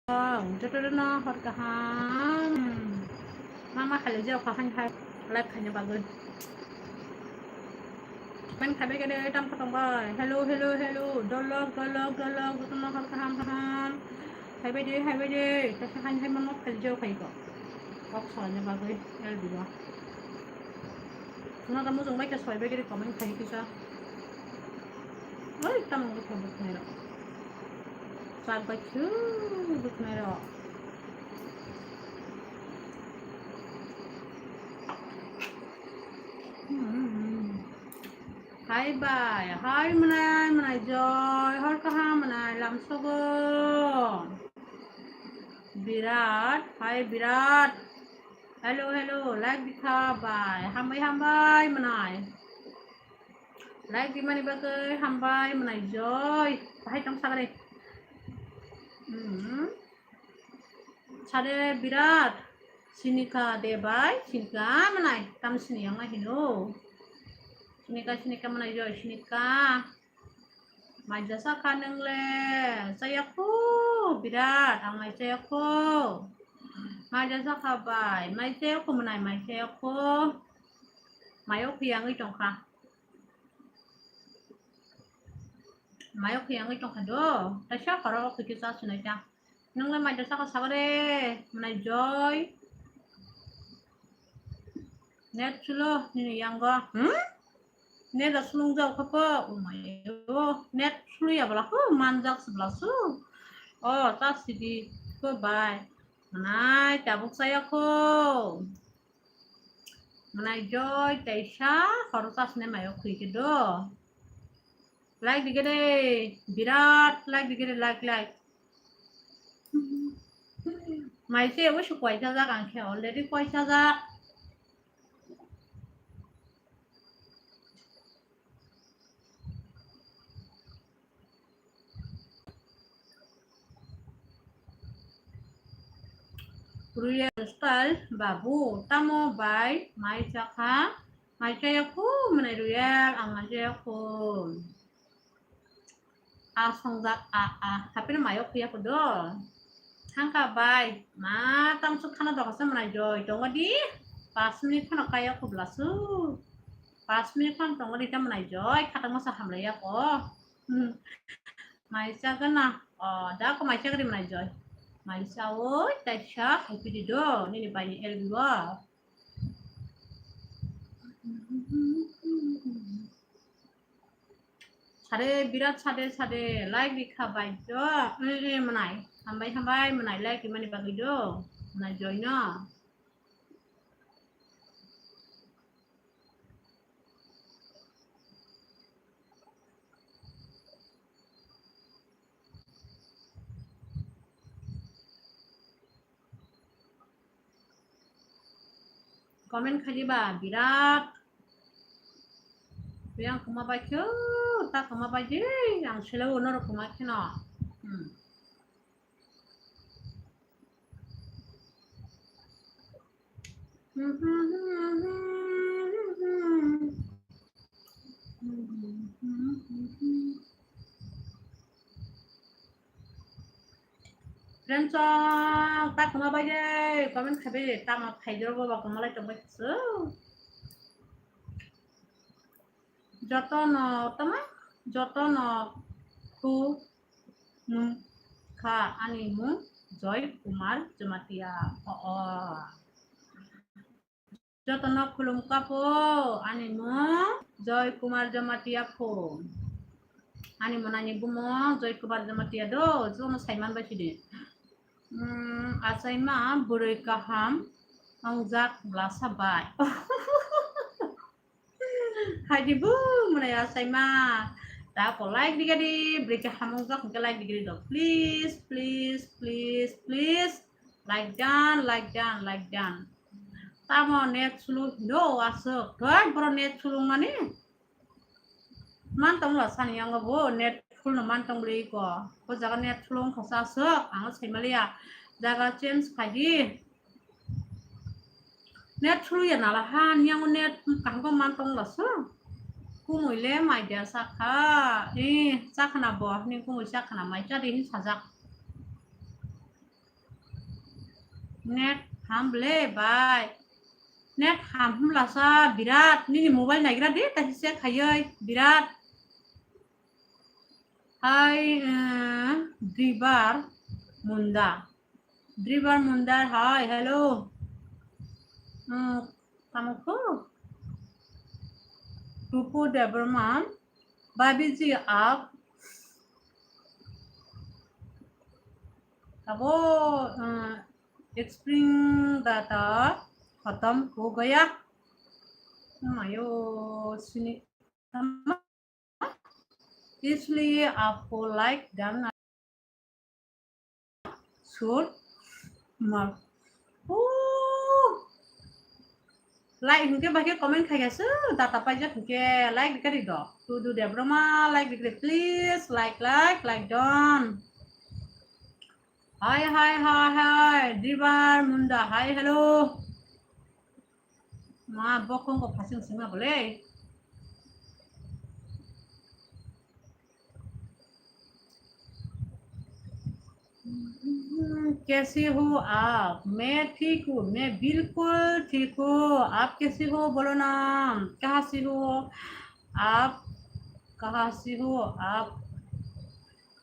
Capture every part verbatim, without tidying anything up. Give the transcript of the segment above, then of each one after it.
Jotono hor kaham. Mama khali jeo kaham hai live khaina bagwi. Comment khabai kene tam khatong bai. Hello, hello, hello. Dolok, dolok, dolok. Jotono hor kaham, kaham. Haibai de, haibai de. Tesa hai hai mama khali jeo khai ko. Kok salani bagwi. El diwa. Suna ta mujung bai khe soi bai khe comment khai kisa. Oi, tamung bai khe buknai rok. Chak bai khe buknai rok. Hmm. Hai bai, hai mwnai, mwnai joy, hor kaham mwnai, lamsogo. Birat, hai Birat. Hello, hello, like di kha bai. Hambai, hambai, mwnai. Like di mani bagwi hambai, mwnai joy. Bahai tong sagre. Hmm. Sade Birat. Sinika de bai, sinika mwnai. Tam sini yang hino. Sinika, sinika mwnai joy, sinika. Mai jasa kha nwngle, chayakhu, Birat, ang mai chayakhu. Mai jasa kha bai, mai chayakhu mwnai, mai chayakhu. Mayo khiyangwi tongkha. Mayo khiyangwi tongkha do, taisa khoro o khikhe cha sunai ta. Nwngle mai jasa kha sagre, mwnai joy. Net slow nini yango. Hmm? Net da slung jao kha po. Umayo. Net slow ya bla ko manjak se bla su. O, ta sidi ko bai. Mwnai tabuk chayakhu. Mwnai joy taisa khoro ta sne mayo khikhe do. Like dige de, Birat, like dige de, like, like. Mai se oisu koisa jak ang khe already koisa jak. Royal style babu, tamo bai mai chakha, mai chayakhu mwnai Royal, ang mai chayakhu. A songjak a, a. Hapeno mayo khuya ko do. Thangka bai. Ma tang su khana doka se mwnai joy. Tongo di. Pas minute khano kaya ko bla su. Pas minute khano tongo di ta mwnai joy. Khatang masa hamlai ya ko. Hmm. Mai sa gana. O, da ko mai sa gari mwnai joy. Mai sa oi, tai sa hai pidi do. Nini bai ni L B o. Sade, Birat sade, sade, like di kha bai jo. Eh, eh, mwnai. Hambai, hambai, mwnai, like di mani bagwi jo. Mwnai joy no. Comment khaidi ba Birat. Yang koma bai khe, ta koma bai je, yang selo norok koma kheno. Hmm. Friends, ta koma bai de, comment khabe, tamo khaijoro bo ba koma lai tongbai khasu. Jotono, tama? Jotono khu nung kha ani mung Joy Kumar Jamatia. O, o. Jotono khulum kha pho, ani mung Joy Kumar Jamatia pho. Ani mwnani bumung Joy Kumar Jamatia do, jono saiman bai sidi. Hmm, achaima bwrwi kaham wngjak blasa bai. Haidi bu mwnai achaima. Ta ko like digadi, bwrwi kaham wngjak hwnkhe like digadi do. Please, please, please, please. Like dan, like dan, like dan. Tamo net slow hino aswk. Thoi boro net slow mani. Man tong la sani yango bo net full no man tong bwlwi ko. Ko jaga net slow wngkha sa aswk. Ang sai maliya. Jaga change khaidi. Net slow ya nala ha, ni yango net kaham ko man tong la sa. Kumui le mai dia sakha. Eh, sakhana bo, ni kumui sakhana mai chadi hin sajak. Net ham ble bai. Net ham hum lasa Birat. Nini mobile naigra de, ta hise khayoi Birat. Hi, uh, Dribar Munda. Dribar Munda, hi, hello. Uh, tamo kho? Tupu Debbarma, Babiji aap, abo, uh, spring data khatam ho gaya. Mayo sini. इसलिए आपको लाइक डालना शुरू मत। Ooh. Like hingke bai khe comment khai gasu data paijak hingke like rikari do. Tudu Debbarma like rikari please like like like don. Hi hi hi hi Dribar Munda hi hello. Ma bokong ko phasing sima bole. कैसे हो आप? मैं ठीक हूँ, मैं बिल्कुल ठीक हूँ। आप कैसे हो? बोलो ना, कहाँ से हो आप? कहाँ से हो आप?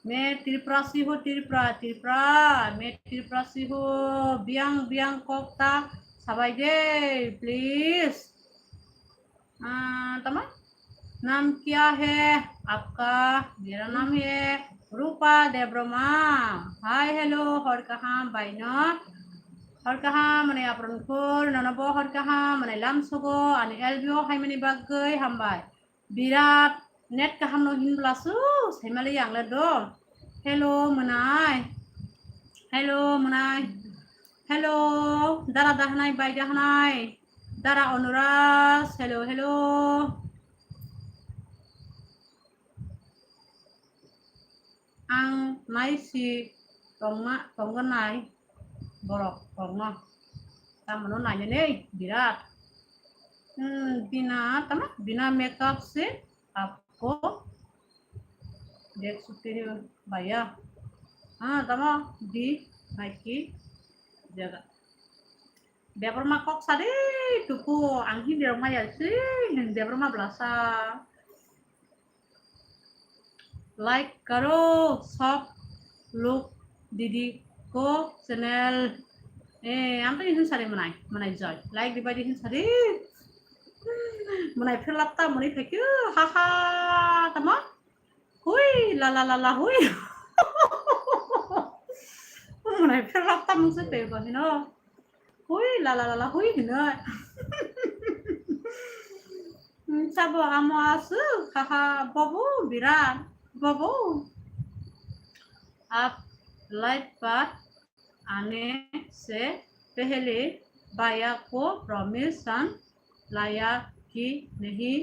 मैं त्रिपुरा से हूँ, त्रिपुरा, त्रिपुरा। मैं त्रिपुरा से हूँ। Biang, biang kok ta sabai de, please. Ah, tama? नाम क्या है आपका? मेरा नाम है रूपा Debbarma. Hi, hello, hor kaham, baino. Hor kaham, mane apron khul, nono bo hor kaham, mane lam sogo, ani L B O hai mani bagwi hambai. Birat net kaham no hinbla su, saimali yang le do. Hello, mwnai. Hello, mwnai. Hello, dara dahnai, bai dahnai. Dara Onuras, hello, hello. Ang nai si tongma, tongna nai borok tongma. Tamono nainani birat. Hmm, bina, tama, bina makeup se aapko dekh sakte hai bhaiya. Ha, tama, di, naiki, jaga. Debbarma kok sadi, tuku, ang hindi rok maya si, Debbarma blasa. Like karo, sob log didi ko channel. Eh, ang to hin sari mwnai, mwnai joy. Like dibai di hin sari. Mwnai philap ta mwnai phekyo, ha ha, tamo. Hui, la la la la, hui. Mwnai philap ta mung se pe ko hino. Hui, la la la la, hui hino. Sabo amo asu, ha ha, bobo, birat, bobo. Ab light part आने से पहले भैया को परमिशन लाया कि नहीं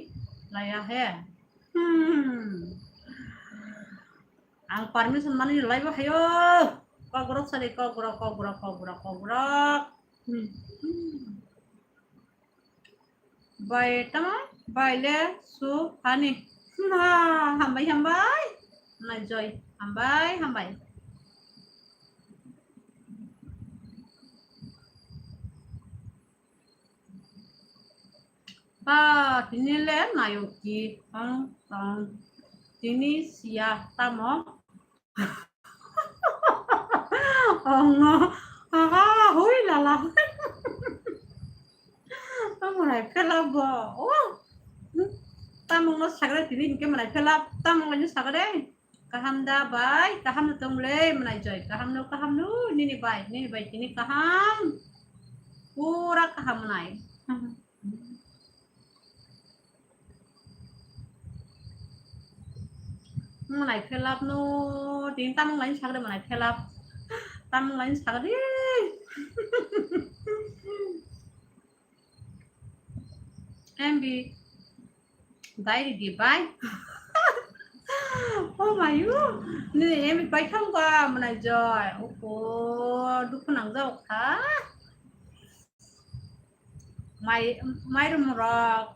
लाया है? Hmm. Ang permission mani lai bo hayo. Kok borok sari, kok borok, kok borok, kok borok, kok borok. Hmm. Bai tamo, bai le su hani. Ha, hambai, hambai. Nai joy, hambai, hambai. Ah, tini le nayoki, tong, tong. Tini siya tamo. Oh no. Aha, hui lala. Tamo nai phela bo. Oh. Tamo no sagre tini ke manai phela. Tamo ngai sagre. Kaham da bai, kaham no tong le manai joy. Kaham no, kaham no, nini bai, nini bai tini kaham. Pura kaham nai. Manai philap no, tin tamung lain sagri manai philap. Tamung lain sagri. M B. Dai di bai. Oh my you. Ni M B bai thang ba manai joy. Oko dukhu nang jao kha. Mai, mairum rok,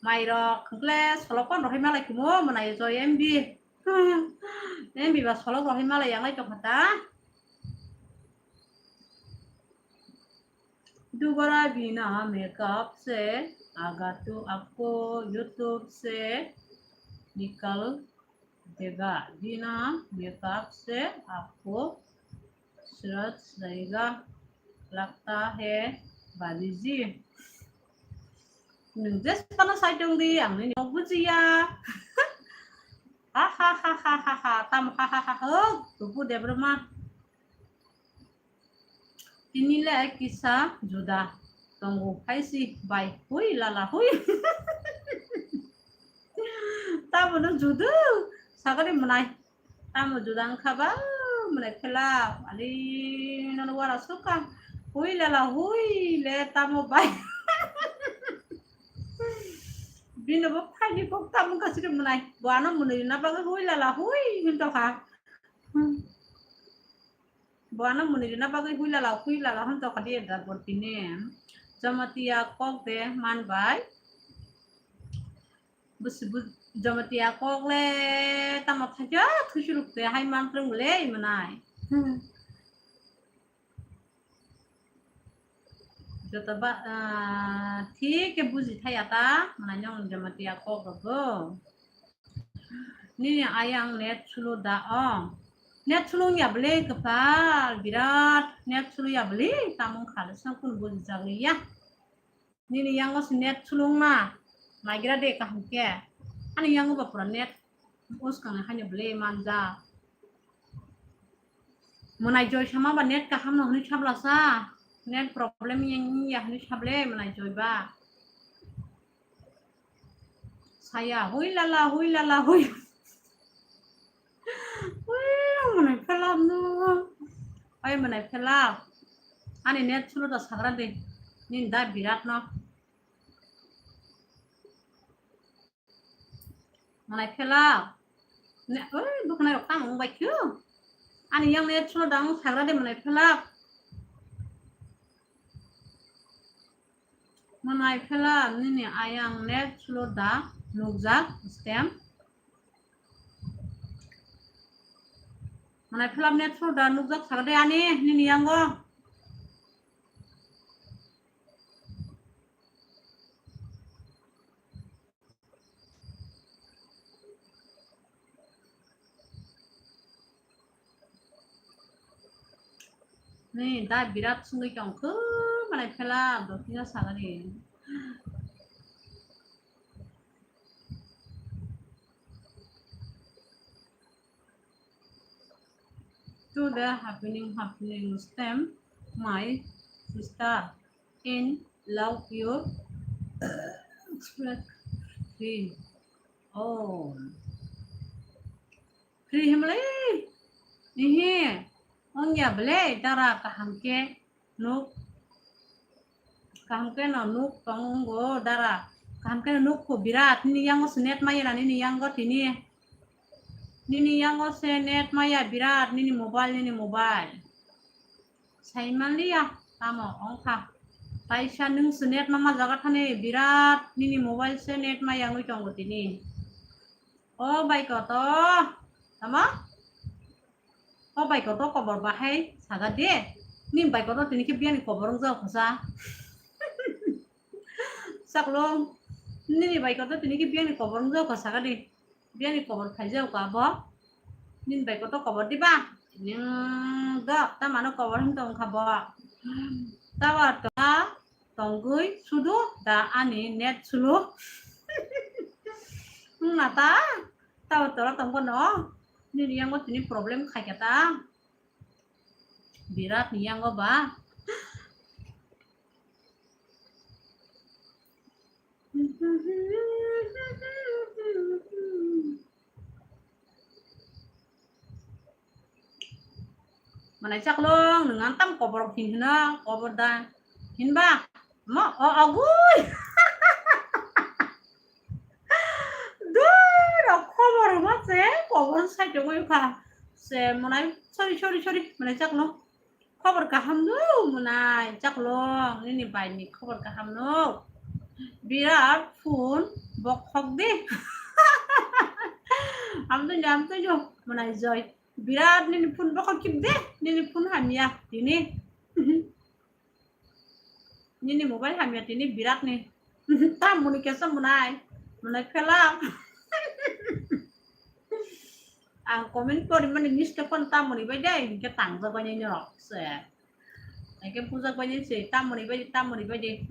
mai rok, hwnkhe solok pan rohoi malai kumo, mwnai joy M B. M B ba solok rohoi malai yang lai tongkha ta. दोबारा बिना मेकअप से आगा तो आपको YouTube से निकल देगा। बिना मेकअप से आपको सूरज रहेगा लगता है बाली जी। Nwng jesphano sai tong di, ang nini nok bujiya. Ha ha ha ha ha ha, tam ha ha ha ha, Rupu Debbarma. Tini le kisa juda tongo, hai si bai, hui lala hui. Tamo no judu, sagari mwnai. Tamo juda wngkha ba, mwnai phela, ali nono wara sukha. Hui lala hui le tamo bai. Bino bo phaidi kok tamo kasiri mwnai. Bo ano mwnwi na bagwi hui lala hui hinto kha. Hmm. Bo ano mwnwi rina bagwi hui lala, hui lala hwn tokha di da bortini. Jamatia kok de man bai. Busi bu-, Jamatia kok le tamo thaja thusuruk de hai man prung le mwnai. Hmm. Joto ba, ah, thik khe buji thaya ta, mwnai nong Jamatia kok rogo. Nini ayang net slow da o. Net slow ya bwle kwpal, birat net slow ya bwle, tamung kha le sangkun buji jagli ya. Nini yango se net slow ma, naigra de kaham khe. Ani yango ba pura net uskang haino bwle manja. Mwnai Joy sama ba net kaham no hwnwi sabla sa. Net problem yang ya hwnwi sable mwnai Joy ba. Saya hui lala, hui lala, hui. Hui, mwnai phelap no. Oi mwnai phelap. Ani net slow da sagra de. Nin da birat no. Mwnai phelap. Ne, oi, bwkhanai rok tamo wng bai khe. Ani yang net slow da wng sagra de mwnai phelap. Mwnai phelap, nini ayang net slow da nukjak stem. Mwnai phelap net slow da nukjak sagra de ani, nini yango. Ni da birat sungwi tong khe, mwnai phelap, do kisa sagani. Today happening, happening stem, my sister. In love you. Express free. Oh. Free himle. Nihi. Ongya bele dara kaham ke nuk. Kaham ke no nuk tongo dara. Kaham ke nuk ko birat. Nini yango se net maya na nini yango tini. Nini yango se net maya birat. Nini mobile, nini mobile. Saimanliya, tamo ongkha. Taisa nwng se net ma ma jaga thani birat nini mobile se net ma yangwi tongo tini. O bai koto, tamo? O bai koto kobor bahai saga de. Ni bai koto tini khe biyani kobor wng jago khosa. Chaklo, nini bai koto tini khe biyani kobor wng jago khosa saga de. Biyani kobor khaijao ka bo. Nini bai koto kobor diba? Ning do, tamano kobor hin tong kha bo. Tawa tola tongwi sudu da ani net sulu. Wng na ta? Tawa tola tong bono. Nini yango tini problem khaikha ta? Birat ni yango ba. Mwnai chaklong, nwng ang tam kobor hin hino, kobor da. Hinba, mo, o, ogui. Dui, rok kobor ma se, kobor sai tongwi kha. Se mwnai, sorry, sorry, sorry, mwnai chaklong. Khobor kaham no mwnai chaklong, nini bai ni khobor kaham no. Birat phone bokhok de. Amtwi no, amtwi no mwnai Joy. Birat nini phone bokhok kip de, nini phone hamya tini. Nini mobile hamya tini birat ni. Tamoni kesa munai. Munai phelak. Ang comment pori mani mistake pon tamoni bai dai, hingke tangjak bai nai norok se. Hingke bujak bai nai se, tamoni bai, tamoni bai dai.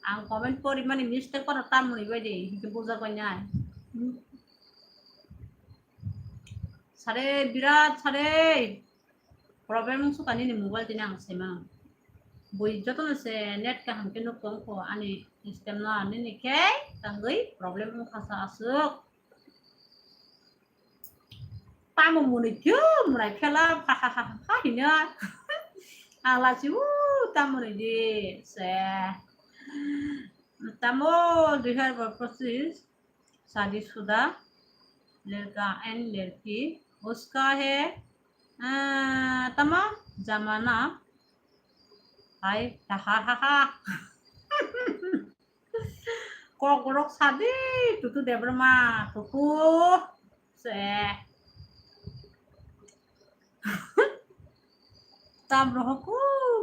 Ang comment pori mani mistake pon tamoni bai dai, hingke bujak bai nai. Sare, birat sare. Problem wngsuka nini mobile tini ang saimano. Bui jotono se net kaham khe nuk tong kho ani system no, nini khe tangwi problem wngkha sa aswk. Tamo mwnwi khe mwnai phela pha ha ha ha hino. Ang lachi u tamoni di se. Tamo dui hazar pochis. शादीशुदा लड़का एंड लड़की, उसका है, अ, तमाम जमाना है, हा, हा, हा, हा। Kokborok sadi, Tutu Debbarma, Tutu, se. Tam rohoku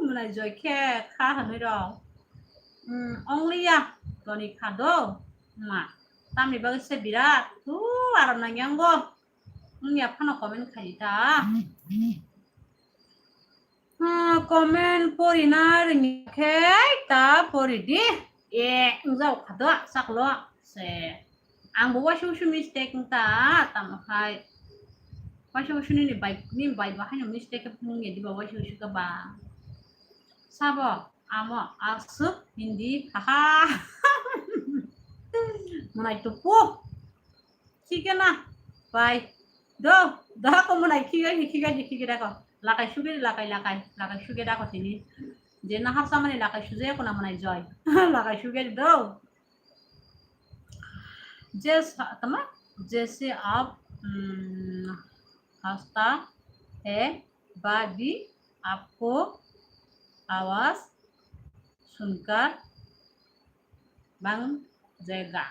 mwnai joi khe kha hwnwi rok. Hmm, ongliya toni kha do ma. Tamni bagwi se birat tu aram nangyango. Wngya phano comment khai ta. Hmm, comment porina rwngya khe ta pori di. E, wngjago kha do, saklo se. Ang bo waisa waisa mistake wng ta, tamo hai. Waisa waisa nini bai, nini bai bo haino mistake wng ya diba waisa waisa ka ba. Sabo, amo, aswk, hindi, haha. Mwnai tupu. Khikena, bai. Do, do ko mwnai khigai ni, khigai ni, khigai da ko. Lakai sugai, lakai, lakai, lakai sugai da ko tini. Je nahar samani lakai sujaya ko na mwnai joi. Lakai sugai do. जैसा, तमा, जैसे आप, हम्म, हंसता है, भाभी, आपको आवाज सुनकर बन जाएगा।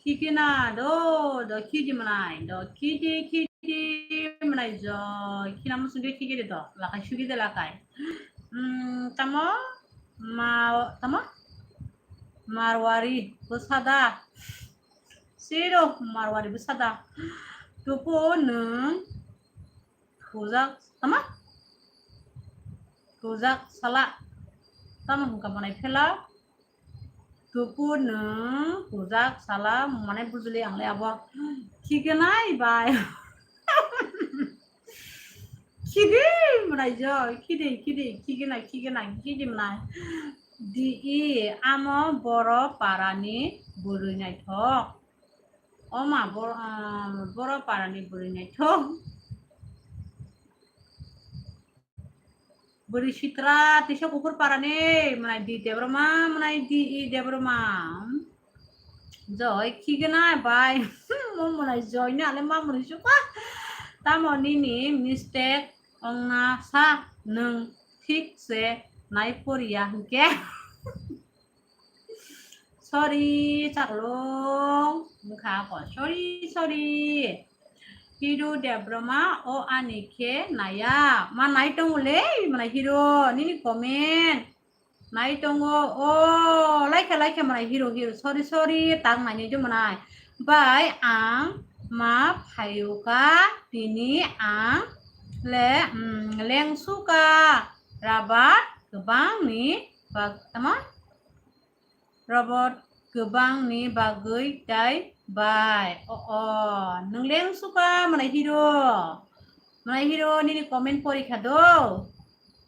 Khikina do, do khidi mwnai, do khidi, khidi mwnai joi, khina muchungke khikiri do, lakai sugide lakai. Hmm, tamo, ma, tamo? Marwari bwsada. Siro Marwari bwsada. Tupo nwng thujak, tamo? Thujak sala. Tamo hwnka mwnai phela. Tupu nwng thujak sala mwnai bujuli ang le abo. Khigenai bai. Khidi mwnai joi, khidi, khidi, khigenai, khigenai, khidi mwnai. Di i amo boro parani bwrwi naithok. Oma boro, ah, boro parani bwrwi naithok. Bwrwi sitra tisa kuphur parani mwnai di Debbarma, mwnai di i Debbarma. Joi khigenai bai. Mo mwnai joi ni ale ma mwnai suka. Tamo nini mistake ongna sa nwng thik se nai poriya hwnkhe. Sorry, chaklong. Wngkha ako. Sorry, sorry. Hero Debbarma, o ani khe naya. Ma nai tongo le, mwnai hero, nini comment. Nai tongo, o, laikha, laikha, mwnai hero, hero. Sorry, sorry, tak nai nai mwnai. Bai ang ma phayuka, tini ang le, mm, lengsuka, rabat, kwbang ni, bak, tama? Robot kwbangni bagwi tei bai. O, o, nwng lengsuka mwnai hero. Mwnai hero nini comment porikha do.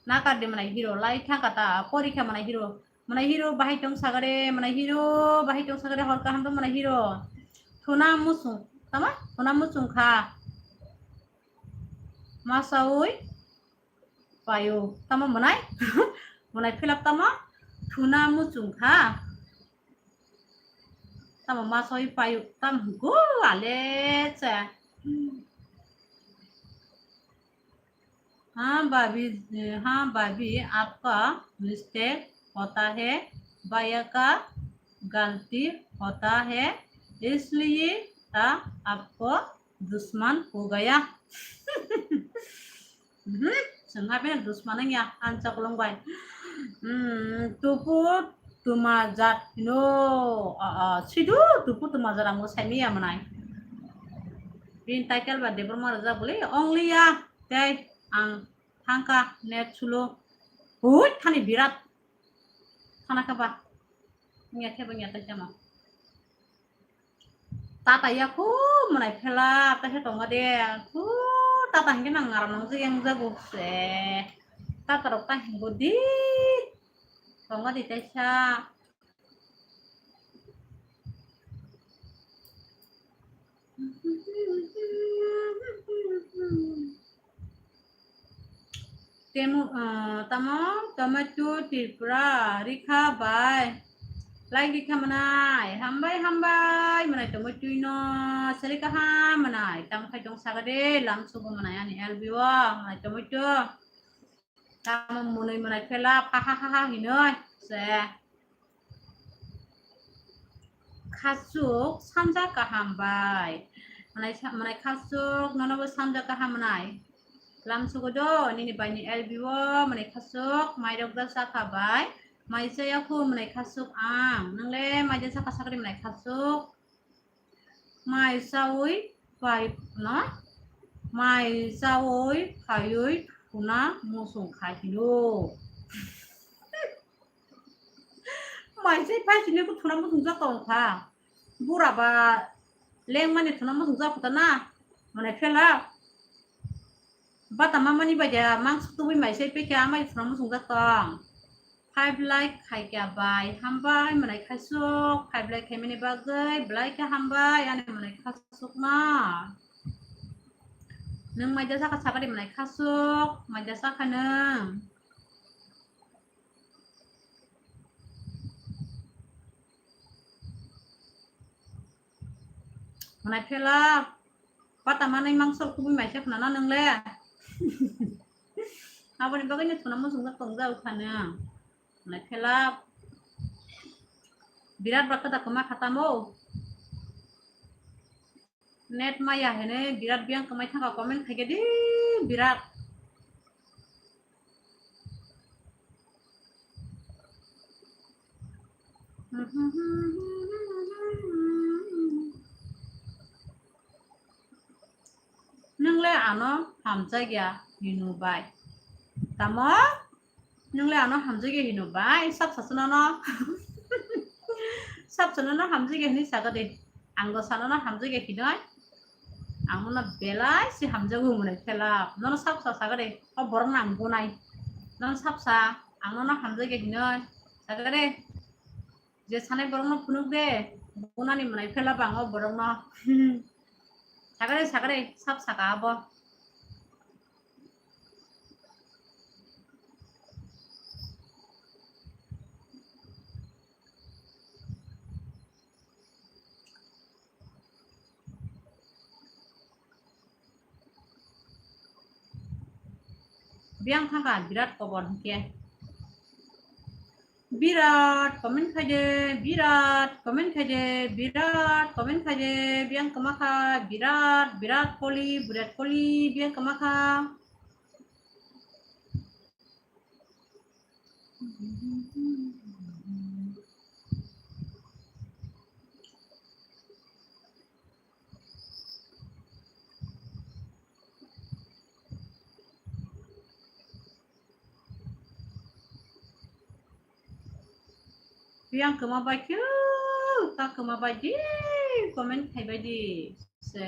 Nakar de mwnai hero, lai thangka ta, porikha mwnai hero. Mwnai hero bahai tong sagare, mwnai hero bahai tong sagare, hor kaham do mwnai hero. Thuna muchung, tama? Thuna muchung kha. Masaui. Payo. Tamo mwnai? Mwnai philap tamo? Thuna muchung kha. Tamo masoi payo. Tam go ale cha. हाँ भाभी, हाँ भाभी, आपका मिस्टेक होता है, भैया का गलती होता है, इसलिए था आपको दुश्मन हो गया। Mhm. Chwng ha bini dusma nang ya, ang chakolong bai. Hmm, tupu tuma jat hino, a, a, sidu tupu tuma jat ang bo sai manya mwnai. Bini title ba Debbarma rwjak bwle, only ya, tei ang thangkha net sulo. Hui, thani birat. Thana kha ba. Nya khe bo nya tai chama. Tata ya khu mwnai phela, ta khe tongo de. Khu tata hingke nang ngaram nang jeng jago se. Tata rok ta hingo di. Tongo di taisa. Temo, ah, tamo, tomato Tripura, Rikha bai. Like rikha mwnai, hambai, hambai, mwnai tomato no, sari kaham mwnai, tamo khai tong saga de, lam sugo mwnai ani L B o, mwnai tomato. Tamo mwnwi mwnai phela, pha ha ha ha hinoi, se. Khasuk sanja kaham bai. Mwnai sa-, mwnai khasuk nono bo sanja kaham mwnai. Lam sugo do, nini bai ni L B o, mwnai khasuk, mai rok da sakha bai. Mai chaya khu mwnai khasuk ang. Nang le mai da sakha sakri mwnai khasuk. Mai chawi pai na? Mai chawi phaiwi thuna musung khai hino. Mai chai phai sini ko thuna musung jak tong kha. Bura ba leng mani thuna musung jak kha na. Mane phela. Bata mamani bai da mang suk tubui mai sai pekha amai phano musung jak tong. Five like khai kya bai, hambai mwnai khasuk, five like khai mani bagwi belai khe hambai ani mwnai khasuk na. Nung mai da saka sakari mwnai khasuk, mai da saka nung. Mwnai phela, pata manwi mangsol kubui mai se khna na nung le. Aboni bagwi no thuna musung jak tong jak khana. Mwnai phela, birat ba kwda kwma kha tamo. Net maya hene birat biyang kwmai thangkha comment khaikhe di birat. Nung le ano hamjakya hino bai. Tamo? Nung le ano hamjakya hino bai, sap sa chwnono. Sap sa chwnono hamjakya hinwi saga de. Ang do sanono hamjakya hinoi. Ang nono belai se hamjago mwnai phela. Nono sap sa saga de. O borok no ang bunai. Nono sap sa, ang nono hamjakya hinoi. Saga de. Je sanai borok no phunuk de. Bunani mwnai phela bang o borok no. Saga de, saga de, sap saka abo. Biyang thangkha birat kobor hwnkhe. Birat comment khaide, birat comment khaide, birat comment khaide, biyang kwma kha, birat, birat koli, birat koli, biyang kwma kha. Yang kwma bai khe, ta kwma bai di, comment khai bai di se.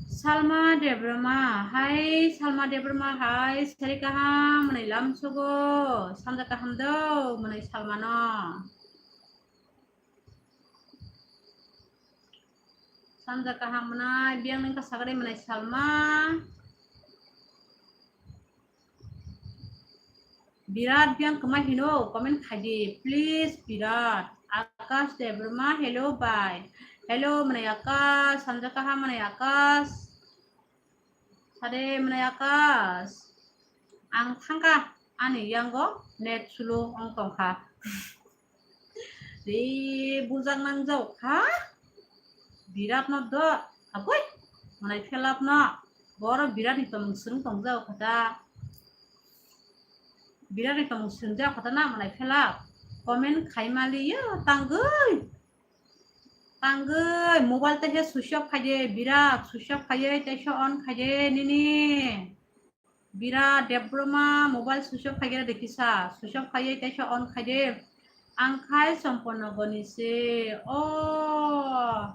Salma Debbarma, hai Salma Debbarma, hai sari kaham mwnai lamsogo, sanja kaham do mwnai Salma no. Sanja kaham mwnai, biyang nung ka sagari mwnai Salma. Birat biyang kwma hino, comment khaidi, please, Birat. Akash Debbarma, hello, bye. Hello, mwnai Akash, sanja kaham mwnai Akash. Sade mwnai Akash. Ang thangkha, ani yango net slow ong tongkha. Ri bujak nang jau kha. Birat no do. Agoi. Mwnai phelap no. Borok Birat ni tongmung swrwng tongjak kha ta. Birat ni tongmung swrwngjak kha ta na manai phela. Comment khai mali ya tangwi. Tangwi mobile te he switch off khai de Birat, switch off khai de teisa on khai de nini. Birat Debbarma mobile switch off khai de kisa, switch off khai de teisa on khai de. Ang khai Champanagar ni se. O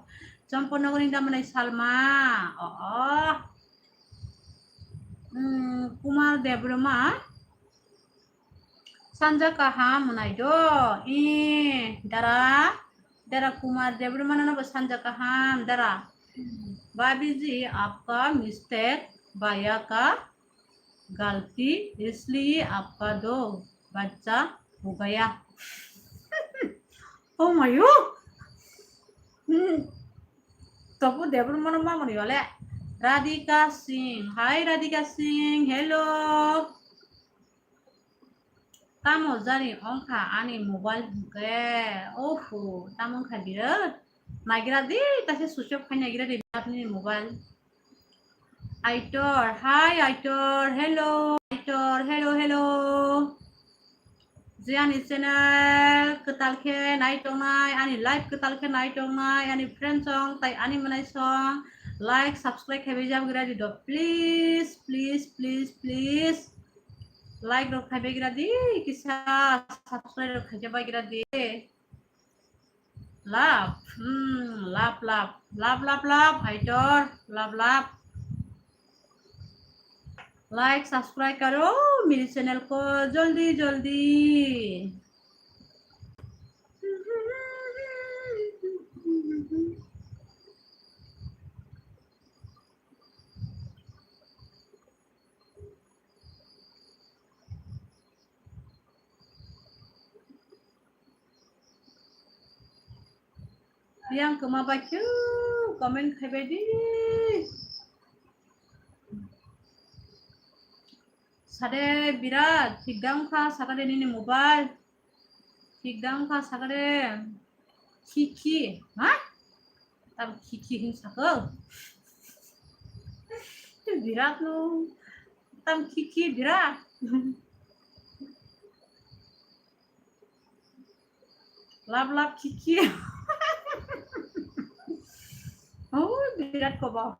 Champanagar ni da manai Salma. O o. Hmm, Kumar Debbarma. Sanja kaham mwnai do. I, dara, dara Kumar Debbarma no bo sanja kaham, dara. भाभी जी, आपका मिस्टेक, भैया का गलती, इसलिए आपका दो बच्चा हो गया। Oh my God. Hmm. Topu Debbarma no mamoni wale. Radhika Singh. Hi Radhika Singh. Hello. Tamo jani wngkha ani mobile hwnkhe? Oho, tamo wngkha Birat? Nagira di, taisa switch off khai nagira di Birat ni mobile. Aitor, hi Aitor, hello, Aitor, hello, hello. Je ani channel kwtal khe nai tongnai, ani live kwtal khe nai tongnai, ani friend song, tai ani mwnai song, like, subscribe khai bai jab gira di do, please, please, please, please. Like rok khai bai gira di, kisa subscribe rok khai bai gira di. Love, hmm, love, love, love, love, love, Aitor, love, love. Like, subscribe karo meri channel ko, jaldi, jaldi. Yang kwma bai khe comment khai bai di. Sade Birat, thik da wngkha sakade nini mobile. Thik da wngkha sakade. Khikhi, ha? Tam khikhi hin sako. Birat no. Tam khikhi Birat. Love, love, khikhi. Oh, Birat kobo.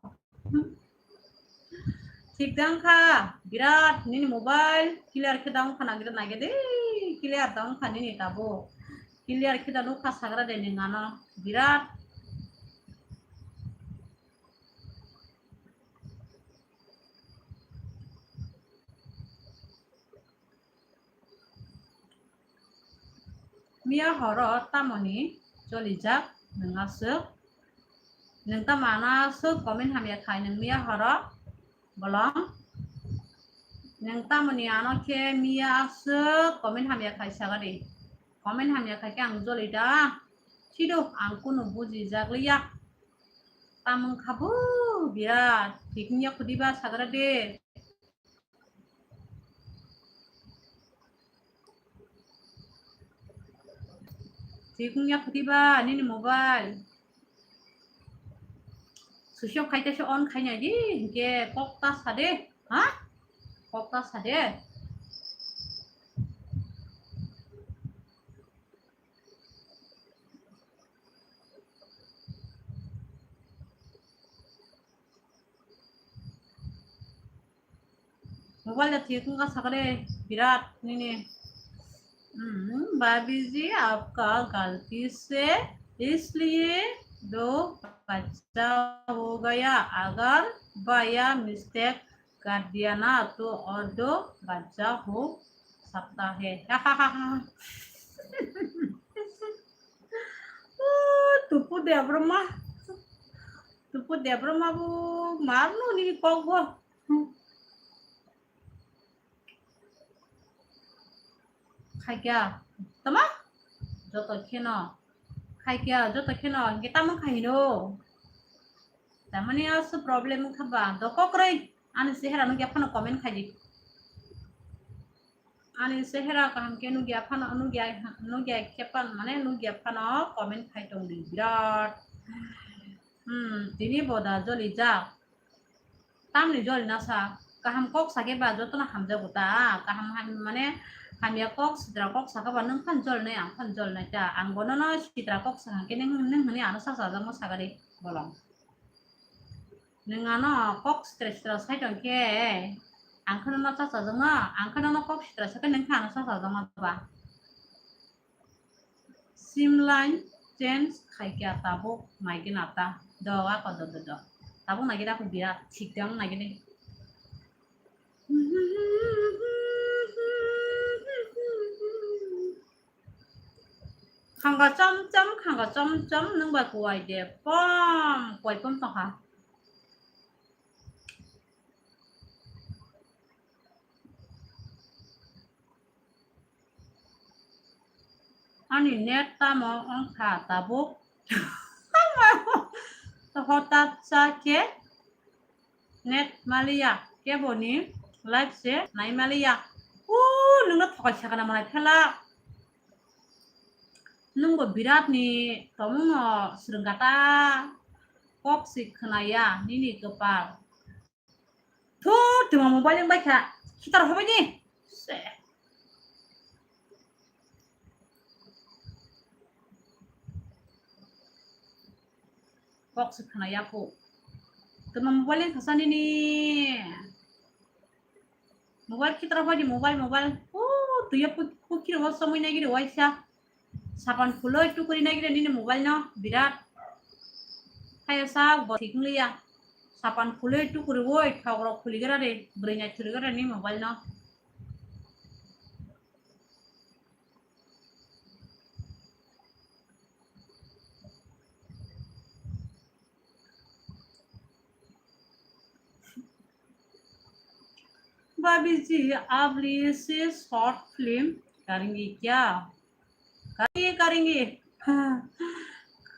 Thik da wngkha, Birat nini mobile clear khe da wngkha na, Birat naikhe de, clear da wngkha nini tabuk. Clear khe da nukha sagra de nini ano, Birat. Miya horo tamoni cholijak nwng aswk? Nwng tamo ano aswk comment hamya khai nwng miya horo bolong? Nwng tamoni ano khe miya aswk comment hamya khai sagadi. Comment hamya khai khe ang joli da. Chido ang kunu bujijak liya. Tamung khabu Birat thik wngya khudiba sagra de. Thik wngya khudiba nini mobile. Switch off khai ta se on khai nai di, hinkhe kok ta sa de, ha? Kok ta sa de. Mobile da thik wngkha sakade Birat nini. Hmm, भाभी जी, आपका गलती से इसलिए दो बच्चा हो गया। अगर भैया मिस्टेक कर दिया ना तो और दो बच्चा हो सकता है। Tupu Debbarma. Tupu Debbarma bo marno nini kok bo. Khaikya, tama? Joto kheno. Khaikya, joto kheno. Hinkhe tamo khaino. Tamani aso problem wngkha ba. Dokok rwi. Ani sehera nugya phano comment khaidi. Ani sehera kaham khe nugya phano, nugya, nugya khe pan, mane nugya phano comment khai tongdi. Birat. Hmm, tini boda jolijak. Tamni jolina sa, kaham kok sakhe ba jotono hamjago ta, kaham ham mane hamya kok sitra kok sakhe ba nwng phan jolnai ang phan jolnai ta, ang bonono sitra kok sakha khe nwng nwng hwnwi ano sachajakma sakadi bolong. Nwng ano kok sitra sitra sai tongkhe ang khe nono sachajakma, ang khe nono kok sitra sakhe nwng khe ano sachajakma ba. Sim line change khaikha tabuk naigwna ta. Do, ako do, do, do. Tabuk naigwna ako birat thik dang naigwna. Khanga chom chom, khanga chom chom, nwng bai kuai de pom, kuai pom tongkha. Ani net tamo wngkha tabuk. Hotat sa khe net maliya, keboni live se nai maliya. U, nwngno thokai sakana manai phela. Nwngbo birat ni tongmungno swrwngkha ta. Kok si khwnaya nini kwpal. Thu, tuma mobile wng bai kha. Khitar hobai ni. Se. Kok se khna ya phu. Tuma mobile wng kha sa nini. Mobile khitar hobai ni mobile, mobile. Thu, tuya pu, pu khiro somoi nai giri waisa. Sapan phuloi tukuri nai gire nini mobile no birat. Haya sa bo thik liya. Sapan phuloi tukuri woi thok rok khuli gira re, bwrwi nai thuli gira ni mobile no. Babi ji, abli se short film karingi kya? Karingi, karingi.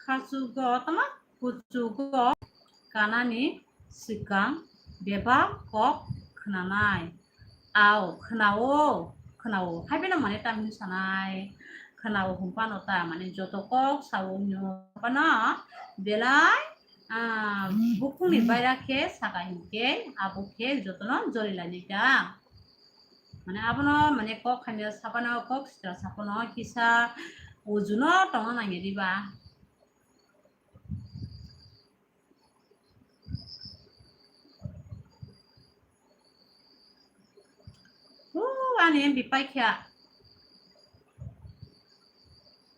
Khachugo, tama? Kuchugo kanani swkang bebak kok khnanai. Ao, khnao, khnao. Hai beno mane tamni sanai. Khnao hwnphano ta mane joto kok sao hwnyo phano belai, ah, bukhungni baira khe saka hinkhe abo khe jotono jori lainai ta. Mane abono mane kok hamya saphano kok sitra saphano kisa ujuno tongna nangya diba. O, ani M B pai kha.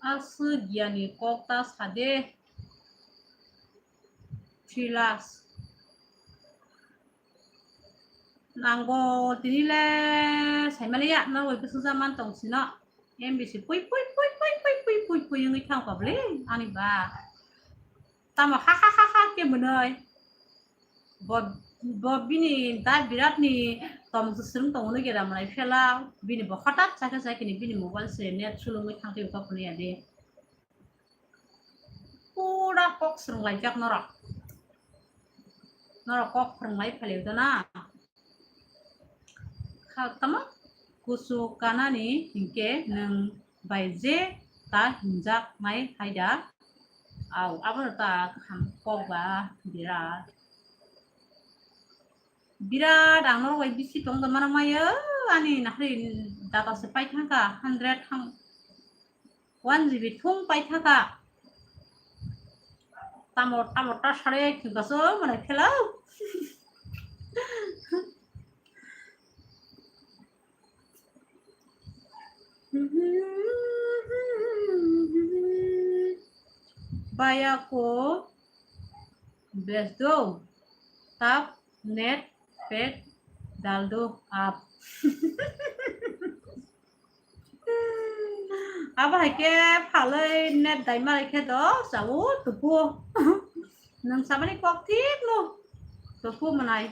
Aswk giyani kok ta sade. Three lakhs. Nangbo tini le saimaliya, nangbo bwswk jaman tong sino. M B C pui, pui, pui wngwi thang public, ani ba. Tamo ha, ha, ha, ha khe mwnwi. Bo, bo bini da birat ni tom swrwng tong nw gera mwnai phela, bini bo hothat chakhe chakhe ni bini mobile se net sulungwi thang twi kok phunui ya de. Pura kok swrwng laijak norok. Norok kok phwrwng lai phai lai na. Kha tamo kusu kanani hinkhe nwng bai je ta hinjak nai hai da. Au, abono ta kaham kok ba birat. Birat ang norok bai bisi tong tong mano mayo, ani nahri data se pai thangkha hundred thang, one G B thung pai thangkha. Tamo, tamo ta sare thwngkha so mwnai phela. Baya ko bes do, tap net pet dal do ap. Abo hai khe phalwi net dai malai khe do chao tupu. Nwng sabani kok thik no tupu mwnai.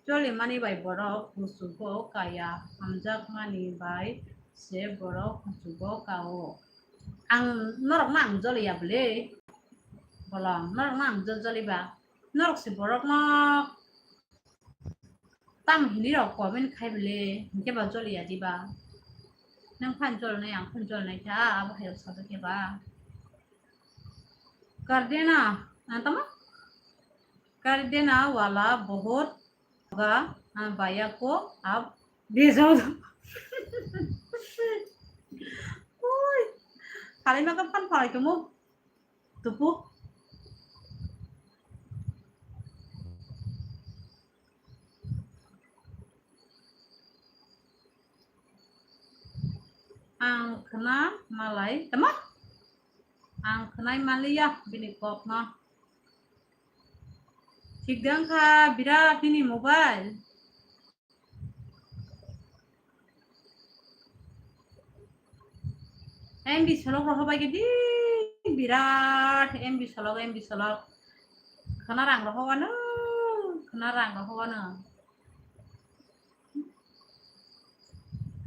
jolimani bai borok kuchugo kaya, hamjakmani bai se borok kuchugo kao. Ang norokno ang joliya bwle. Bolong, norokno ang jo-, joliba. Norok se borokno tamo hinwi rok comment khai bwle, hinkhe ba joliya diba? Nwng phan jolnai, ang phan jolnai kha, abo hai rok sajak khe ba. Kardena, ang tamo? Kardena wala bahut ga, ah, baya ko ab bejao. Ui, phalai ma ka phan phalai tumo. Tupu. Ang khna malai, tamo? Ang khnai manliya bini kokno. Thik dang kha, birat nini mobile. M B solok rohor bai gidi birat M B solok, M B solok. Khna rang rohor wano, khna rang rohor wano.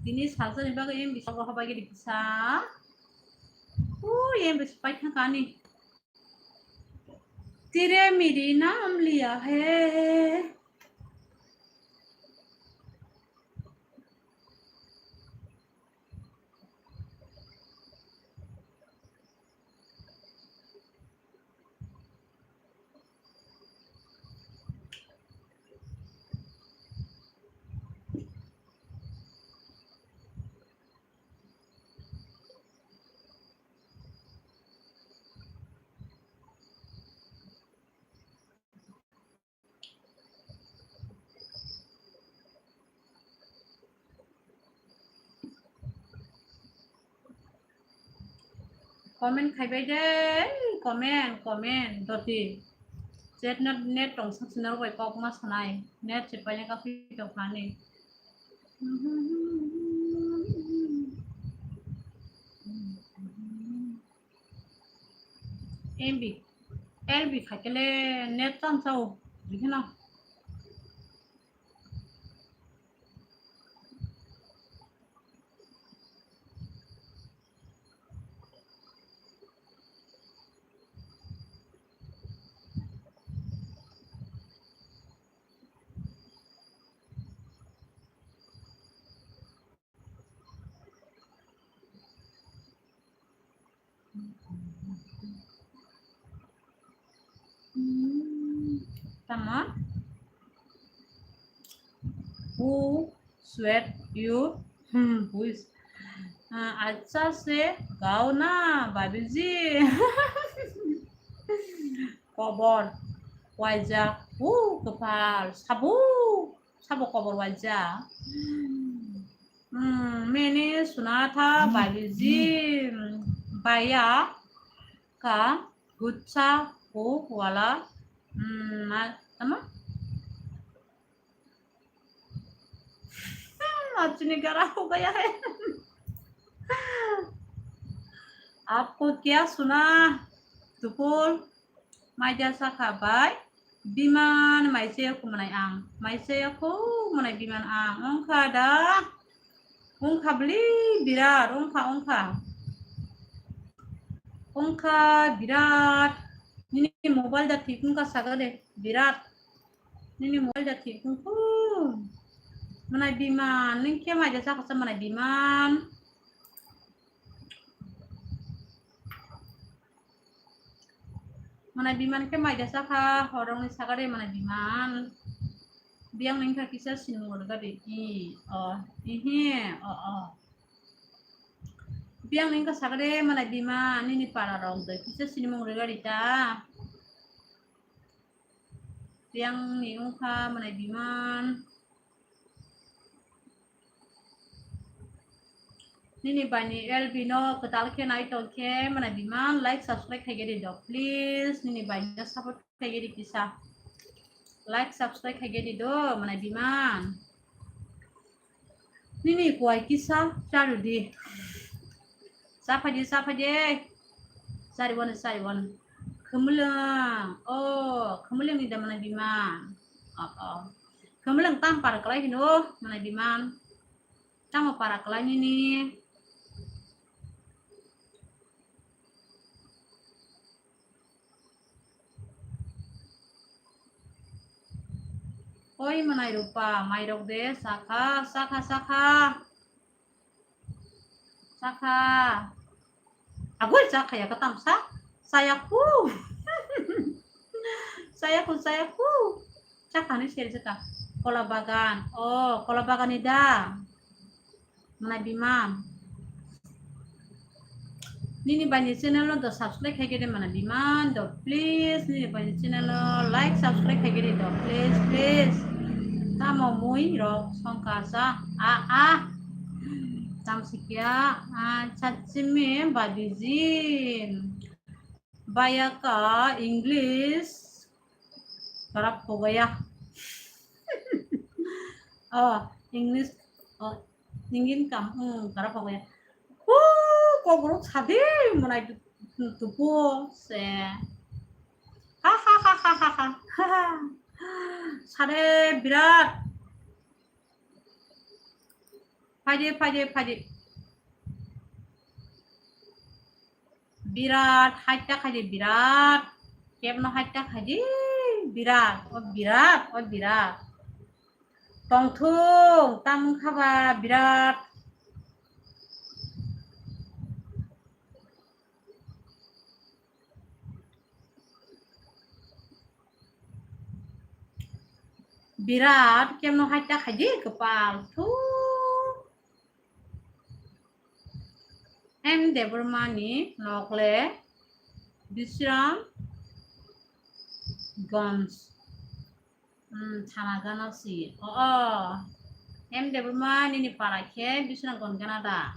Tini salsa ni bagwi M B solok rohor bai gidi kisa. Ui, M B pai thang kani. तेरे मेरे नाम लिया है। Comment khai bai de, comment, comment, doti. Chat net, net tong sak sinaro bai kok ma sanai. Net se paina ka phi tong phani. M B, L B khaikele net chang chao, dikhena. Tamo? Who sweat you? Hmm, who is? Ah, acha se gao na, babiji. Kobor waijak, hu, kwpal, sabo, sabo kobor waijak. Hmm, mene sunatha babiji, baya ka gucha ko wala, hmm, ma, tamo? Hmm, achuni gara ho gaya hai. Aapko kya suna? Tukul, maida sakha bai, biman maisaya khumanai ang, maisaya khumanai biman ang, ongkha da, ongkha bli birat, ongkha, ongkha, ongkha birat, nini mobile da thik wngkha saga de, birat. Nini mobile da thik wngkhu. Mwnai biman, nwng khe maida chakha cha mwnai biman. Mwnai biman khe maida chakha, horongni sagade mwnai biman. Biyang nini kha kisa sinimung rwgadi. I, o, ihi, o, o. Biyang nini kha sagade mwnai biman, nini para rok de kisa sinimung rwgadi ta. Biyang ni wngkha mwnai biman. Nini bai ni L B no kwtal khe nai tong khe mwnai biman like subscribe khai gedi do please. Nini bai no support khai gedi kisa. Like subscribe khai gedi do mwnai biman. Nini kuai kisa charudi. Saphadi, saphadi. Sari wan, sari wan. Khumulung. Oh, khumulung ni damana bima. Oh, oh. Kemleng tam para kwlai hino, mwnai biman. Tamo para kwlai nini. Oi mwnai Rupa, mairok de, sakha, sakha, sakha. Sakha. Agoi, sakha ya katam sa. Sayaku. Sayaku, sayaku. Sakha ni seri sakha. Kola bagan. Oh, kola bagan ni da. Mwnai biman. Nini bai ni channel no do subscribe khai gede mwnai biman do, please. Nini bai ni channel no like subscribe khai gede do, please, please. Tamo mui rok songka sa a a. Tam sikya a chachimi babiji. Bayaka English. Karap ho gaya. Oh, English. Oh, English kam. Hmm, karap ho gaya. Huu, kokrok sadi mwnai tupu se. Ha ha ha ha ha ha. Sade birat. Phaidi, phaidi, phaidi. Birat, haita khaidi birat. Kebno haita khaidi birat. O birat, o birat. Tongthung, tam khaba birat. Birat kemno haita khaidi kwpal. Thu. M Debbarma ni nok le Bisram Ganj. Hmm, thana gana si. Oh, oh. M Debbarma nini para khe Bisram Ganj gana da.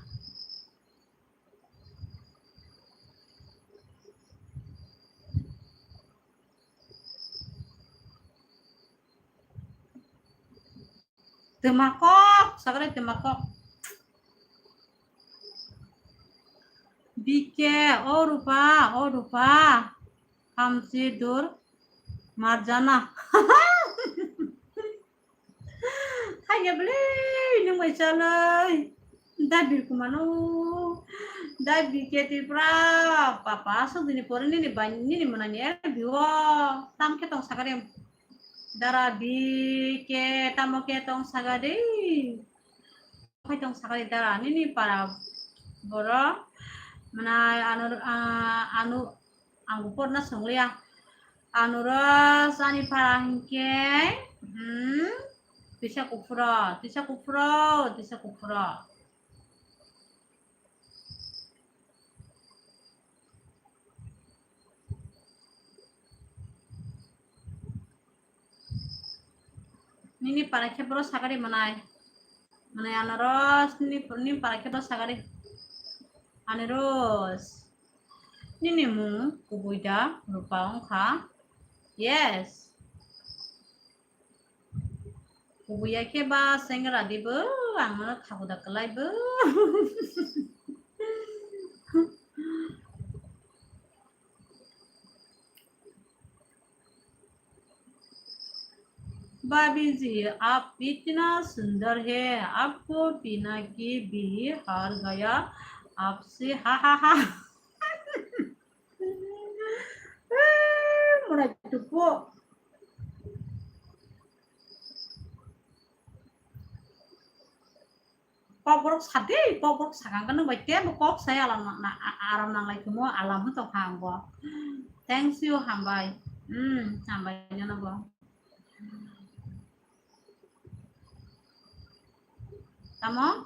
Twma kok, sakre twma kok. B K, o Rupa, o Rupa. Hamsi dur marjana. Thangya bwlwi nwng bai chalwi. Da birkumano. Da B K Tripura. Papa aswk dini pore nini bai nini mwnani R B o. Tam khe tong sakari. Dara B K tamo khe tong sagadi. Khai tong sakari dara nini para boro. Mwnai ano, ah, ano Ang porna songliya. Anuros ani para hinkhe, hmm, tisa kuphuro, tisa kuphuro, tisa kuphuro. Nini para khe boro sagari mwnai. Mwnai Anuros, nini, nini para khe boro sagari. Anuros. Nini mung kubui da Rupa wngkha? Yes. Kubui ya khe ba sengra dibo, ang no thabu da kwlai bo. भाभी जी, आप इतना सुंदर है, आपको पीना की भी हार गया आपसे, ha ha ha. Mura tupo. Kokborok sadi, kokborok sakang khe nwng bai tebo kok sai alam na, na, a-, aram nanglai khe mo alam hwn tong kha ang bo. Thanks you, hambai. Hmm, hambai jono bo. Tamo?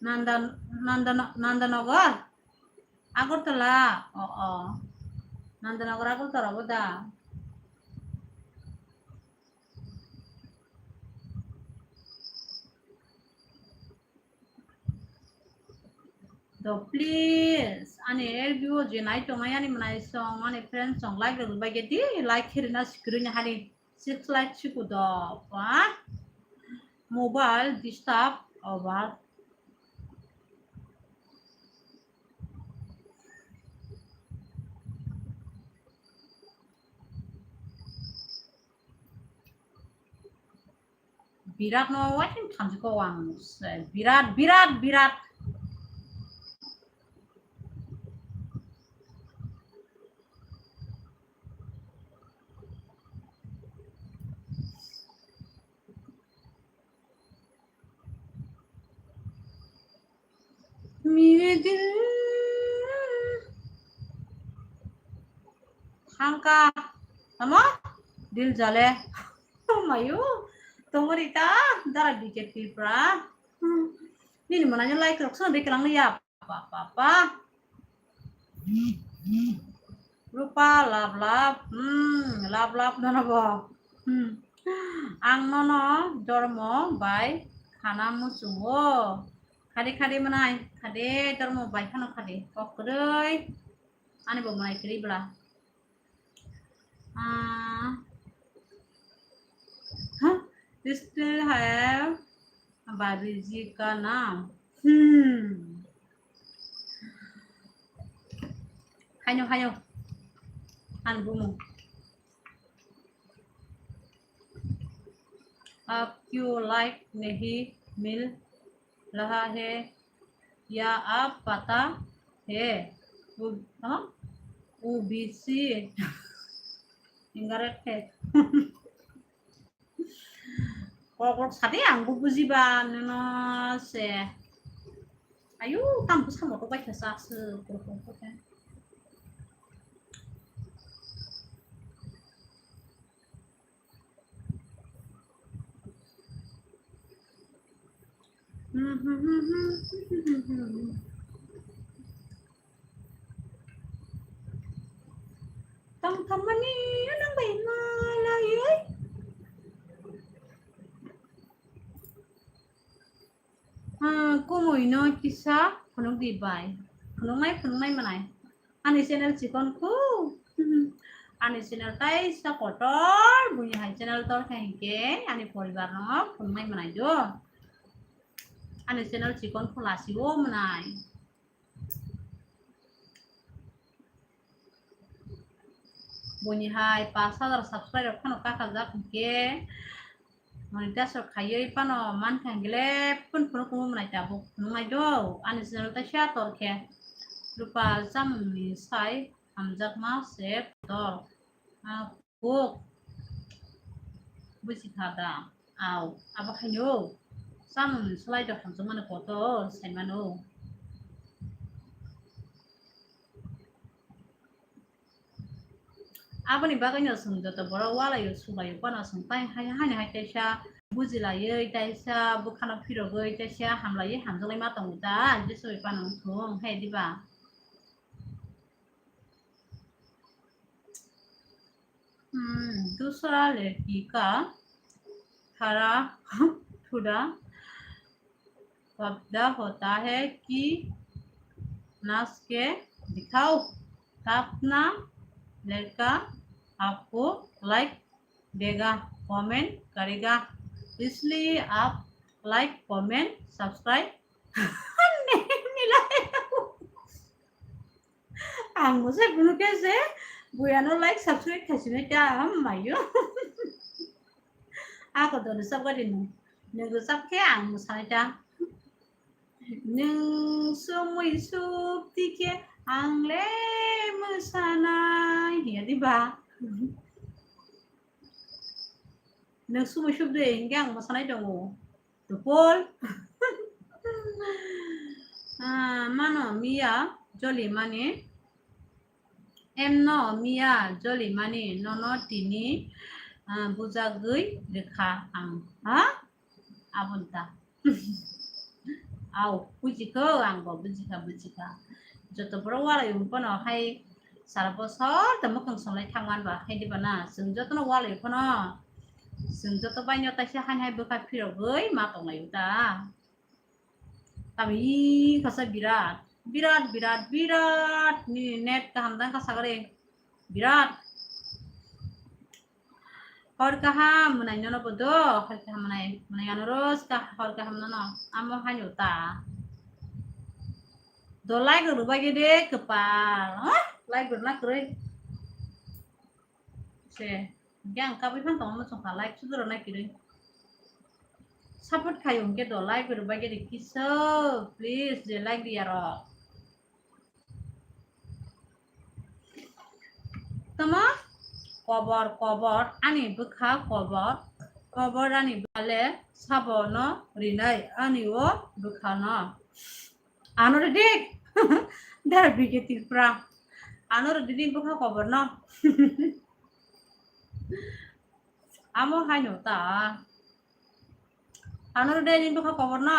Nanda, Nanda, Nandanagar? Agartala? O, o. Nandanagar Agartala bo da? To please, ani L B O je nai tongnai ani mwnai song, ani friend song like rwbai gedi, like khe rwna sikirwini hani six like siku do, ha? Mobile disturb over. Birat no waitham thamjiko ang, eh, birat, birat, birat. Mere dil thangka, tamo? Dil jale. Mayu, tongori ta, dara D K Tripura. Hmm. Nini mwnai no like rok song de kelang ya. Pa, pa, pa. Rupa, love, love. Hmm, love, love nono bo. Hmm. Ang nono dormo bai khana muchungo. Khadi, khadi mwnai, khadi dormo bai khano khadi. Kok kwrwi. Ani bo mwnai kwrwi bla. Ah. Huh? You still have Babiji ka naam. Hmm. Hayo, hayo. Han bumu. Aap kyu like nahi mil raha hai? Ya aap pata hai? U, huh? U B C. Incorrect hai. Kok rok sadi ang bo bujiba nono se. Ayu, tam bwsa moto bai khe chak se, kok kok khe. Tongthokmani nang bai malaiwi. Ah, kumui no kisa phunuk di bai. Phunuknai, phunuknai manai. Ani channel chikon khu. Ani channel taisa kotor, buini hai channel tor khe hinkhe ani poribar no phunuknai manai do. Ani channel chikon khu lasi o manai. Buini hai pash hajar subscribe rok phano kakhajak hinkhe monetize rok khaiwi phano mankha hinkhe le phun phunuk phunuk manai tabuk phunuknai do ani channel taisa tor khe. Rupa chamungni sai hamjakma se kotor. Ah, Kok. Buji kha da. Au, abo haino. Chamungni slai do hamjakmani kotor saimano. Aboni bagwino chwng joto borok walaio, subaio, phano chwng tai hai, haino hai kaisa bujilaiwi, taisa bwkhano phirogwi, taisa hamlaiwi hamjaklai ma tongo da, Jisu bai phano wng thung, hai diba? Hmm, दूसरा लड़की का खड़ा थोड़ा गंदा होता है कि नाच के दिखाओ, तब ना लड़का आपको लाइक देगा, कमेंट करेगा, इसलिए आप लाइक, कमेंट, सब्सक्राइब नहीं मिला है। Ang bo se phunuk khe se buya no like subscribe khai sinai ta ham mayo. Ako do rwchap gari no. Nwng rwchap khe ang mwsanai ta. Nwng sumui sup di khe ang le mwsanai hiya di ba. Nwng sumui sup de hinkhe ang mwsanai tongo. Tupul. Ah, mano miya joli mani. Em no miya joli mani nono tini, ah, bujagwi rwkha ang. Ha? Aboni ta. Au, bujikho, ang bo bujikha, bujikha. Joto borok walai wng phano hai sara bosor tamo kwngsonglai thangman ba hai diba na? Chwng jotono walai phano, chwng joto baino taisa haini hai bwkha phirogwi ma tonglai ta. Tamo i khasa birat, birat, birat, birat. Nini net kaham dang kha sagari. Birat. Hor kaham mwnai nono bodo, hor kaham mwnai, mwnai ano ros ka hor kaham nono, amo haino ta. Do like rwbai gede kwpal, ha? Like rwna kwrwi. Se, yang kabui phan tongma chwngkha, like sudu rwna kwrwi. Support khai hwnkhe do like rwbai khe rikisa, please, je like riya rok. Tama? Kobor, kobor, ani bwkha kobor, kobor ani bwkha le sabo no rinai ani o bwkha no. Ano rwdi, dara B K Tripura. Ano rwdi ni bwkha kobor no. Amo hai no ta. Ano rwdi ni bwkha kobor no.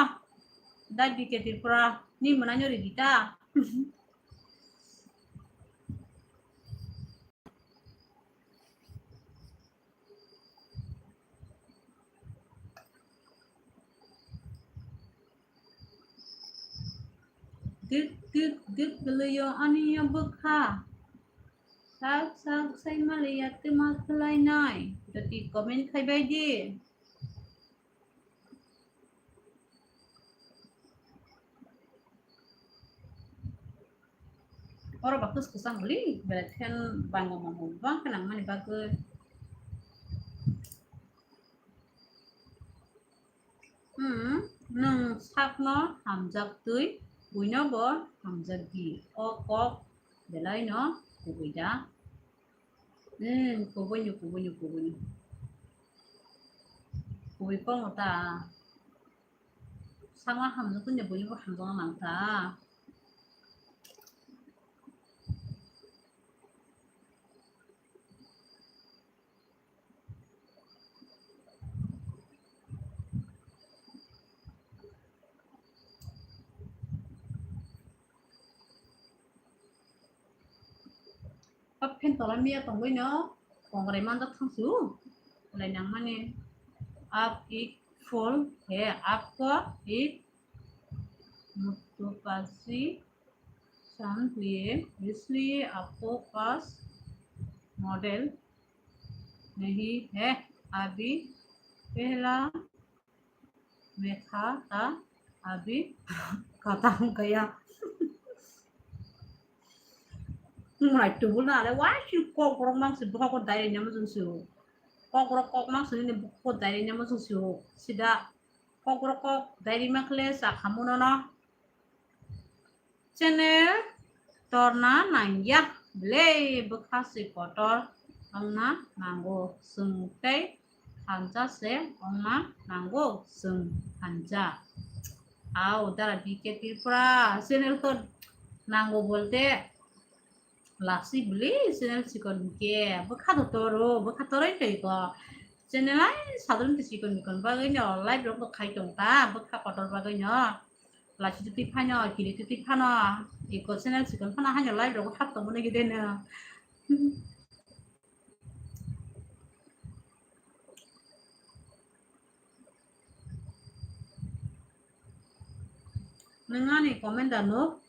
Dai B K Tripura ni mwnai no rwdi ta. Dik, dik, dik, kwlwio ani o bwkha. Sak, sak, sai maliya twma khwlainai. Jati comment khai bai di. Oro ba kwswk kwchang holi, belai fan bango mango bang khe nangmani bagwi. Hmm, nwng sakno hamjak twi, buino bo hamjak di. O kok belai no kubui da. Hmm, kubui no, kubui no, kubui no. Kubui kok no ta. Sakno hamjak twi, buino bo hamjakna nang ta. Pap phen tola miya tongwi no kongrai manjak thangsu. Lai nang mani, aap ek phool hai, aapko ek mutupasi chaan liye, isliye aapko paas model nahi hai, abhi pehla mein tha, abhi khatam gaya. Nai tubul na le wai si kok borok mang si bokha ko dai nya mo jung si o. Kok borok kok mang si ni bokha ko dai nya mo jung si o. Sida kok borok kok dai ri ma khle sa khamu no no. Channel torna nangya, belai bwkha se kotor wngna nango, chwng tei thansa se wngna nango, chwng thansa. Au, dara B K Tripura channel to nango bolte laksi bwli channel chikon hwnkhe bwkha to toro, bwkha toroi tei ko. Channel ai sadron te chikon mikon bagwi no live rok bo khai tong ta, bwkha kotor bagwi no. Lachi twi phano, kiri twi phano, eko channel chikon phano haino live rok hap tongmani gide no. Nwng ani comment da nuk.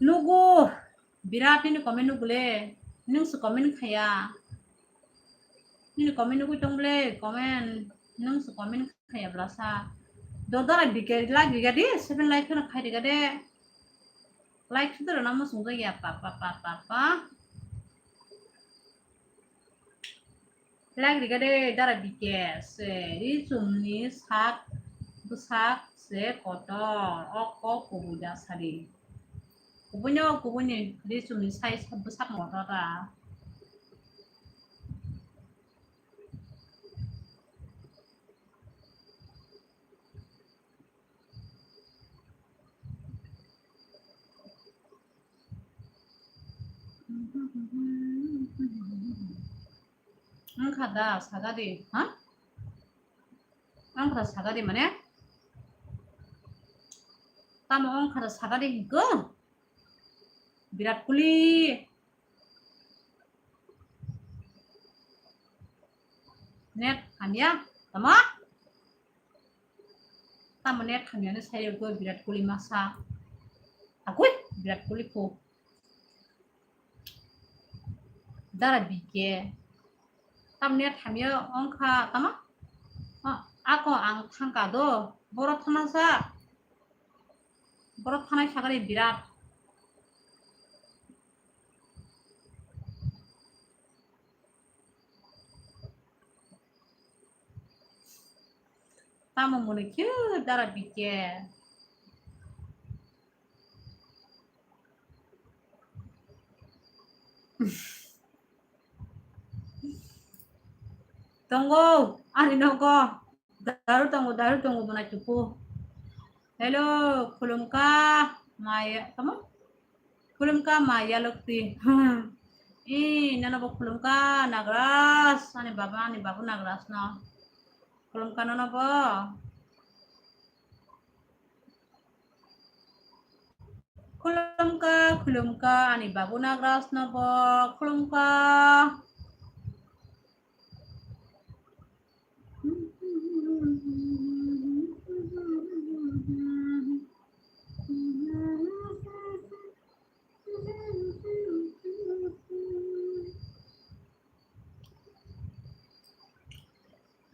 Nugo, birat nini comment nugo le. Nwng se comment khaya. Nini comment nugwi tong ble, comment. Nwng se comment khaya bla sa. Dodora bike like riga di, seven like kheno khai riga de. Like khito rana mo sungja ya pa pa pa pa pa. Like riga de dara bike se ri chumni sak bwsak se kotor o kok kubui da sari. Kubui no kubui ni ri chumni sai bwsak moto da. Wngkha da sagadi, ha? Wngkha da sagadi mane? Tamo wngkha da sagadi hwnkhe? Virat Kohli. Net hamya, tamo? Tamo net hamya ni sayo go Virat Kohli masa. Agoi, Virat Kohli ko. Dara bike. Tam net hamya wngkha, tamo? A, ako ang thangka do. Boro thana sa. Boro thanai sagari Virat. Tamo mwnwi khe dara bike. Tongo, ani nogo. Daru tongo, daru tongo, bwna chupu. Hello, khulumkha, maya, tamo? Khulumkha, maya lokti. Ih, nono bo khulumkha, Nagraj, ani baba, ani babu Nagraj no. Khulumkha nono bo. Khulumkha, khulumkha, ani babu Nagraj no bo, khulumkha.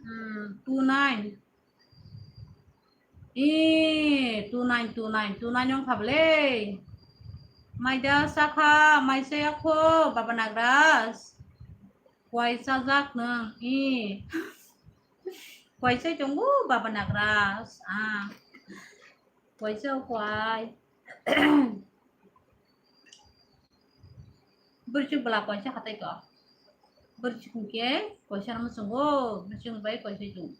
Hmm, two nine. Ee, two nine, two nine, two nine wng kha bwle. Maida sakha, maisa yakho, Baba Nagraj. Kwai chajak nwng, ee. Kwai chai tongo, Baba Nagraj. Ah. Kwai chao kwai. Bwrwi chuk bwla kwai cha khatai ko. Bwrwi chuk hwnkhe kwai cha rwma chungo, bwrwi chuk bai kwai chai tongo.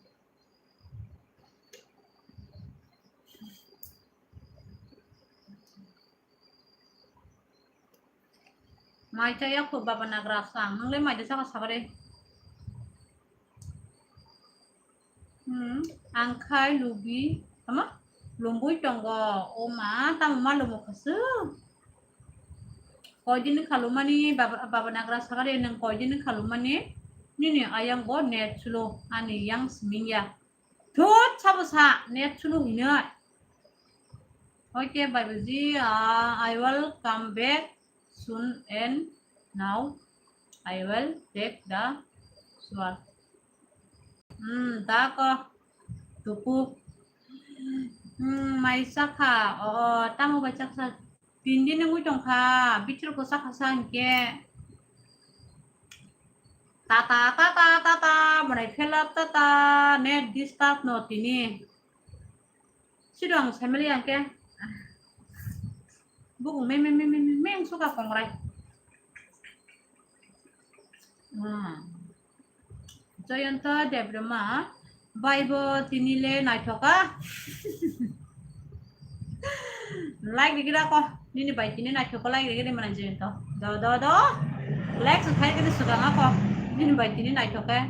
Mai cha yakho Baba Nagraj sang, nwng le mai cha sakha sakha de. Hmm, ang khai lubi, tamo? Lumbui tongo, o ma, tamo ma lumo khasu? Koidin khalumani Baba, Baba Nagraj sakha de, nwng koidin khalumani, nini ayang bo net slow, ani yang sming ya. Thut, sabo sa, net sunu hinoi. Okay, Babuji, uh, I will come back soon and now I will take the shower. Hmm, tako, tuku. Hmm, mai sakha, oh, tamo bai sakha. Tini din wngwi tongkha, bichwrwkgo sakha sa hinkhe. Tata, tata, tata, mwnai phelap tata, net disturb no tini. Siro ang family angke. Bukung me, me, me, me, me, me, ang suka kongrai. Hmm. Joyonto Debbarma, bai bo tini le naithoka. Like rikira ko, nini bai tini naithoka like rikiri mana Joyonto. Do, do, do. Like se khai kiri sugang ako, nini bai tini naithoka.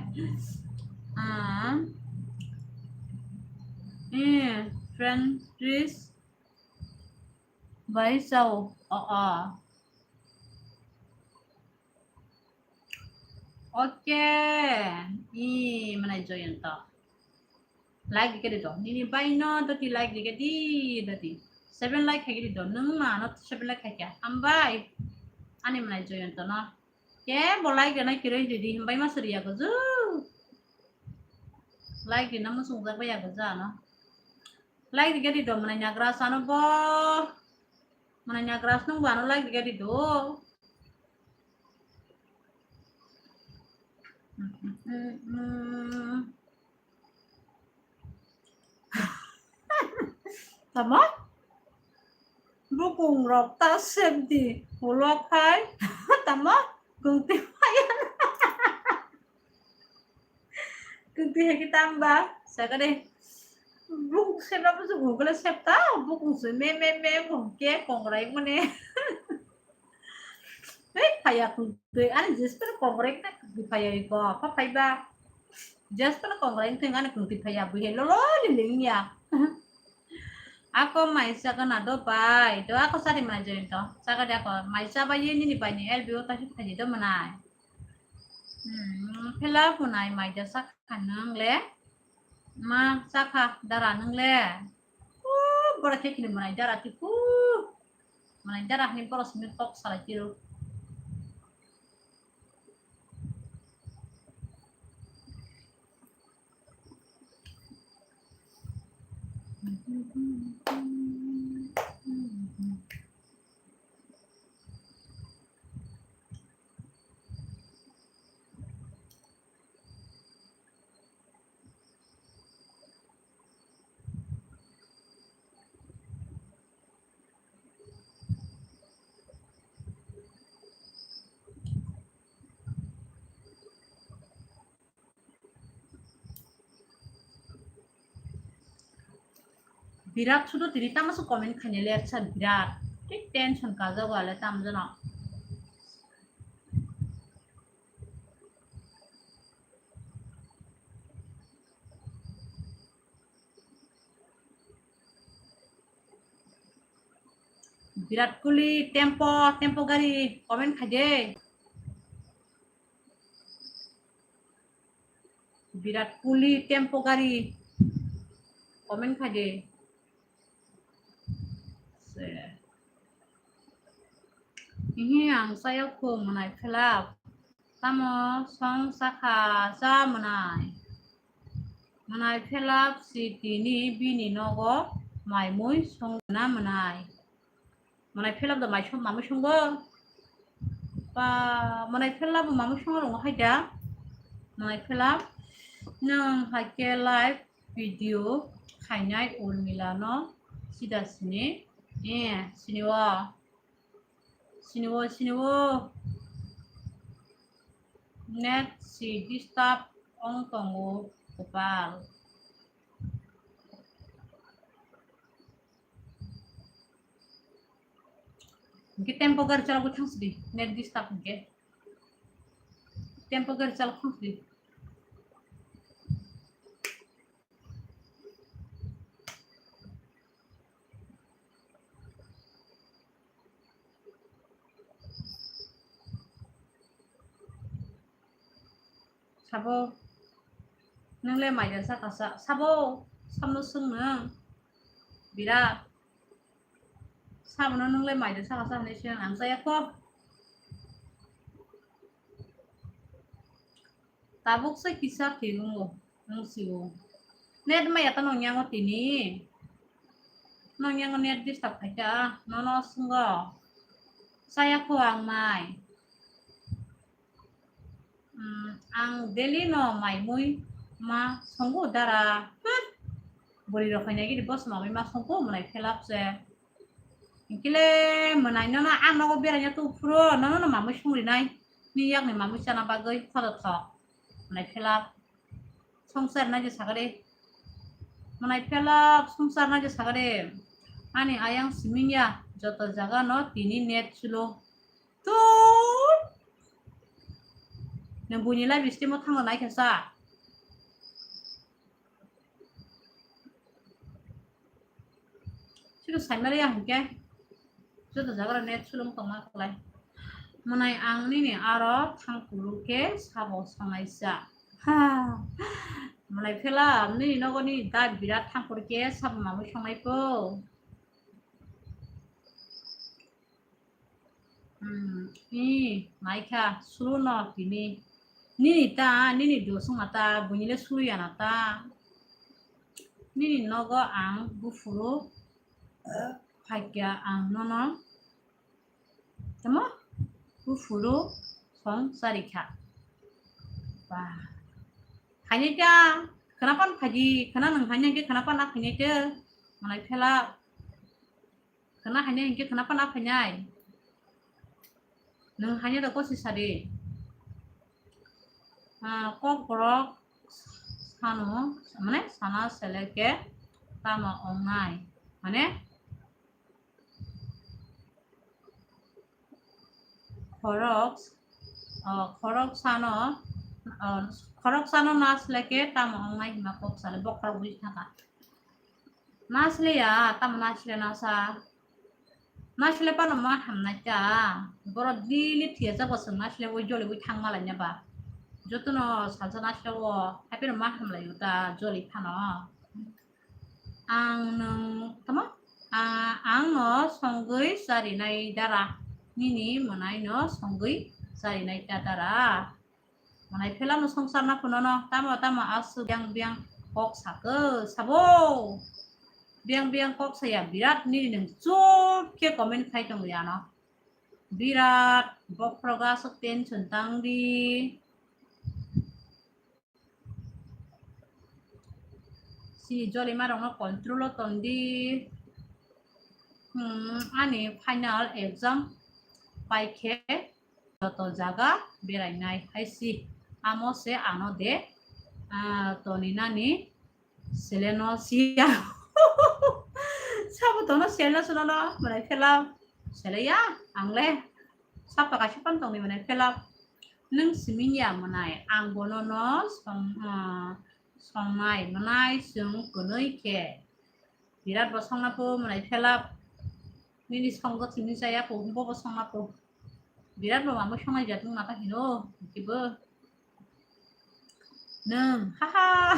Ah. Eh, friend, please. Bai sao. Oh, oh. Okay. Ih, mana Joyonto. Like dikhe di do. Nini bai no doti like dikhe di doti. Seven like khaikhe di do. Nung ma no seven like khaikhe. Hambai. Ani mana Joyonto no. Ke bo like rina kiroi di di. Hambai ma suri yago ju. Like rina musung jak bai yago ja no. Like dikhe di do mana Nagraj ano bo. Mana Nagraj nung bo ano like dikhe di do. Tamo? Bukung rok ta sep di. Ulo khai. Tamo? Kungti phaya. Kungti hai ki tamba. Saka de. Bukung sep na busu Google sep ta. Bukung su me, me, me, bukung ke kongrai mane. Hei, phaiya kungtwi, ani jesper kongrai na kungtwi phaiya iko, apa phaiba? Jesper kongrai wngthang ani kungtwi phaiya, bui hai lolo lili wngya. Ako maisa gana do bai, do ako sari manai join to, saka de ako maisa bai ye nini bai ni L B O ta hit khaji do manai. Hmm, phela phunai maida sakha nang le, ma sakha dara nang le. Ooh, bora khe kini manai dara tiku. Manai dara hani bora simi kok salai tiro. Birat sudu tini tamo se comment khaina lersa birat. Thik tension kajago ale tamjano. Birat Kohli, tempo, tempo gari, comment khaide. Birat Kohli, tempo gari, comment khaide. Se. Ihi ang saya kho mwnai phelap. Tamo song sakha cha mwnai. Mwnai phelap si tini bini nogo mai mui song na mwnai. Mwnai phelap do mai song, mamui songo. Pa, mwnai phelap bo mamui songo rong hai da. Mwnai phelap nang hai ke live video khainai Urmila no sida sini. Eh, sini wa. Sini wo, sini wo. Net si disturb ong tongo, kopal. Hingke tempo gari chalok thang sidi, net disturb hingke. Tempo gari chalok thang sidi. Sabo, nwngle maida saka sa, sabo, samno swng nung, bira, sabono nwngle maida saka sa hinui swng ang chaya kho. Tabuk se kisa thwirwngo, nwng sio. Net maya ta nong yango tini. Nong yango net disturb khaikha, nono swngo. Chaya kho ang mai. Hmm, ang daily no mai mui ma songo dara. Hmm. Bwrwi rok khaina gidi boss mamui ma songo mwnai phelap se. Hingkhe le mwnai nono ang nogo beraina tu phuro, nono no mamui songrinai. Ni yakni mamui chana bagwi khodo thok. Mwnai phelap. Songsar nai je sakade. Mwnai phelap, songsar nai je sakade. Ani ayang siming ya, joto jaga no tini net slow. Tu. Nang buini live stream o thangna nai khe sa. Sino saimaliya hingke joto jaga rok net sulung tongma khlai. Mwnai ang nini aro thangkulu khe sabo songnaisa. Ha. Mwnai phela nini nogo ni da birat thangkulu khe sabo mamui songnai po. Hmm, i, maikha, suru no tini. Nini ta, nini dosung ata, buini le suru yana ta. Nini nogo ang bufuru, phaikya ang nono. Tamo? Bufuru song sarikha. Ba. Khainai ta, khanapan phaidi, khana nang khainai ke, khanapan a khainai te. Mwnai phela. Khana hainai hingke khana pana phainai. Nwng hainai rok kosi sadi. Ah, kok borok sano, mane sana seleke tamo ongnai. Mane khorok, oh, khorok sano, oh, khorok sano na seleke tamo ongnai hima kok sale bokhorok bui thaka. Nasle ya, tamo nasle nasa. Nasle pano ma hamnai ta. Borok daily thiya jabo chwng nasle oi joli oi thang malai na ba. Jotono salsa nasle o, haipeno ma hamlai o ta joli phano. Ang nwng, tamo? Ah, ang no songwi charinai dara. Nini mwnai no songwi charinai ta dara. Mwnai phela no songsar na phuno no, tamo tamo aswk biang biang kok sakhe sabo. Biang biang kok saya birat nini nwng chup khe comment khai tong ya no. Birat bokhorok aswk tension tang di. Sini jolima rok no control o ton di. Hmm, ani final exam pai khe joto jaga berainai hai si. Amo se ano de, ah, toni nani seleno siya. Sabo tono selna sunono, mwnai phelap. Selaya, ang le. Sapa kaisa pan tongni mwnai phelap. Nwng siming ya mwnai, ang bono no song, ah, songnai mwnai chwng kwnwi khe. Birat bo songna po mwnai phelap. Nini songgo simi chaya po, bo bo songna po. Birat bo mamui songnai jat wngma ta hino, kibo. Nwng, haha.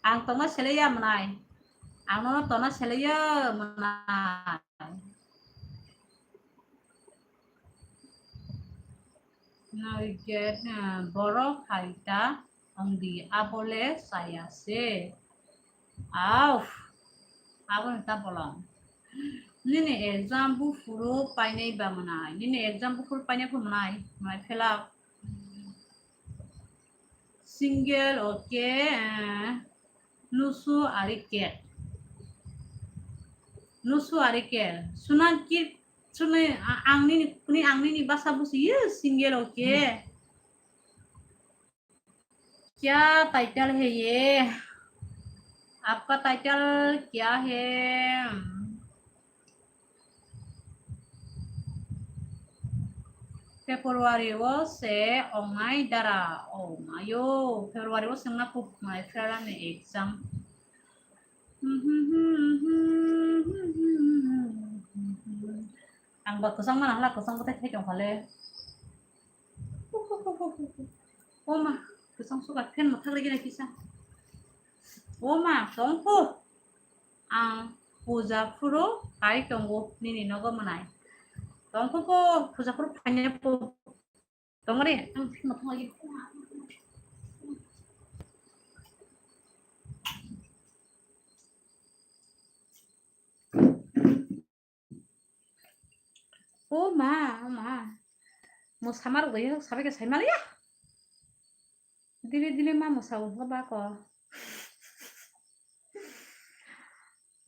Ang tongna selaya mwnai. Ang nono tongna selaya mwnai. Nai get, eh, borok hai ta wng di, abo le chaya se. Auf, abo ni ta bolong. Nini exam buphuru painai ba mwnai. Nini exam buphuru painai phu mwnai. Mwnai phelak. Single, okay, eh, nusu ari ket. Nusu ari ket. Sunan ki, sunai, a-, ang nini, kuni ang nini basa busi, ye, single, okay. क्या टाइटल है ये? आपका टाइटल क्या है? February o se ongnai dara. Oh mayo, February o se wngna kuk mai pherani exam. Ang ba kwchang mana hla, kwchang bwtai thai tong phale. O ma, kwchang suka fan mwthak rigi nai kisa. O ma, tong phu. Ang puja phuru hai tongo nini nogo mwnai. Tong phu phu, puja phuru phaine phu. Tong re, ang fan mwthak rigi. O ma, o ma. Mo samar ugaya sabai ke sai maliya. Dile dile ma mo sao ba ko.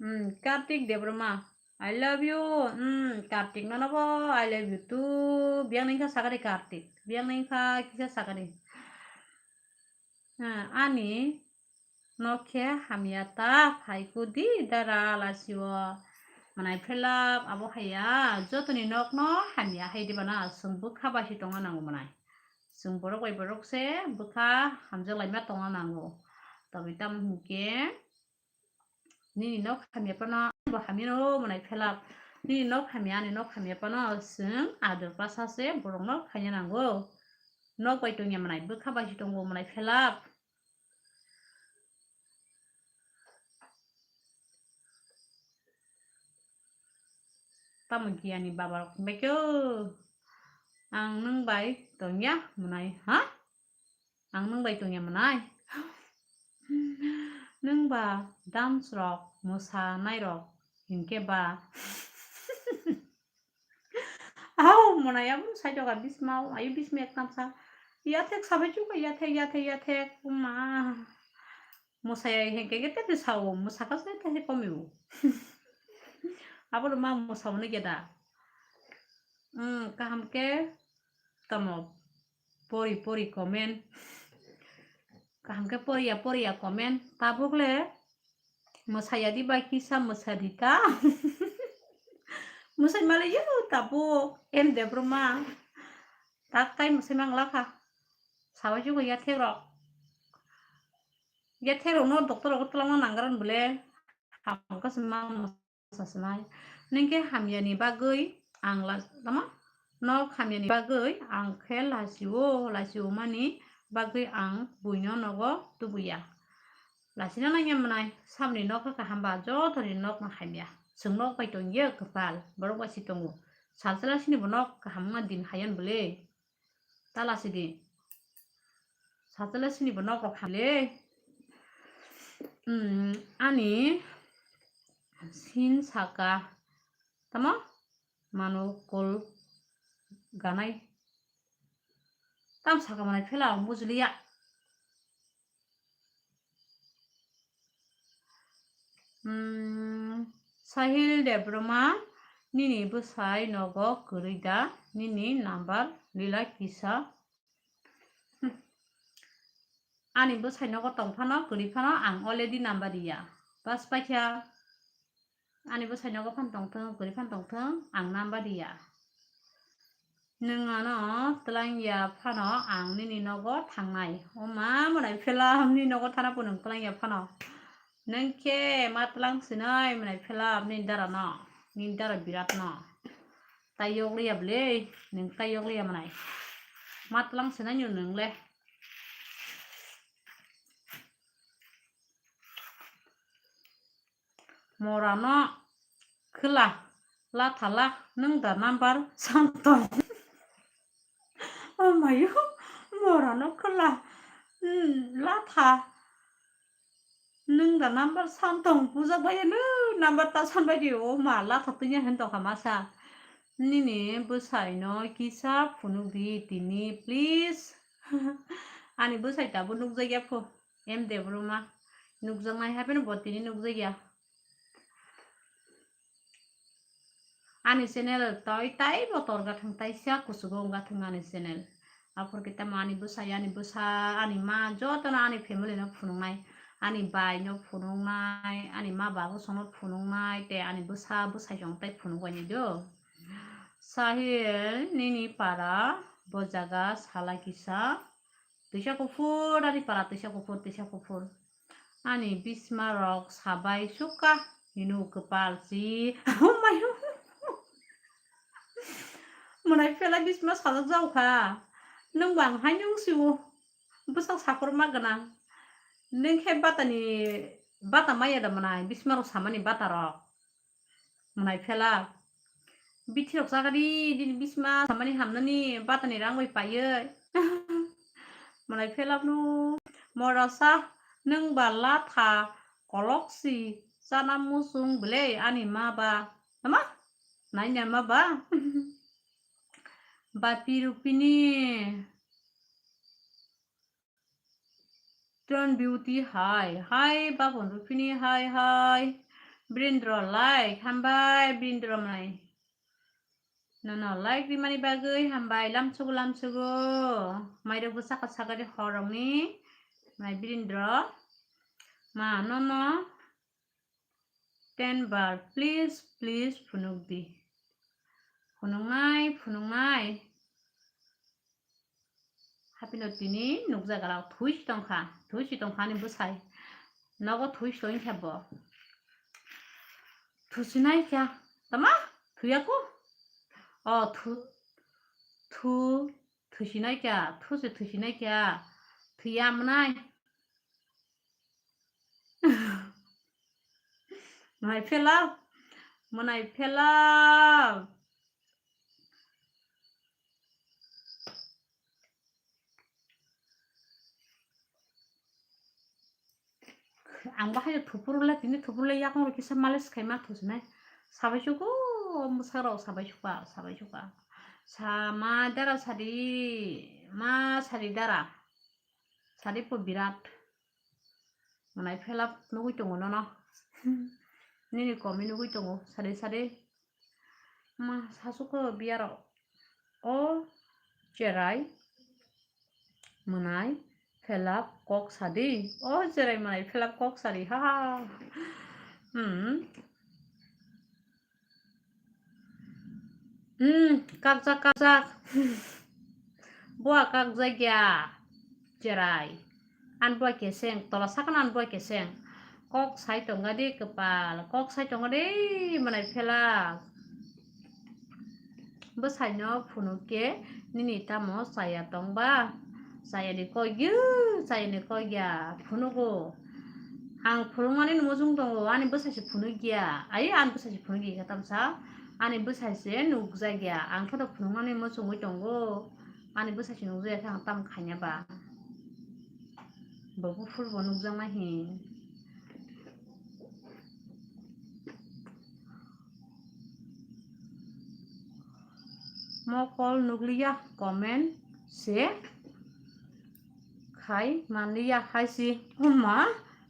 Hmm, Kartik Debbarma, I love you. Hmm, Kartik nono bo, I love you too. Biang nai kha sakari Kartik. Biang nai kha kisa sakari. Hmm, ani Nok khe hamya ta phai kudi dara lasio. Mwnai phelap abo haya jotoni nok no hamya hai di bana chwng bwkha bai se tongna nango mwnai. Chwng borok bai borok se bwkha hamjak laima tongna nango. Tobwi tamo hinkhe nini nok hamya phano bo hamya no mwnai phelap. Nini nok hamya ani nok hamya phano chwng ador bwsa se borok no khaina nango. Nok bai tongya mwnai bwkha bai se tongo mwnai phelap. Tamo giyani baba rok hinbai khe, o, ang nwng bai tongya mwnai, ha? Ang nwng bai tongya mwnai? Nwng ba dance rok, mwsanai rok hinkhe ba. Au, mwnai aboni side o ka bisma, ayu bisma ekdam sa. Yathek sabai chuka, yathek, yathek, yathek, ma. Mwsaya hinkhe khe tei sao, mwsakha se tei komio. Abo ma mwsao nigya da. Hmm, kaham khe tamo pori pori comment. Kaham khe poriya poriya comment. Tabuk le mwsaya di bai kisa mwsa di ta. Mwsai male yo tabuk M Debbarma. Tak tai mwsai mang lakha. Sabai chuka yathek rok. Yathek rok no doctor rok twlangna nangran bole. Hamkha se mang Sasnai. Ningkhe hamyani bagwi ang la-, tamo? Nok hamyani bagwi ang khe lachi-o, lachi-o mani bagwi ang buino nogo tubuya. Lachina nangya mwnai, samni nokha kaham ba jotoni nokno hamya. Chwng nok bai tongya kwpal, borok bai si tongo. Salsala sini bo nok kaham wngna din hayan bwle. Tala sidi. Satele sini bo nok rok hale. Hmm, ani sin saka. Tamo? Mano kol ganai. Tam saka manai phela ang bujliya. Hmm, Sahil Debbarma, nini bwsai nogo kwrwi da? Nini number lila kisa. Hmm. Ani bwsai nogo tong phano, kwrwi phano, ang already number riya. Bas paikha. Ani bwsai nogo phan tongthwng, kwrwi phan tongthwng, ang namba diya. Nwng ano twlang ya phano ang nini nogo thangnai. O ma, mwnai phela nini nogo thana po nwng twlang ya phano. Nwng khe ma twlang sinai mwnai phela nini dara no, nini dara birat no. Tai yok liya bwle, nwng tai yok liya mwnai. Ma twlang sinai nwng le. Morano khwla lathala nwng da number santong. Oh mayo, morano khwla, hmm, latha nwng da number santong bujak bai nwng number ta san bai di. Oh ma, latha twinya hin tongkha masa. Nini bwsai no kisa phunuk di tini please. Ani bwsai tabuk nukjakya pho. M Debbarma nukjaknai hapheno bo tini nukjakya. Ani channel toi taibo tor gathang taisa kuchugo wng gathang ani channel. Aphor khe tamo ani bwsai, ani bwsa, ani ma jotono ani family no phunuknai. Ani bai no phunuknai, ani ma babu songno phunuknai, tei ani bwsa bwsai song tai phunukbaini do. Sahil nini para bo jaga sala kisa. Twisa kuphur, ani para twisa kuphur, twisa kuphur. Ani bisma rok sabai sukha, hinu kwpal si. Mayo. Mwnai phela bisma sajak jaokha. Nwng bang hai nwng siwo. Bwsak sakhorma gwnang. Nwng khe batani, bata maya da mwnai, bisma rok samani bata rok. Mwnai phela. Bithi rok chakadi, dini bisma samani hamnani batani rang bai paiwi. Mwnai phela no morasa nwng ba latha kolok si chana muchung bwle ani ma ba. Tama? Naina ma ba? Bapi rupini. Tron Beauty hai, hai Bapon Rupini hai, hai Birindra like, hambai Birindra mai. Nono like rimani bagwi hambai, lamsugo, lamsugo. Mairok bwsakha sakari horokni mai Birindra. Ma, nono ten bar, please, please, phunuk di. Phunuknai, phunuknai. Hapino tini nukjaga rok thuisi tongkha, thuisi tongkha ani bwsai. Nogo thuisi tongkha bo. Thusinai kha, tama? Thuya ko? O, thu, thu, thusinai kha, thusi thusinai kha. Thuya mwnai. Mwnai phela, mwnai phela. Ang bahai thupurule, tini thupurule yakung rok kisa malis khaima thusinai. Sabai sugo, mwsarok sabai suka, sabai suka. Sama dara sadi, ma sadi dara. Sadi po birat. Mwnai phela nugui tongo nono. Nini komi nugui tongo, sade sade. Ma sasuko biyaro. O cherai. Mwnai phela kok sadi. O cherai mwnai phela kok sadi. Ha ha. Hmm. Hmm, kakjak, kakjak. Bua kakjak ya, cherai. An bua keseng, tola sakano an bua keseng. Kok sai tonga de kwpal, kok sai tonga de, mwnai phela. Bwsai no phunuk khe nini tamo chaya tong ba? Chaya ni kok ya, chaya ni kok ya, phunugo. Ang phunukmani muchung tongo, ani bwsai se phunuk ya. Ai, ani bwsai se phunuk ya khe tamsa. Ani bwsai se nukjak ya. Ang khe to phunukmani muchungwi tongo. Ani bwsai se nukjak ya khe ang tamo khaina ba? Bo buphur bo nukjakma hi. Mokol nukliya comment se khai manliya hai si. Huma,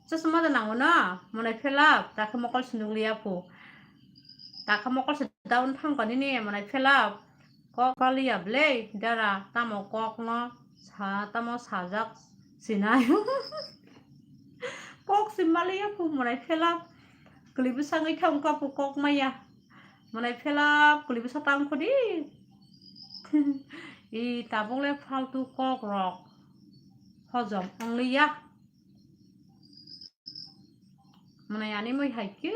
chasma da nango na, mwnai phela, takhe mokol se nukliya phu. Takhe mokol se down thang kani ni, mwnai phela. Kok paliya ble, dara, tamo kok no sa, tamo sajak sinai. Kok si maliya phu mwnai phela. Kwlwi bwsangwi thang kok kok maya. Mwnai phelap kwlwi bwsa tang khudi. I tabuk le faltu kok rok. Hojom ongliya. Mwnai ani moi hai khe.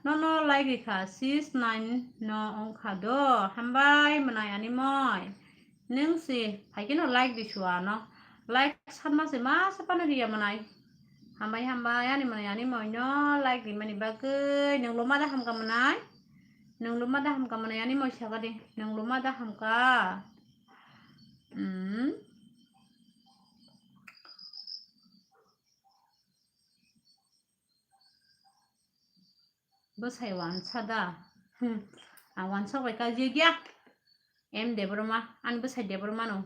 No no like rikha six nine no ongkha do. Hambai mwnai ani moi. Nwng si hai khe no like di suwa no. Like sanma se ma se pano riya mwnai. Hambai hambai ani mwnai ani moi no like di mani bagwi nwng loma da hamka mwnai. Nwng loma da hamka mwnai ani moi saka di. Nwng loma da hamka. Hmm. Bwsai wansa da. Hmm. Ang wansa bai kajia gya. M Debbarma, ani bwsai Debbarma no.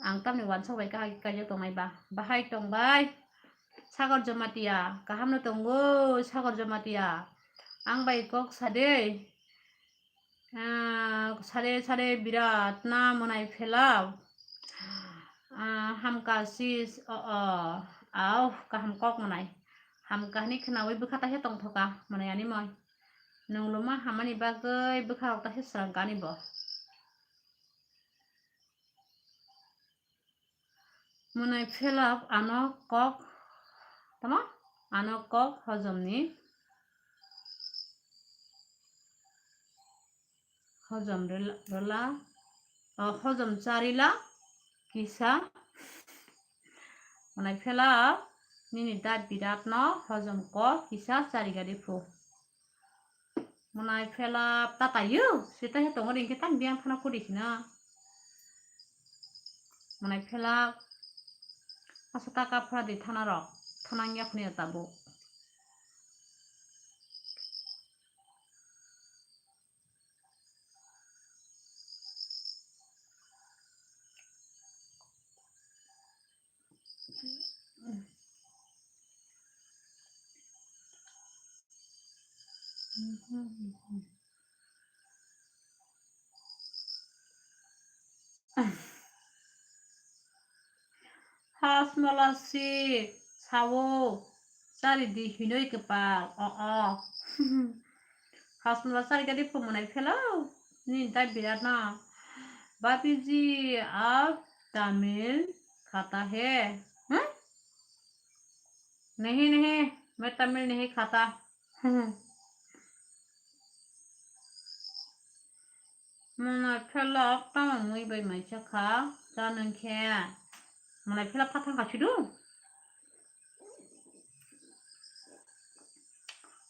Ang tamni wansa bai kahai kajia tongnai ba. Bahai tong bai. Sagar Jamatia, kaham no tongo, Sagar Jamatia. Ang bai kok sade. Ah, sare sare birat na mwnai phelao. Ah, hamka sis, o, o, au, kaham kok mwnai. Hamka hwnwi khwnawi bwkha taisa tongthoka mwnai ani moi. Nwng luma hamani bagwi bwkha rok taisa srang kani bo. Mwnai phelap ano kok, tamo? Ano kok hojomni, hojom rela, rela, o, hojom charila kisa. Mwnai phelap nini da birat no hojom kok kisa chariga di phu. Mwnai phelap tatayo, sita he tongo ringke tang biang thana kudi khina. Mwnai phelap asa taka phra di thana rok, thana wngya khuni tabuk. Hasmala si sao chari di hinoi kwpal o o. Hasmala chari gadi phumunai phelo. Ni tai birat no. Babiji ab Tamil khata hai. Hmm? Nahi nahi, main Tamil nahi khata. Mwnai phelok tamo mui bai mai chakha, ta nung khe. Mwnai phelok kha thang kha sidu.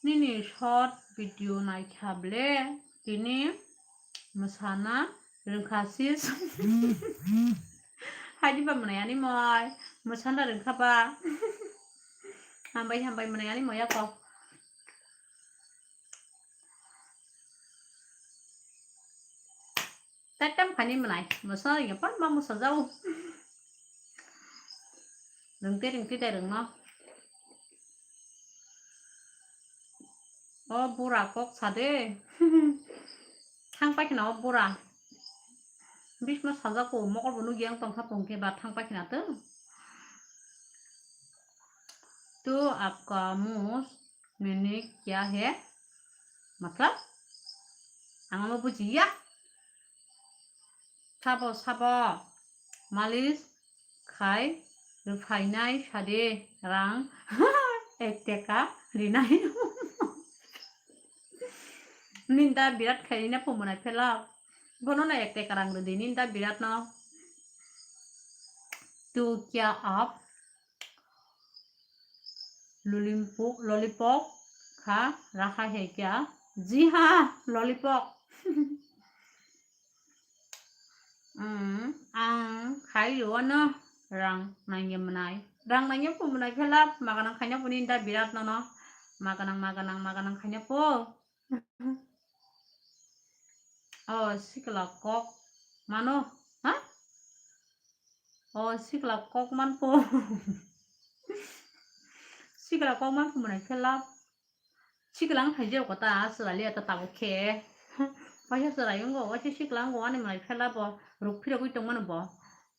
Nini short video nai kha ble, tini mwsana rwngkha sis. Hai diba mwnai ani moi, mwsana rwngkha ba. Hambai hambai mwnai ani moi ako. Tatam khani mwnai, moso ya pan ma moso jau. Rengte rengte dai rengno. O bura kok sade. Thang paikna o bura. Bisma sajako mokol bo nugi ang tongkha pungke ba thang paikna to. Tu apka mus Mene kya hai? Matlab? Ang ano bujiya. Sabo, sabo. Malis khai rwphainai sade rang ek teka rinai. Ninda birat khai rina phumunai phela. Bono na ek teka rang rwdi ninda birat no. Tu kya aap Lollipop, lollipop kha raha hai kya? Ji ha, lollipop. Hmm, ang khai rwano rang nangya mwnai. Rang nangya phu mwnai phela maganang khaina puni da birat nono. Maganang, maganang, maganang khaina phu. O sikla kok mano, ha? O sikla kok manpo. Sikla kok manpo mwnai phela. Sikla ang thaijak kota chwraili ata tabuk khe. Paisa chwrai wngo, waisa sikla wngo ani mwnai phela bo ruk phirogwi tongmano bo.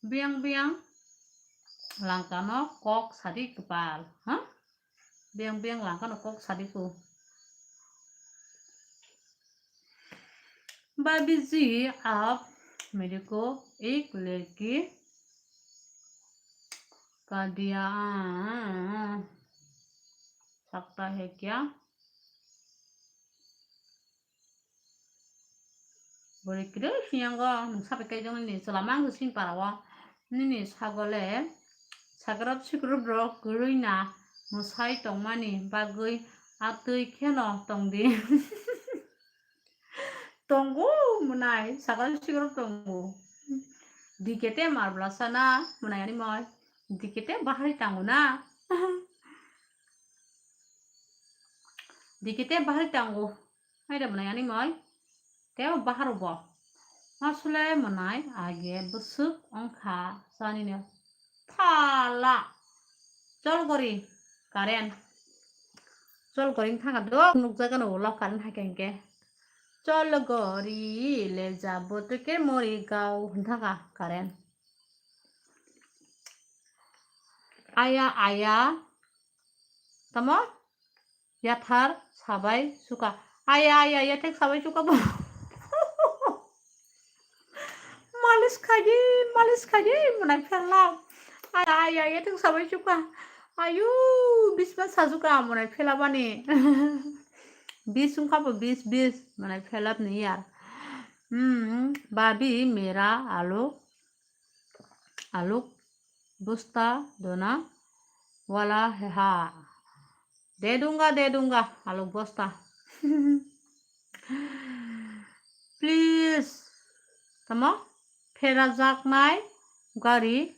Biyang biyang langkano kok sadi kwpal, ha? Beng beng langkano kok sadi ko. Babi ji aap mere ko ek leki ka diya sakta hai kya? Bwrwi kwrwi siyang o nwng sabai kaijaknai ni chwla mang sing para o nini sagole sakrop sikrop rok kwrwi na mwsai tongmani bagwi atwi kheno tongdi. Tongo mwnai sakrop sikrop tongo. Dikete marbla sana mwnai ani moi. Dikete bahari tango na. Dikete bahari tango. Haida mwnai ani moi. Teo bahar bo. Asle mwnai age bwswk wngkha sanino. Thala. Chol gori current. Chol gori wngkha do nukjagano ulo current hai khe hinkhe. Chol gori le jabo teke mori gao wngkha current. Aya aya. Tamo? Yathar sabai chuka. Aya, aya, yathek sabai chuka bo. Malis khaidi, malis khaidi, mwnai phelak. Aya, aya, yathek sabai chuka. Ayu, bisma sajuka, mwnai phelabani. Bis wngkha bo, bis, bis, mwnai phelap ni yar. Hmm, babi mera alo. Aluk bosta dona wala hai ha. De dunga, de dunga, aluk bosta. Please, tamo pherajaknai gari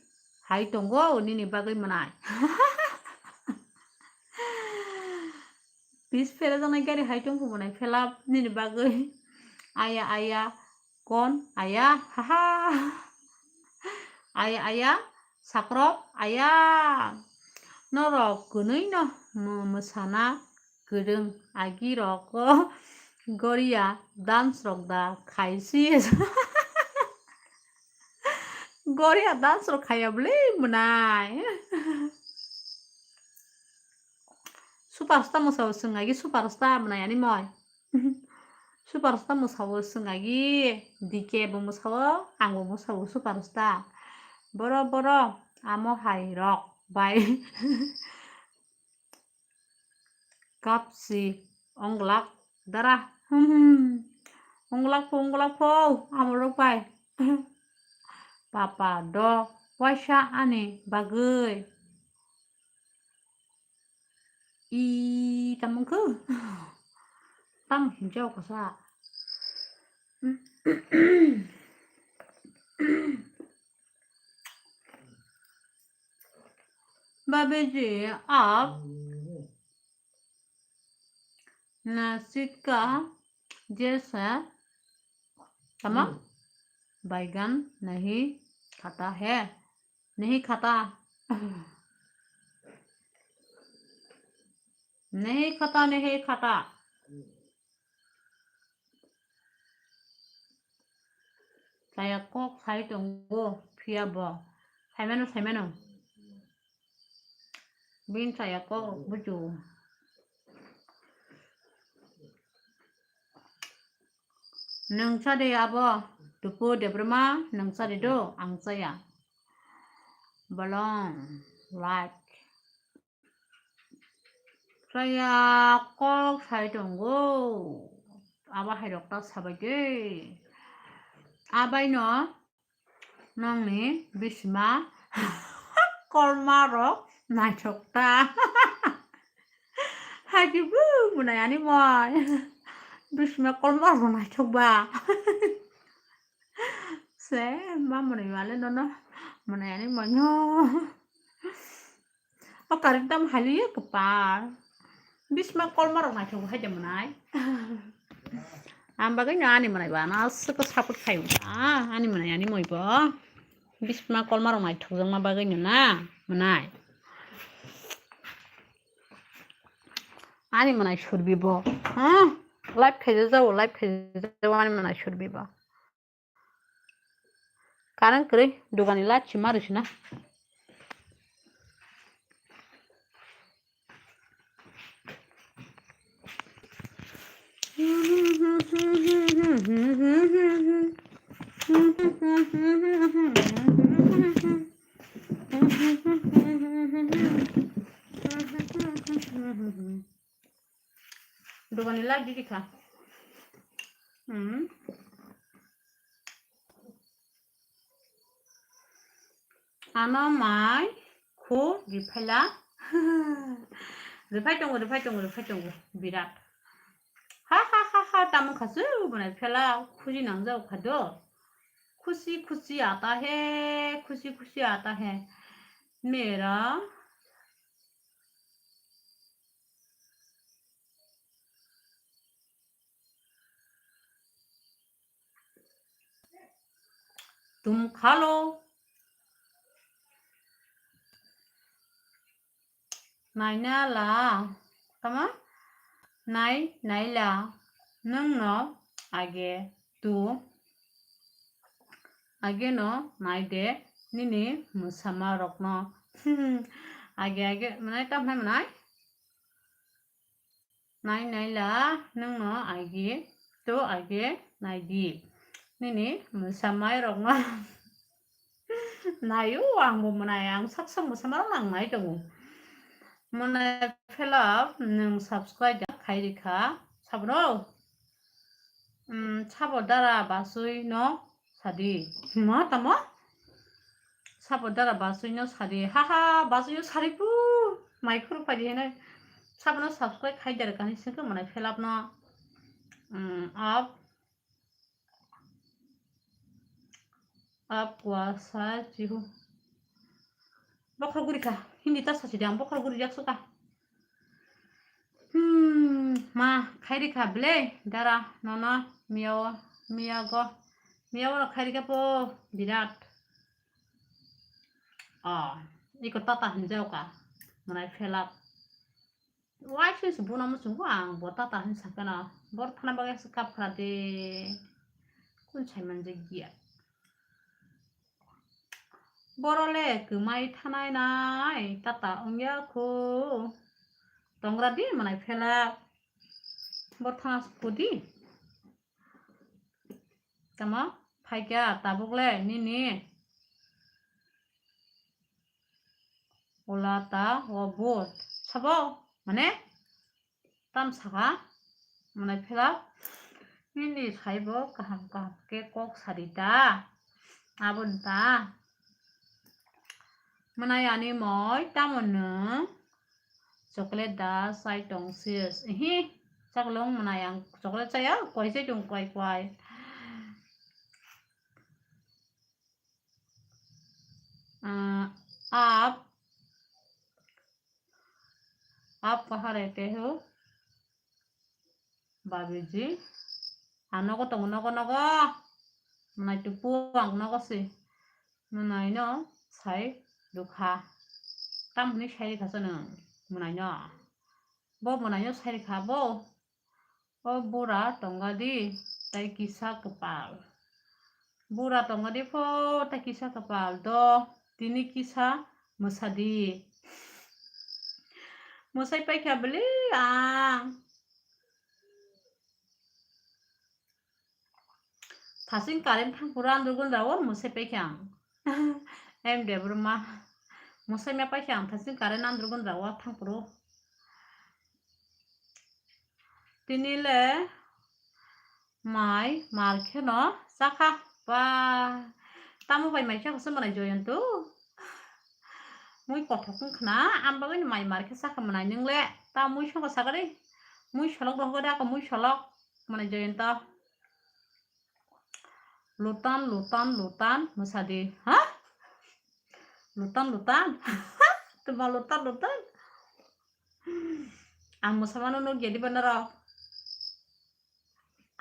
hai tongo nini bagwi mwnai. Bis pherajaknai gari hai tongkhu mwnai phelap nini bagwi. Aya, aya, kon, aya, haha. Aya, aya, sakrok, aya. Norok kwnwi no mo-, mwsana kwrwng agi rok o goria dance rok da khaisi. Goria dance rok khaya bwle mwnai. Superstar mwsao swng agi superstar mwnai ani moi. Superstar mwsao swng agi D K bo mwsao, ang bo mwsao superstar. Boro boro amo hai rok bai. Kapsi onglak dara. Hmm, hmm. Onglak pho, onglak pho, amo rok bai. Papa do waisa ani bagwi. I tamo wngkhu? Tamo hinjao kasa. Babeji, aap nasik ka jaisa, tamo? Baigan nahi khata hai. Nahi khata. Nahi khata, nahi khata. Chaya kok sai tongo, phiya bo. Saimano, saimano. Bini chaya kok buju. Nwng cha de abo, Tupu Debbarma, nwng cha de do, ang chaya. Bolong, like. Chaya kok sai tongo. Abo hai rok ta sabai de. Abai no nongni bisima kolma rok naithok ta. Hai di bu mwnai ani moi. Bisima kolma rok naithok ba. Se ma mwnai male nono mwnai ani moi no. O current tam haliya kwpal. Bisma kolma rok naithok hai de mwnai. Ang bagwi no ani mwnai ba na aswk support khai wngkha. Ani mwnai ani moi bo. Bisma kolma rok naithok jakma bagwi no na mwnai. Ani mwnai surbi bo. Ha? Live khaijak jao, live khaijak jao ani mwnai surbi bo. Current kwrwi dugani light se ma rwsina. Dogani lak didi kha. Hmm. Ano mai khu riphaila. Riphai tongo, riphai tongo, riphai tongo. Birat. Ha ha ha ha, tamo khasu bunai phela khuji nangjao khado. Khusi khusi aata hai, khusi khusi aata hai. Mera Tum khalo. Naina la. Tama? Nai, naila. Nwng no age tu. Age no naide nini mwsama rokno. Age, age, mwnai tamo hai mwnai? Nai naila nwngno agi to agi naidi. Nini mwsamai rokno naio, angbo mwnai, ang sak sak mwsama rok nang nai tongo. Mwnai phela nwng subscribe da khai rikha sabro. Hmm, sabo dara basui no sadi. Ma tamo? Sabo dara basui no sadi. Ha ha, basui no sari pu. Mai khuru padi hene. Sabo no subscribe khai der kani singke mwnai phela no. Hmm, up. Up wa sa chihu. Bokhorok guri kha. Hindi ta sachidi ang bokhorok guri jak suka. Hmm, ma khai rikha ble dara nono miyawo miyago miyawo no khai rikha po birat. Oh, iko tata hinjao ka mwnai phela. Waisui se bono muchungo ang bo tata hin sakeno. Bor thana bagwi se kap kha de. Kun sai manjak giya. Boro le kwmai thanai nai tata wngya kho. Tongra di mwnai phela. Bor thana kho di. Tamo phaikya tabuk le nini. Ola ta o bo sabo mane tam saka mwnai phela nini saibo kaham kaham khe kok sadi ta aboni ta mwnai ani moi tamo nwng chocolate da chai tong sis hi chaklong mwnai ang chocolate chaya koi chai tong koi koi. Ah, up, up kahare tehu, babiji, ah, nogo tongo, nogo, nogo, mwnai tupu ang nogo si, mwnai no sai dukha, tam hwnwi sai rikha chwng mwnai no, bo mwnai no sai rikha bo. O bura tonga di, tai kisa kwpal. Bura tonga di pho, tai kisa kwpal. Do, tini kisa mwsa di. Mwsai paikha bwle ang. Thasing current thang phuru androgon rao mwsai paikha ang. M Debbarma. Mwsai ma paikha ang thasing current androgon rao thang phuru. Tini le mai mar kheno chakha. Ba, tamo bai mai khe se mwnai Joyonto. Mui kothok wng khna, am bagwi mai mar khe chakha mwnai nwng le. Ta mui songo sakari. Mui solok rohgo da ko mui solok. Mwnai Joyonto. Lutan, lutan, lutan, mwsadi. Ha? Lutan, lutan. Tuma lutan, lutan. Ang mwsamano nukya diba norok?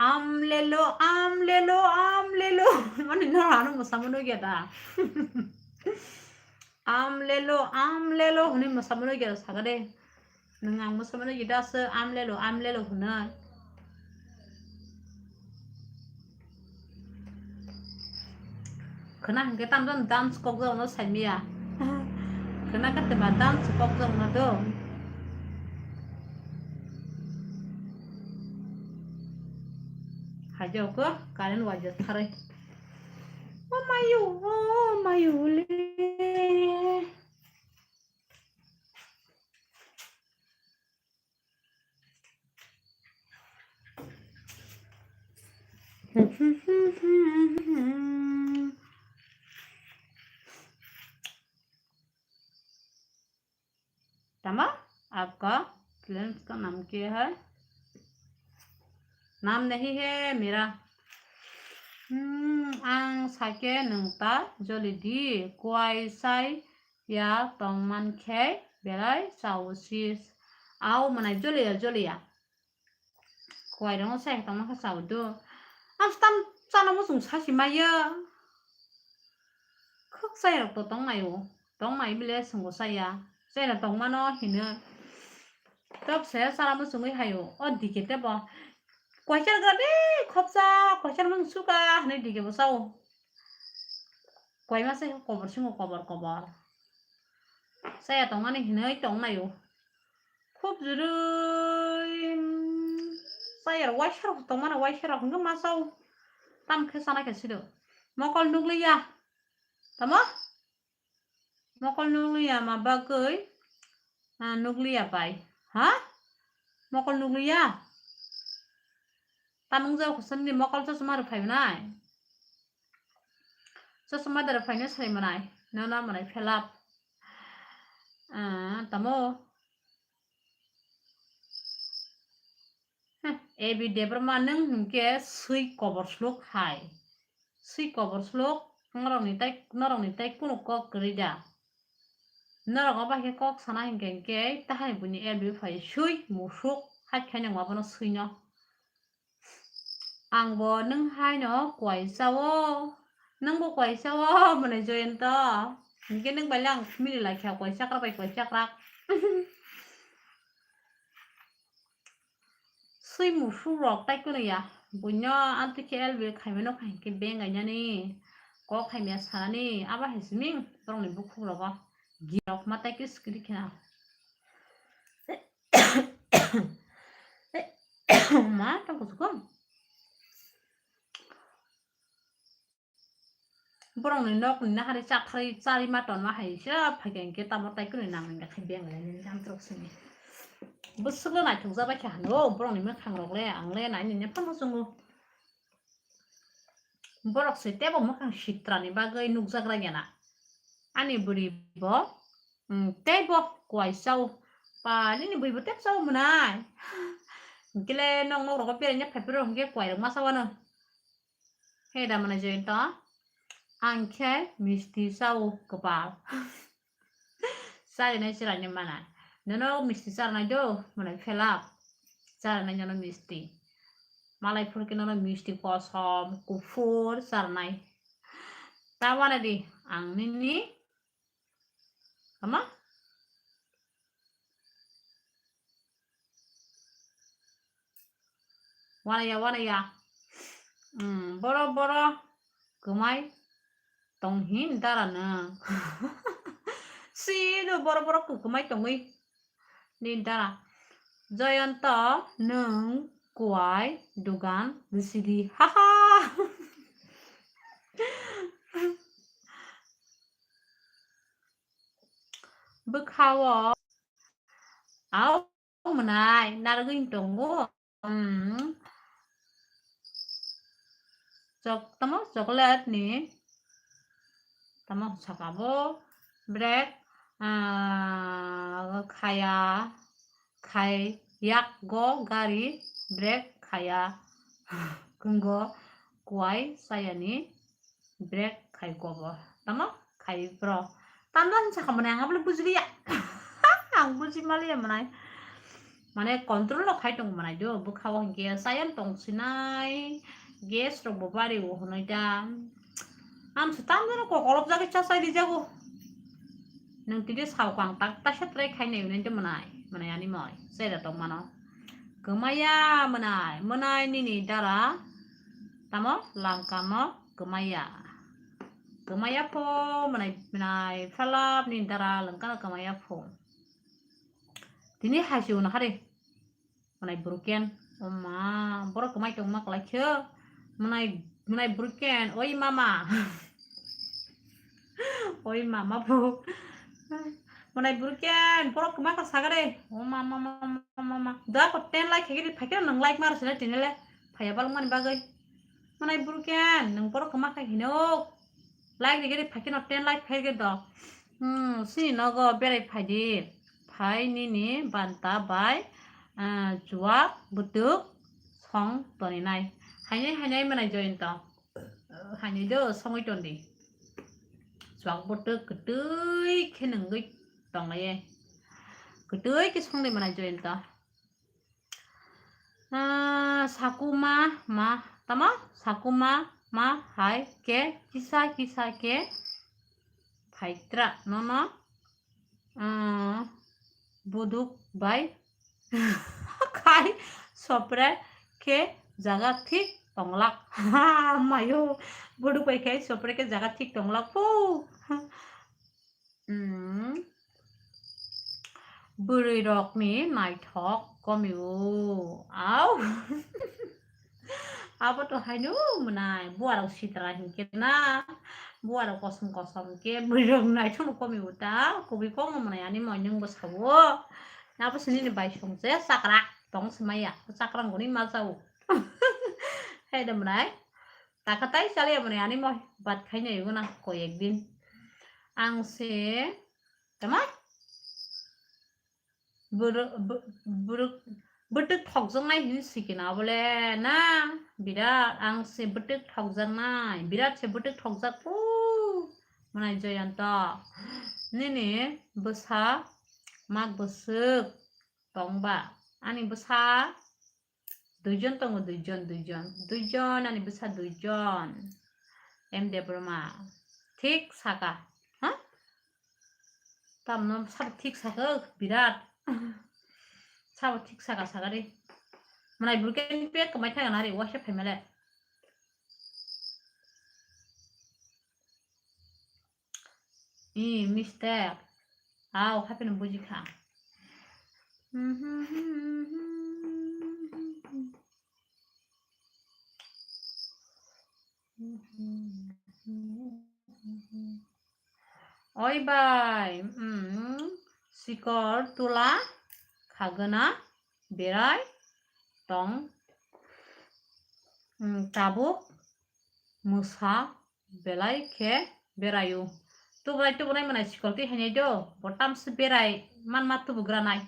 Am lelo, am lelo, am lelo. Mani norok ano mwsama nukya da? Am lelo, am lelo hwnwi mwsama nukya da sakha de. Nwng ang mwsamano gita se amlelo, amlelo hwnwi. Khwna hwnkhe tamjani dance kokjagno saimaya. Khwna khe twma dance kokjagno do. Kajok ko current wajar tharai. Oh mayu, oh mayu le. Tama, आपका क्लेंस का नाम क्या है? नाम नहीं है मेरा. Hmm, ang sake nwng ta joli di, kuai sai ya tong man khe belai chao sis. Au mwnai joli ya, joli ya. Kuai rong sai tong man khe chao do. Ang tam chana muchung sasi maya. Khuk chai rok to tong nai o. Tong nai bile swngo chaya. Chai rok tong mano hino. Tok se sara muchungwi hayo. O dike tebo. Kuai char ga de khopsa, kuai char mang suka hwnwi dike bo sao. Kuai ma se kobor singo kobor kobor. Chaya tong mani hinoi tong nai o. Khub jurui, mm, chayar waisa rok tongmani, waisa rok hwnkhe ma chao. Tam khe chana khe sido. Mokol nukliya. Tamo? Mokol nukliya ma bagwi, ah, nukliya bai. Ha? Mokol nukliya? Tamung jao khosonni mokol chosma rw phai manai. Chosma dara phaino sai manai. Nono manai phelap. Ah, tamo? Heh, A B Debbarma nwng hwnkhe swi kobor sluk hai. Swi kobor sluk, norokni tai, norokni tai kunu kok kwrwi da? Norok obo hai khe kok sana hinkhe hinkhe tahani buini L B phai swi musuk hai khaino wngma bono swino. Ang bo nwng haino kuai chao. Nwng bo kuai chao, mwnai Joyonto. Hinkhe nwng bai le ang mili lai kha kuai chakra bai kuai chakra. Swi musuk rok tai kunu ya. Buino amtwi khe L B khaimano kha hinkhe beng gainani. Kok khaimya sanani. Abo hai siming borokni bukhuk rogo. Girok ma tai khe skiri khena. Ma tang kusuko. Borokni nokni nahari chakhari chari ma tonma hai se phaikha hinkhe tamo tai kunu nang hinkhe khai beng lai nini jang trok sini. Bwswkle naithokjak bai kha hano borokni mwkhang rok le ang le nai nini phano chwngo. Borok se tebo mwkhang sitrani bagwi nukjak ragena. Ani bwrwi bo, mm, teibo kuai chao. Pa nini bwrwi bo tei chao mwnai. Hinkhe le nok nok rogo beraina phai phuru hinkhe kuai rok ma chao ano. He da mwnai Joyonto. Ang khe misti chao kwpal. Charinai chwraini mana. Nono misti charnai do, mwnai phelap. Charnai nono misti. Malai phurkhe nono misti kosom, kuphur charnai. Ta wana di, ang nini. Ama? Wanaya, wanaya. Hmm, boro, boro. Kwmai tong hin dara nwng. Si do boro, boro kwmai tongwi. Ni dara. Joyonto nwng kuai dugan bisidi. Haha. Bwkhao. Au. Mwnai, narwgwi tongo. Hmm. Chok-, tamo chocolate ni. Tamo saka bo. Break. Ah, khaya. Khai yak go gari. Break khaya. Kungo kuai sayani. Break khai gobo. Tamo khai bro. Tamdan sakha mwnai ang abole bujiliya. Ang buji maliya mwnai. Mane control no khai tong mwnai do. Bwkhao hinkhe sayan tong sinai. Gas rok bo bari o honoi da. Am se tamdan ko kolop jagwi cha sai di jago. Nang tidi sao kang tak ta set rai khai nei unai de mwnai. Mwnai ani moi. Sai da tong mano. Kwmaya mwnai. Mwnai nini dara. Tamo langkamo. Kwmaya. Kwmaya pho, mwnai, mwnai phalap ni dara lwngkano kwmaya pho. Tini hai se uno hare. Mwnai broken. O ma, borok kwmai tongma kwlai khe. Mwnai, mwnai burken, oi mama. Oi mama bo. Mwnai burken, borok kwma kha sagare. O mama, mama, mama, mama. Da ko ten like khagiri phakhe nang like mar sile tinile. Phaya balmani bagwi. Mwnai burken, nang borok kwma kha hino. Like rigiri phakhe no ten like phagiri do. Hmm, sini nogo berai phaidi. Phai nini banta bai, ah, chuak bwtwk song toninai. Hainai hainai mwnai Joyonto. Hainai do songwi tondi. Chuak bwtwk kwtwi khe nungwi tonglaiye. Kwtwi khe songdi mwnai Joyonto. Ah, sakuma ma, tamo? Sakuma ma hai khe kisa kisa khe phaitra nono, ah, buduk bai khai sopre khe jaga thik tonglak. Mayo, buduk bai khai sopre khe jaga thik tonglak phu. Hmm. Bwrwi rokni naithok komio. Au. Abo to haino mwnai. Buarok sitra hinkhe na. Buarok kosom kosom khe bwrwi rok naithok komio ta. Kubui kok mwnai ani moi nwng bwsao. Abo sini ni bai songse chakra tong swmaiya. Chakra goni ma chao. Hai da mwnai. Takhatai chaliya mwnai ani moi bat khainai gona koi ekdin. Ang se, tama? Bwrw-, bw-, bwrw-, bwtwk thokjaknai hinwi sikina bole na? Birat, ang se bwtwk thokjaknai. Birat se bwtwk thokjak phu. Mwnai Joyonto. Nini bwsa mak bwswk tongba? Ani bwsa Duijon tongo, duijon, duijon. Duijon, ani bwsa duijon. M Debbarma. Thik saka. Ha? Tamno sabo thik saka, birat. Sabo thik saka, saka de. Mwnai burkeni pek kwmai thangna ri, waisa phaimale. I mistake. Au, hapheno bujikha. Oi bai, mm, sikor tula khagwna berai tong, mm, tabuk mwsa belai khe beraio. Tubrai tubunai mwnai sikol twi hainai do, bo tamse berai manma tubugranai.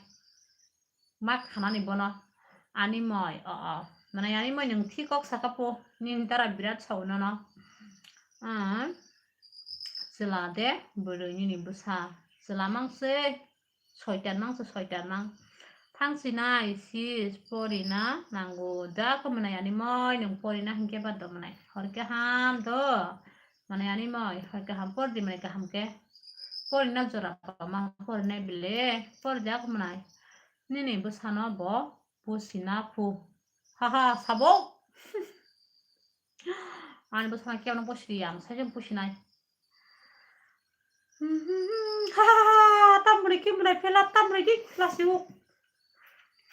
Ma khanani bono. Ani moi, o, o. Mwnai ani moi nwng thik kok saka po, nini dara birat sao nono. Ah, chwla de bwrwi nini bwsa. Chwla mangse. Soitan mang se, soitan mang. Thang sinai, sis, porina nango. Da khe mwnai ani moi, nwng porina hinkhe ba do mwnai. Hor khe ham do. Mwnai ani moi, hor khe ham por di mwnai kaham khe. Porina jora pama, porina bile, por jak mwnai. Nini bwsano bo pusina phu. Haha, sabo. Ani bwsano kebono pusi ya, ang saijang pusinai. Hahaha, tamoni khe mwnai phela, tamoni di plastic o.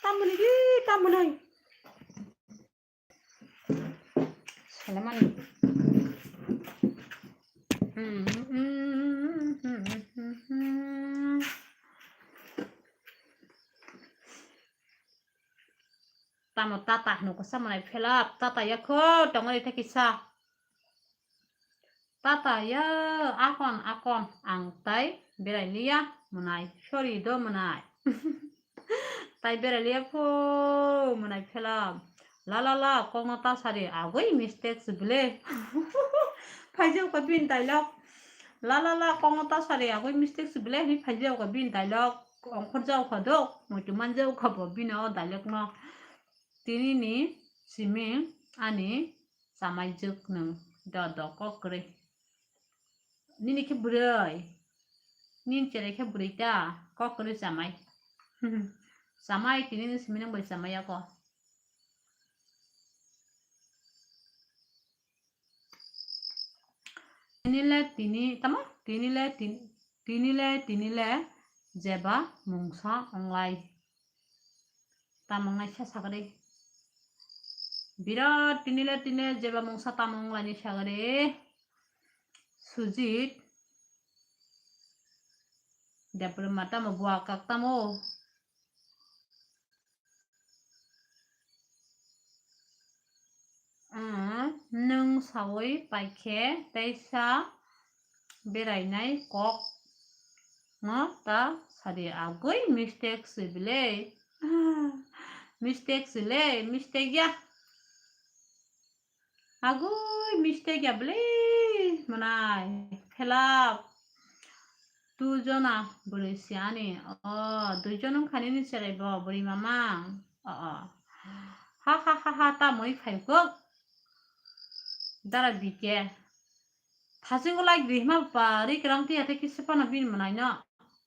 Tamoni di, tamoni. Salamani. Tamo tata hwnwi kwsa mwnai phela, tata yakho tongwi thai kisa. Tata ya, akon, akon, ang tai berai liya mwnai, sorry do mwnai. Tai berai liya pho mwnai phela. La la la, kokno ta sari, agoi mistake se bwle. Phaijao kha bini dialogue. La la la, kokno ta sari, agoi mistake se bwle, hwnwi phaijao kha bini dialogue. Ongkhorjao kha do, muitu manjao kha bo bini o dialogue no. Tini ni simi ani chamai jwk nwng do do kok kwrwi. Nini khe bwrwi. Nini cherai khe bwrwi ta. Kok kwrwi chamai. Chamai tini ni simi nang bai chamai yako. Tini le tini, tamo? Tini le tin-, tini le, tini le jeba mungsa onglai. Tamo nai sa sagri. Birat tinile tine jeba mungsa tamo wnglaini sagare. Sujit. Debra mata mo bua kak tamo. Nwng sawi paikhe teisa berainai kok no ta sadi, agwi mistake si bile. Mistake si le, mistake ya. Agwi mistake ya bile, mwnai, felap. Tu jona bwrwi si ani. O, dui jon wngkha nini cherai bo, bwrwi mama. O, o. Ha, ha, ha, ha, ta moi phai kok. Dara bike. Thasing ko like di hima pa, ri kerang tiya te kisi pana bini mwnai no.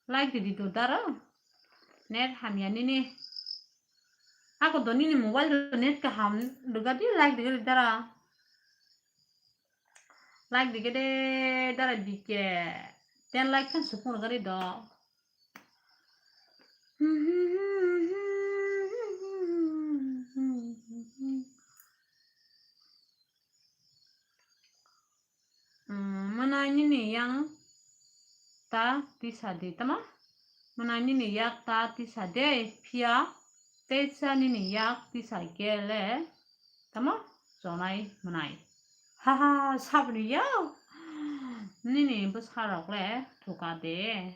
Like di di do dara. Net hamya nini. Ako do nini mobile do net kaham do gadi like di gadi dara. Like di gede dara dike. Ten like kan supung do gadi do. Hmm, mwnai nini yang ta tisa di, tama? Mwnai nini yak ta tisa de, phiya teisa nini yak tisa kele, tama? Chonai mwnai. Haha, sabni ya. Nini bwsarok le thuka de.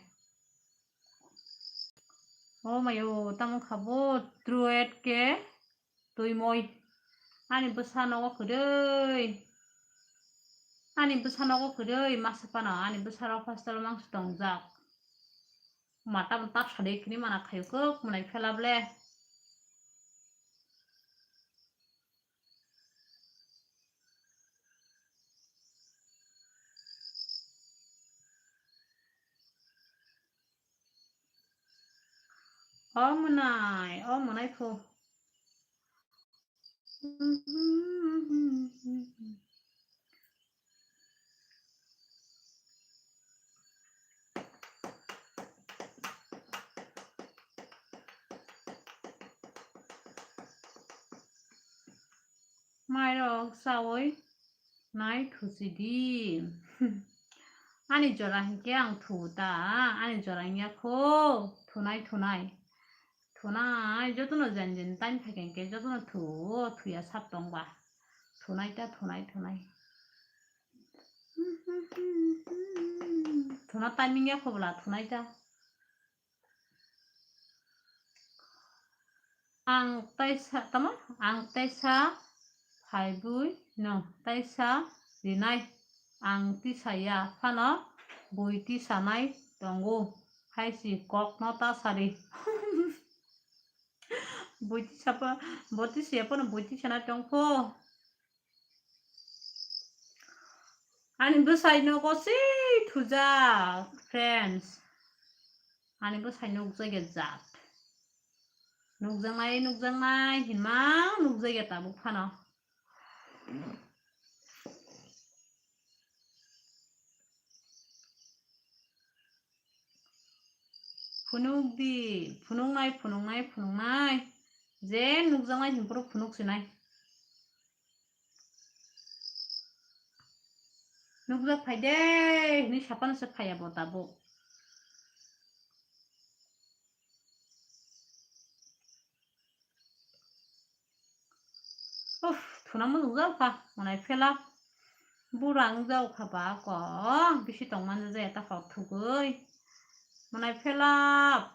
O mayo, tamo khabo truet ke. Twi moi. Ani bwsa nogo kwrwi. Ani bwsa nogo kwrwi, masa phano ani bwsa rok hostel o mangsi tongjak. Mata bo tapsa de khini mana khayo kok mwnai phela ble. O mwnai, o mwnai phu. Mairok chawi nai thusi di. Ani jora hinkhe ang thu ta, ani jora wngya kho, thunai thunai. Thunai jotono jen jen time phai khe jotono thu, thuya sap tong ba. Thunai ta, thunai, thunai. Thuna timing ya kho bwla, thunai ta. Ang taisa, tamo? Ang taisa phaibwi no taisa rinai. Ang tisaya phano bui tisanai tongo. Hai si kok no ta sari. Bui tisa pa, bo tisiya phano bui tisanai tongkho. Ani bwsai nogo se thujak, friends. Ani bwsai nukjakya jat. Nukjaknai, nukjaknai hinma nukjakya tabuk phano. Phunuk di, phunuknai, phunuknai, phunuknai. Je nukjaknai hinphuru phunuk sinai. Nukjak phai de hinwi saphano se phaiya bo tabuk. Uff, thuna muchung jao kha, mwnai phela. Bura wng jao kha ba kok, bisi tongmani jaya ta kok thugwi. Mwnai phela,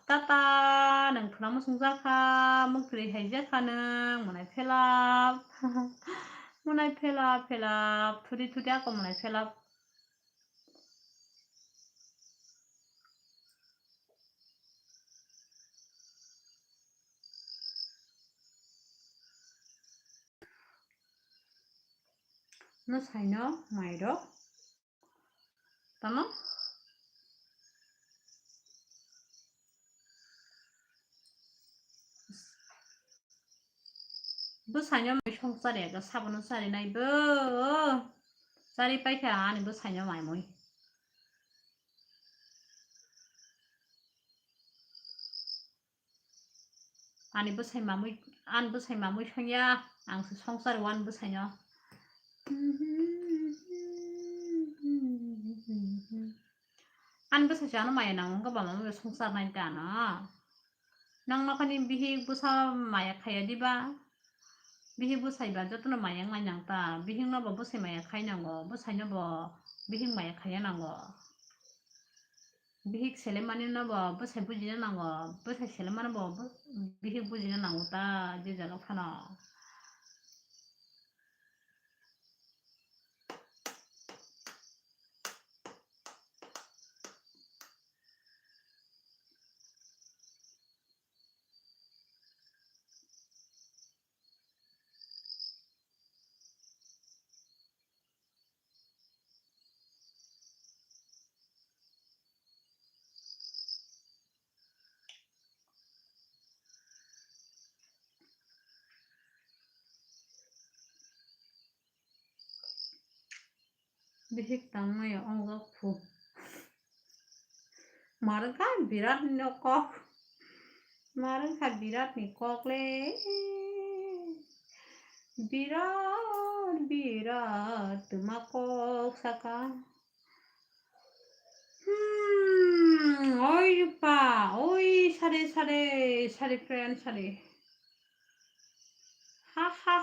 tata, nwng thuna muchung ja kha, muktwi hai ja kha nwng, mwnai phela. Mwnai phela, phela, thudi thudi ako mwnai phela. Mwsaino mairok tamo? Bwsaino mai song chariya khe sabono charinai bo. Chari paikha ani bwsaino mai mui. Ani bwsai mamwi, ani bwsai mamwi songya, ang se songsar o ani bwsaino. Ani bwsai se ano maya nango, wngkha ba mamwi songsar nai ta ano. Nang nokhani bihik bwsa maya khaiya diba? Bihik bwsai ba jotono maya wngnai nang ta. Bihik no bo bwsai maya khai nango, bwsai no bo bihik maya khaiya nango. Bihik selemani no bo bwsai bujina nango, bwsai selemani bo bw-, bihik bujina nango ta, je jaga phano. Bihik tangmaya ongjak phu. Marwkha birat ni kok. Marwkha birat ni kok le. Birat, birat twma kok saka. Hmm, oi pa, oi sari, sari, sari friend, sari. Ha, ha,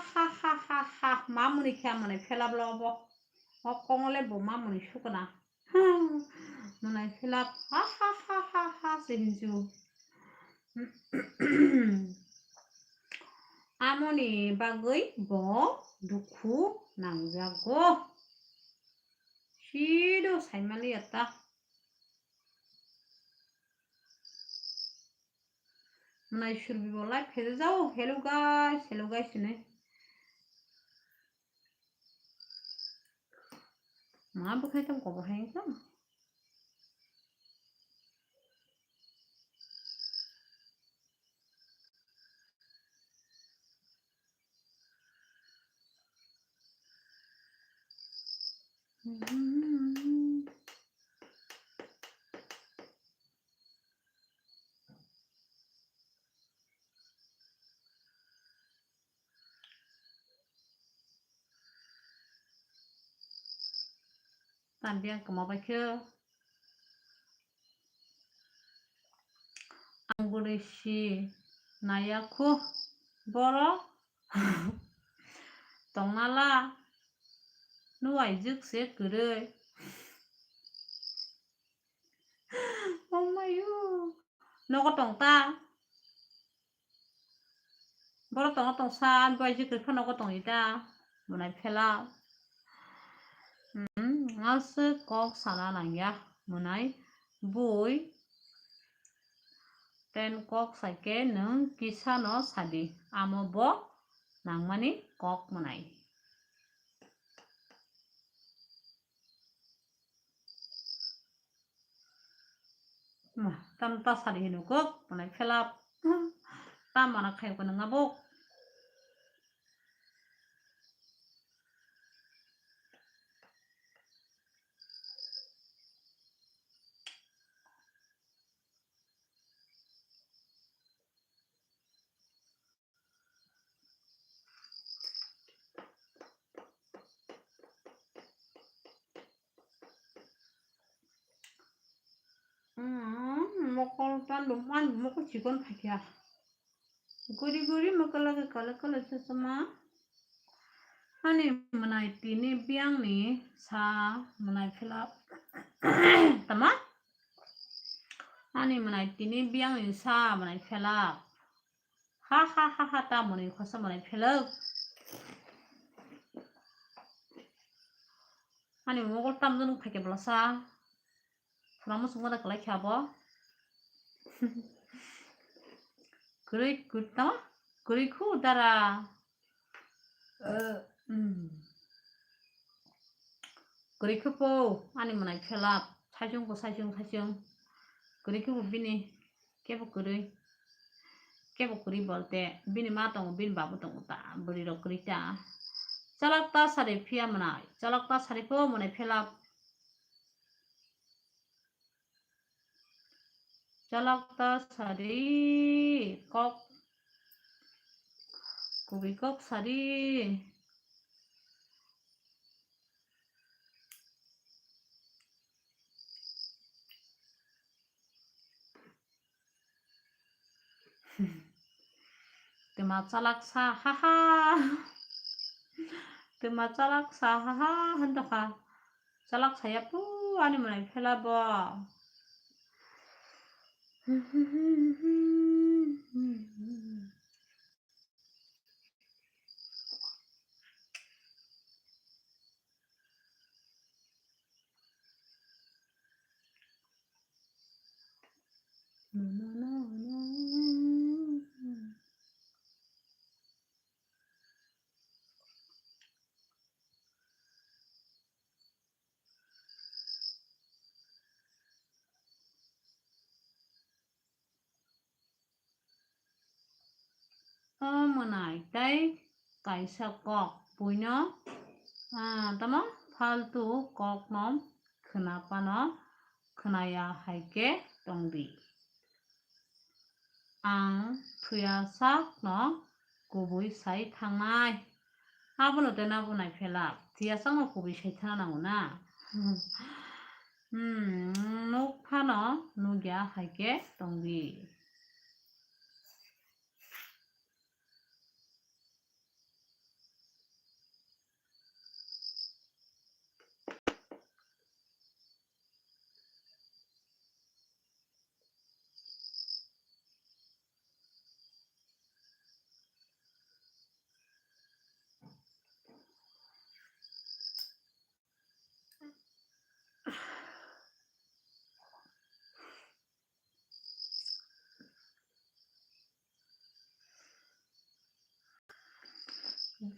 ha. Mamuni khe amani phelap lo bo. O kongole bo mamuni sukna. Hmm, mwnai phelap. Ha, ha, ha, ha, ha, se hinju. Amoni bagwi bo dukhu nangjago. Sido saimaliya ta. Mwnai surbi bo live khe jao. Hello guys, hello guys hinwi. Ma bwkhai tong kobo hai wngkha. Tambiya kwma bai khe. Ang bwrwi si naiya khu borok tongnala nuaijwk se kwrwi. Oh my God. Nogo tong ta? Borok tongo tong sa, ani bai je kwrwi phano nogo tong di ta. Mwnai phela. Hmm, aswk kok sana nangya, mwnai bui. Ten kok saikhe nwng kisa no sadi. Amo bo nangmani kok mwnai. Ma, tam ta sari hino kok, mwnai phela. Tam mana khai ko nang abo. Hmm, mokol tan bo man mokol chikon phaikha. Guri guri mokol lage kala kala chasma. Ani mwnai tini biyang ni sa mwnai phela. Tama? Ani mwnai tini biyang ni sa mwnai phela. Ha ha ha ha, ta mwnai khosa mwnai phelak. Ani mokol tamjani phaikhe blasa. Phuna muchungma da kwlai khe abo. Kwrwi kwrwi tama? Kwrwi khu dara. Eh, mm. Kwrwi khe po ani mwnai phelak. Saichung bo saichung saichung. Kwrwi khe bo bini. Kebo kwrwi. Kebo kwrwi bolte bini ma tongo, bini babu tongo ta, bwrwi rok kwrwi ta. Chalak ta sari phiya mwnai. Chalak ta sari pho mwnai phelak. Chalak ta sari kok. Kubui kok sari. Twma chalak sa ha ha. Twma chalak sa ha ha hwndokha. Chalak saya pu ani mwnai phela bo. O mwnai tei kaisa kok buino, ah, tamo faltu kokno khwnapano khwnaya hai khe tongdi. Ang thwiya sakno kubui sai thangnai. Abono tei nabo naiphela. Thwiya sakno kubui sai thangna nango na? Hmm, nuk phano nukya hai khe tongdi.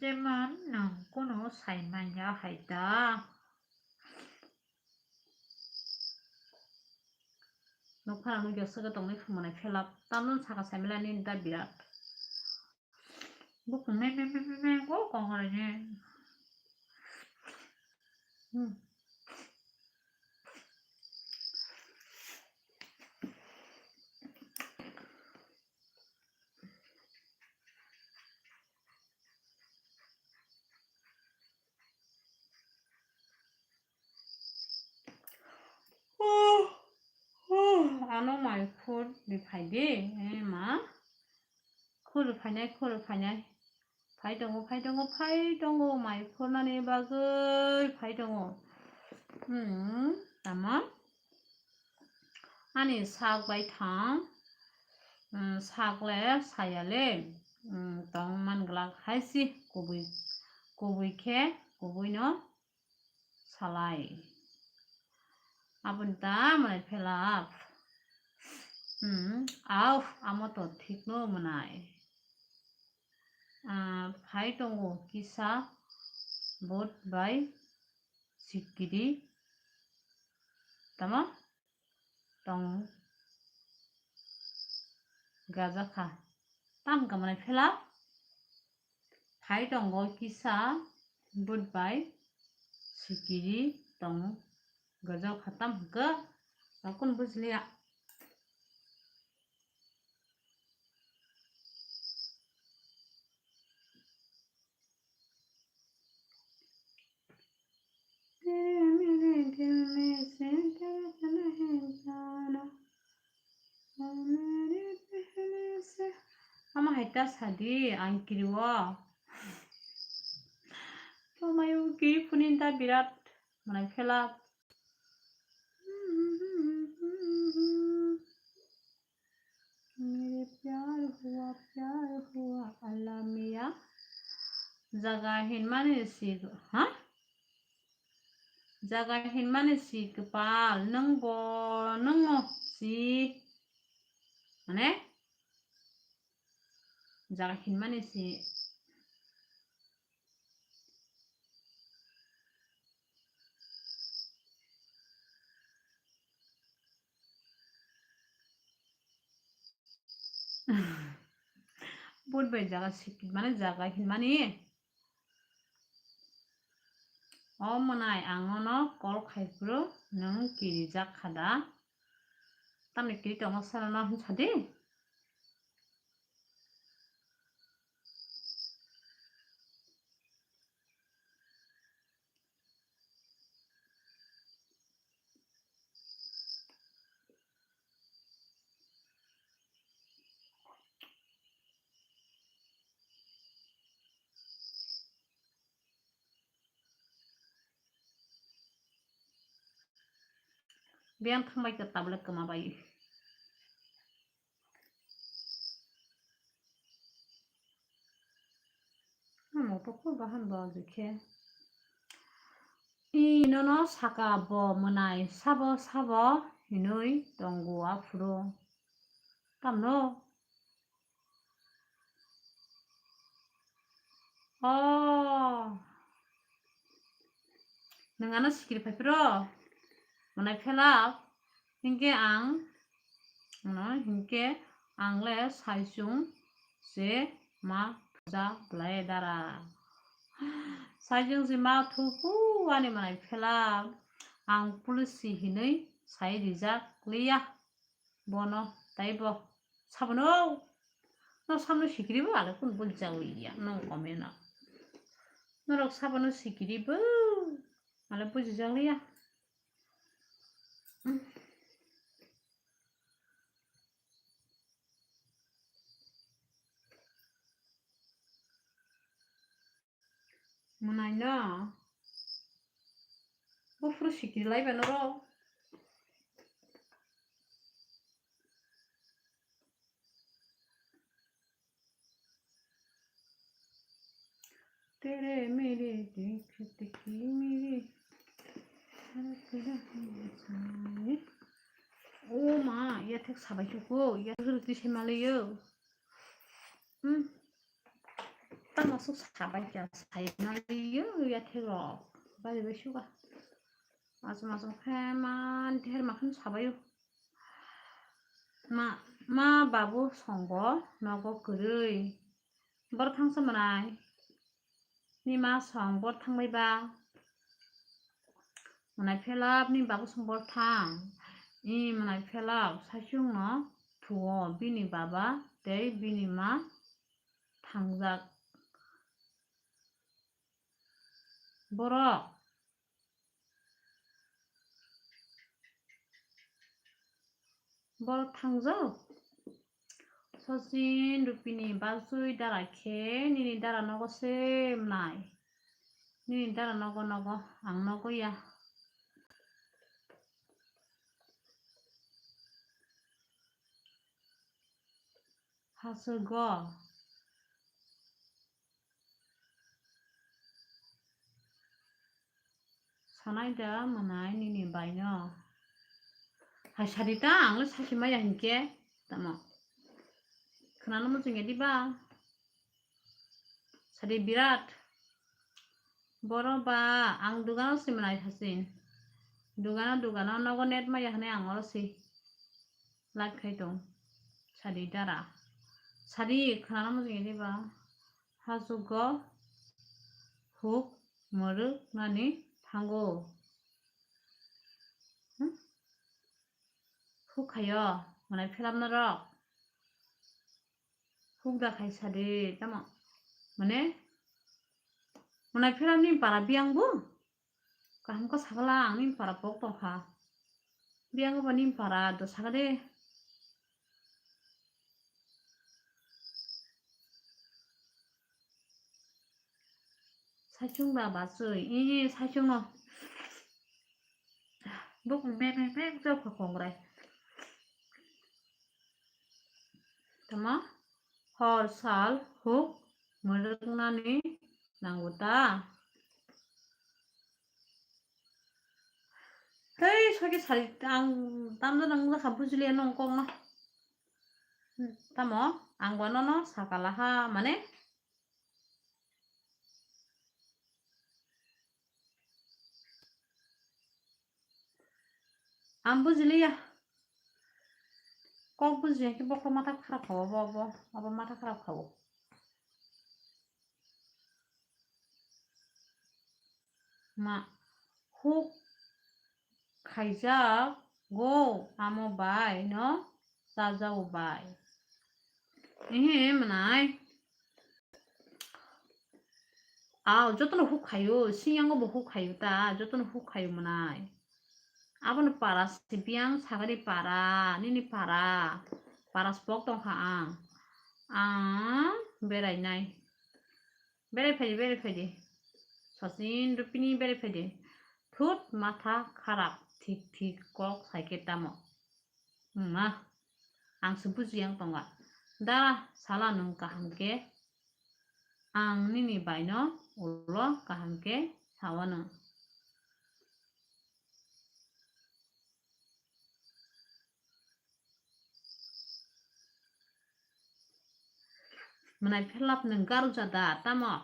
Jemon nwng kunu sai manya hai da. Nokphano nukya swkhe tongwi khumunai phelap. Tamno saka saimilani da birat. Bukung me me me me me go kong hore ne. Hmm. Ano mai khur di phai di, eh, ma. Khur phainai, khur phainai. Phai tongo, phai tongo, phai tongo, mai khurnani bagwi phai tongo. Hmm, tama? Ani sak bai thang, hmm, sak le saya le, hmm, tong man glak hai si kubui, kubui khe, kubui no salai. Aboni ta mwnai phelap. Hmm, au, amo to thik no mwnai. Ah, phai tongo kisa bot bai sikiri. Tamo? Tong gajakha. Tam kamanai phela phai tongo kisa bot bai sikiri tong gajakha tam hwnkhe akun bujliya. Ama hai ta sadi ang kiriwo. Tomayu kiri phuni ta birat mwnai phela. Mere pyar hua, pyar hua, alamiya. Jaga hinmani si, ha? Jaga hinmani si kwpal, nwng bo, nwng no si. Mane? Jaga hinmani si. Bot bai jaga sikit mane jaga hinmani. O mwnai ang nono call khai phuru nwng kirijak kha da? Tamni kiri tongo salo no hwn sadi. Biyang thangbai khe tablet kwma bai. Ano to ko bahan ba jikhe. I nono saka bo mwnai sabo sabo hinui tongo aphuru. Tamno? Oh. Nwng ano sikiri phai phiro? Mwnai phela. Hinkhe ang, ano, hinkhe ang le saichung se ma puja belai dara. Saichung se ma thupu ani mwnai phela ang police hinui sai rijak liya. Bono, tei bo sabono, no samno sikiri bo ale kun bujak liya, no comment no. Norok sabono sikiri bo ale bujijak liya. Mwnai no. Buphuru sikiri laiba norok. Tere mere dekh tiki mere. O ma, yathek sabai khe ko, yathek rwtwi se maliyo. Hmm. Tamo sok sabai khe sai maliyo, yathek rok. Bari bai suka. Asam asam khe man ther makhan sabayo. Ma, ma babu songbo nogo kwrwi. Bor thangsa mwnai. Ni ma song bor thangbai ba. Mwnai phelap ni babu song bor thang. I mwnai phelap saichung no thuo bini baba tei bini ma thangjak. Borok. Borok thangjak. Sachin Rupini balsui dara khe nini dara nogo se mwnai. Nini dara nogo nogo ang nogo ya. Haswgo. Sanai da mwnai nini baino. Hai sadi ta ang le saki maya hinkhe tamo. Khwnano muchungya diba? Sadi birat. Boro ba ang dugano si mwnai sasin. Dugano dugano nogo net maya hwnwi ang oro si. Like khai tong. Sadi dara. Sadi khwnano muchungya diba? Hasugo huk mwrwk nani thango. Hmm? Huk khayo, mwnai phelam norok. Huk da khai sadi, tamo. Mane, mwnai phelam ni para biyang bo. Kaham khe sakala ang nini para pok tongkha. Biyang bo nini para do saka de. Saichung da bachwi, i saichung no. Buk me me me jok kongrai. Tama hor sal huk mwrwknani nango ta. Hei, soki sari ang tamno nang jakha bujiliya nong kokno. Tamo ang bo nono sakala ha mane. Ang bujiliya. Kok bujiya khe bokol matha kharap kha obo, obo, obo matha kharap kha o. Ma huk khaijago amo bai no chajago bai. Ehe mwnai. Aw, jotono huk khaio, singyango bo huk khaio ta, jotono huk khaio mwnai. Abono para si biyang sagari para, nini para, para spok tongkha ang. Ang berai nai. Berai phaidi, berai phaidi. Sachin Rupini berai phaidi. Thut matha kharap. thik thik kok sai khe tamo. Wngma, ang se buji yang tonga. Da sala nwng kaham khe, ang nini bai no ulo kaham khe sao nwng. Mwnai phelap nwng garu jada tamo?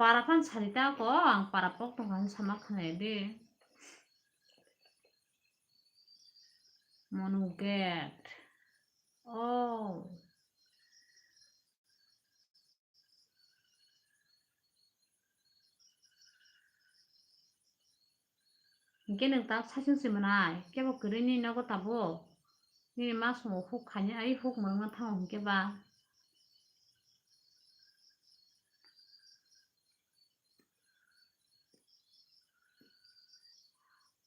Para phan sari ta ko, ang para pok tong kha sama khnai de. Monu get. Oh. Hinkhe nwng tak saichung se mwnai, kebo kwrwi nini nogo tabuk. Nini ma sumo huk khainai, ai huk mwrwngna thango hinkhe ba.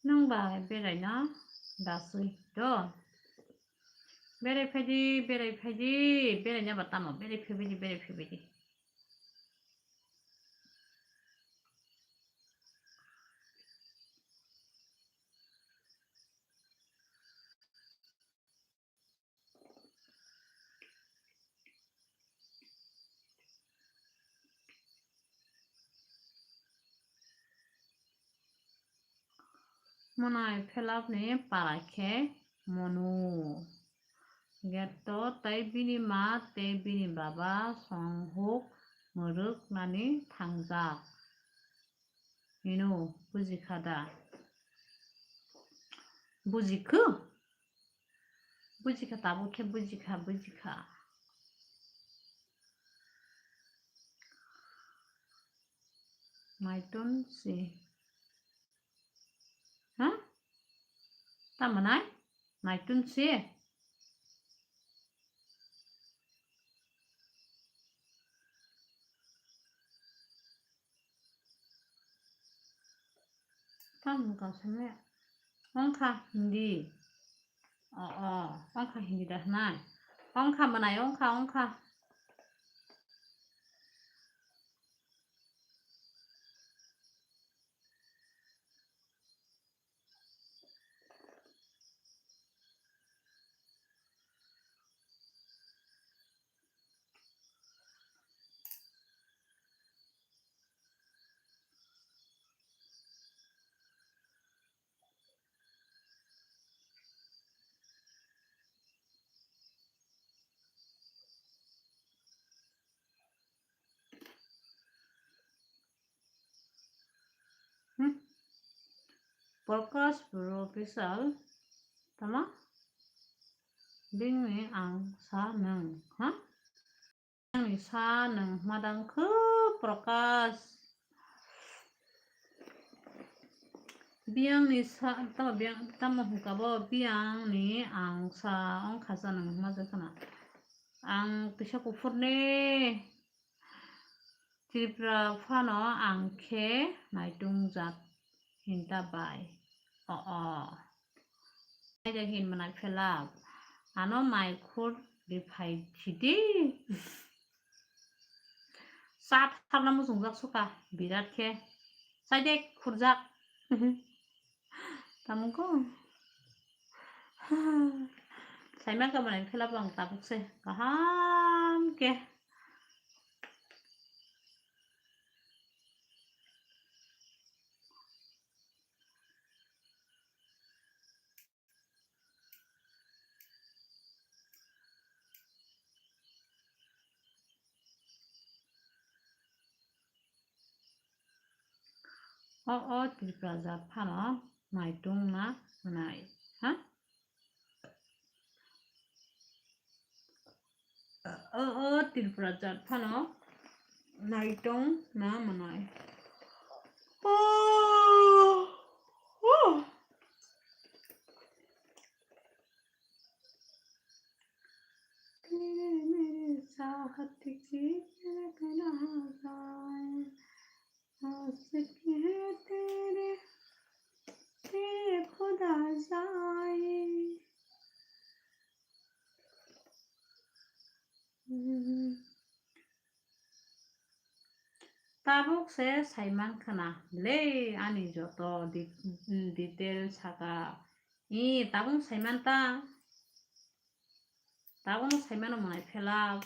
Nwng ba beraina dasui do. Berai phaidi, berai phaidi, beraina ba tamo, berai phaibaidi, berai phaibaidi. Mwnai phelap ni para khe monu. Getto tei bini ma tei bini baba songhuk mwrwk nani thangjak. Hino, bujikha da? Bujikhu? Bujikha, tabuk khe bujikha, bujikha. Naiton si. Ha? Tamo nai? Naiton si. Tamo kausane. Ongkha Hindi. O, o, ongkha Hindi da hwnai. Ongkha mwnai, ongkha, ongkha. Hmm? Prakash Bro Official, tama? Bini ang sa nang, ha? Biyangni sa nwng hwnma dang khe Prakash? Biyangni sa, tamo biyang, tamo hwnka bo, biyangni ang sa ongkha sa nwng hwnma se khna. Ang kisa kuphur ni Tripura phano ang khe naitung jak hinta bai. O, o. Naida hin mwnai phelak. Ano mai khur riphai thidi. Sa tharna muchungjak suka birat khe. Saide khurjak. Tamung ko. Saima ka mwnai phelak ang tabuk se. Kaham khe. O, o, Tripura jat phano naitung na mwnai, ha? O, o, Tripura jat phano naitung na mwnai. O, o. तेरे मेरे साथ की रखना जाए। आशिक है तेरे, तेरे खुदा जाए। हम्म। Tabuk se saiman khna le ani joto di-, detail saka. I tabuk saiman ta. Tabuk saimano mwnai phelak.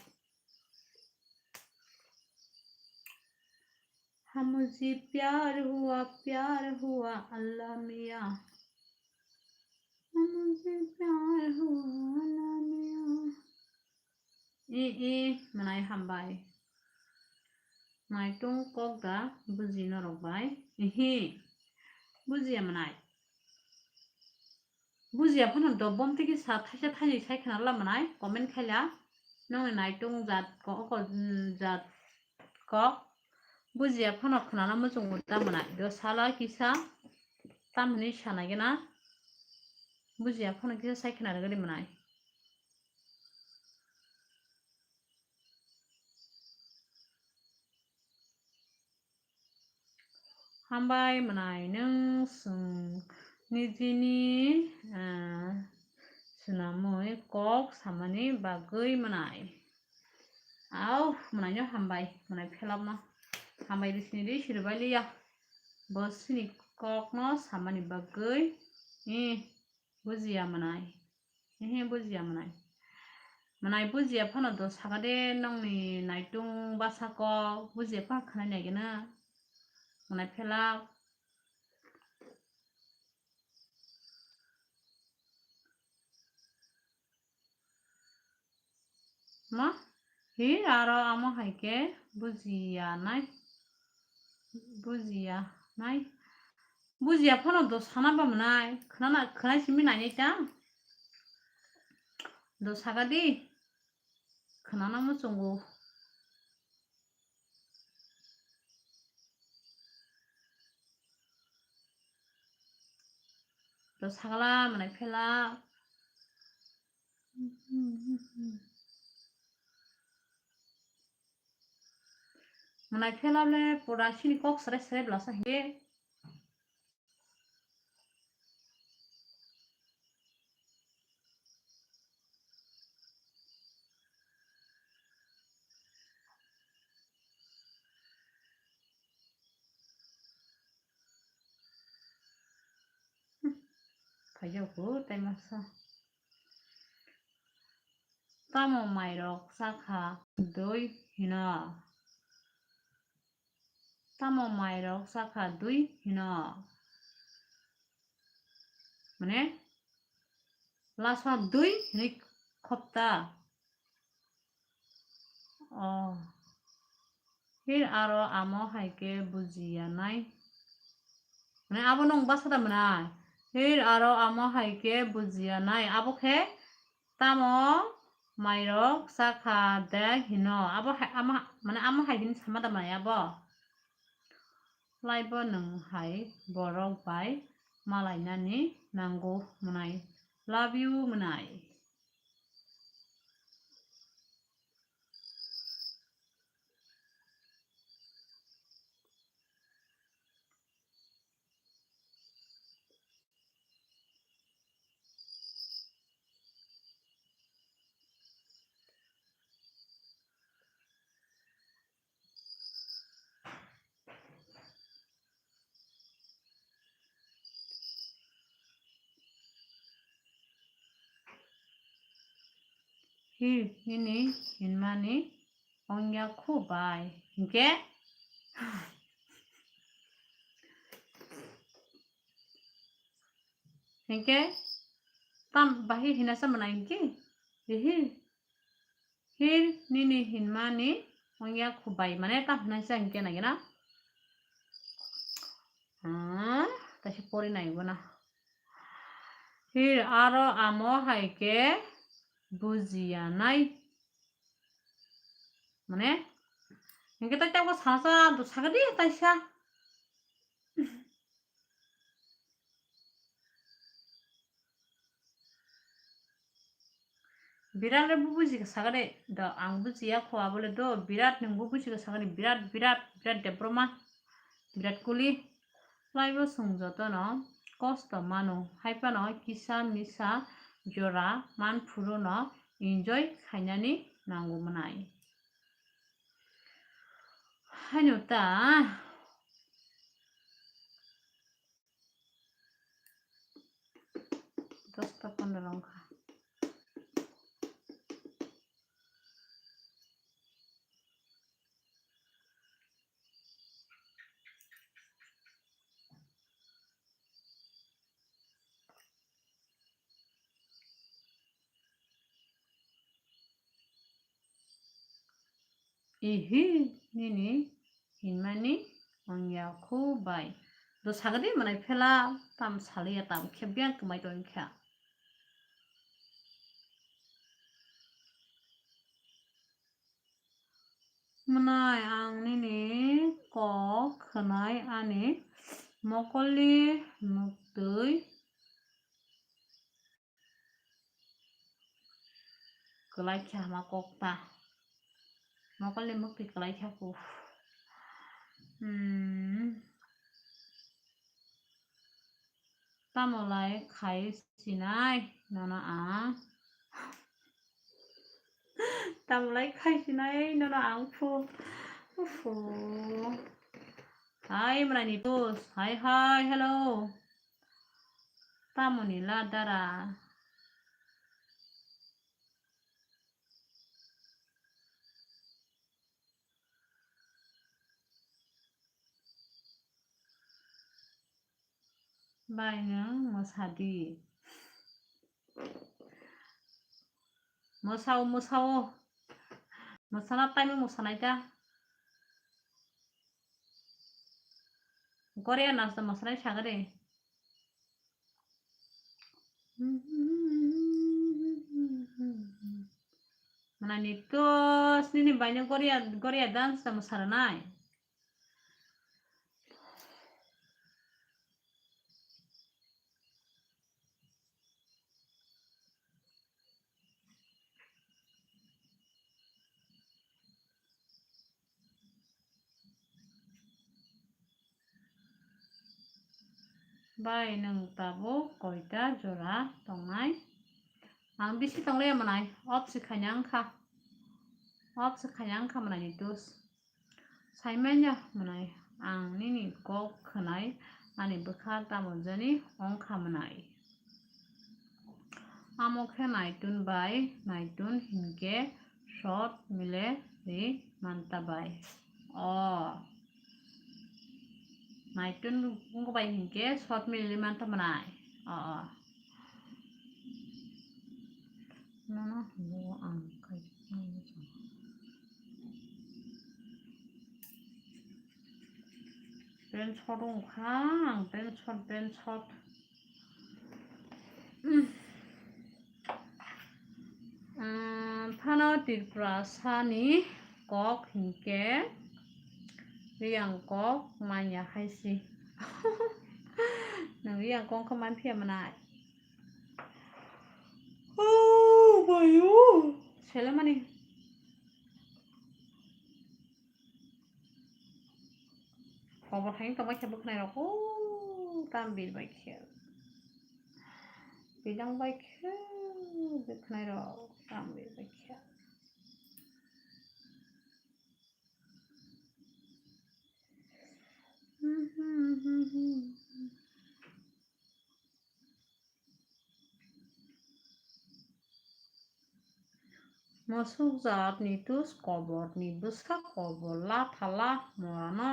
हम मुझे प्यार हुआ, प्यार हुआ, अल्लाह मियाँ। हम मुझे प्यार हुआ, अल्लाह मियाँ। I, i, mwnai hambai. Naitung kok da buji norok bai. Ihi. Bujiya mwnai. Bujiya phano dobom tiki sa thaisa thaini sai khna la mwnai, comment khaila. Nongni naitung jat ko, ko, mm, jat kok. Bujiya phano khnana muchungo ta mwnai. Do sala kisa tamhini sana gena. Bujiya phano kisa sai khna rwgwi mwnai. Hambai mwnai nwng swng nijini, ah, swnamwi kok samani bagwi mwnai. Au, mwnai no hambai, mwnai phelap no. Hambai risini ri sirbai liya. Bo sini kok no samani bagwi. Eh, bujiya mwnai. Ehe, bujiya mwnai. Mwnai bujiya phano do saka de nongni naitung basa kok. Bujiya phano khnai nai gena. Mwnai phelak. Ma? Hi aro amo hai khe bujiya nai. Bujiya nai. Bujiya phano do sana ba mwnai. Khnana, khnai simi nai ta. Do saka di. Khnana muchungo. Do sagala mwnai phela. Mwnai phela le pura sini kok sere sere bwlasa hinkhe. Phaiya bo tei masa. Tamo mairok chakha dui hino? Tamo mairok chakha dui hino? Mane, lasa dui hinwi khopta. Oh. Hir aro amo hai khe bujiya nai. Mane abo nwng basa da mwnai. Hir aro amo hai khe bujiya nai. Abo khe tamo mairok chakha de hino. Abo hai, amo, mane amo hai hini sama da mwnai abo. Laibo nwng hai borok bai malainani nango mwnai. Love you mwnai. Hir nini hinmani ongya khu bai. Hinkhe? Hinkhe? Tam bahi hinasa mwnai hinkhe? Hihi. Hir nini hinmani ongya khu bai. Mane tam hinasa hinkhe nai gena? Ah, taisa pori nai gona. Hir aro amo hai khe bujiya nai. Mane, hinkhe tai tamo sana sa do saka di taisa. Birat le bo buji kha sakani do, ang bujiya kho, abo le do birat nwng bo buji kha sakani, birat, birat, birat Debbarma, birat kuli. Laibo chwng jotono kosto mano, hai phano kisa misa jora man phuru no enjoy khainani nango mwnai. Haino ta. Dosta pondro wngkha. Ihi, nini hinmani wngya khu bai. Do sagadi manai phela tam saliya tam khe biyang kwmai tongkha. Mwnai ang nini kok khwnai ani mokolni muktwi kwlai khe hama kok ta. Mokolni muktwi kwlai khe ku. Hmm. Tamo lai khai sinai nono ang. Tamo lai khai sinai nono ang phu. Ufo. Hai mwnai ni tus. Hai hai hello. Tamo ni la dara. Bai nwng mwsadi. Mwsao, mwsao. Mwsana time mwsanai ta. Korea nasta mwsanai sagade. Mana ni tos nini baino Korea, Korea dance ta mwsaranai. Bai nwng tabuk koita jora tongnai? Ang bisi tonglaiya mwnai, off se khaina wngkha. Off se khaina wngkha mwnai ni tus. Saimanya mwnai, ang nini kok khwnai, ani bwkha tamo jani wngkha mwnai. Amo khe naitun bai naitun hinkhe short mile ri manta bai. O. Naitun wngkha bai hinkhe short mile ri manta mwnai. O, o. Nono hwnwi ang kaijaknai wngkha. Pant short wngkha ang, pant short, pant short. Umm. Umm, phano Tripurasani kok hinkhe Riyang kok manya hai si. Nwng Riyang kok wngkha man phiya mwnai. Oh, bayo. Selemani. Kobor hai tongbai khe bwkhnai rok. Oh, tam bir bai khe. Bilang bai khe bwkhnai rok. Tam bir bai khe. Mosuk jat ni tus kobor ni bwsa kobor la thala morano.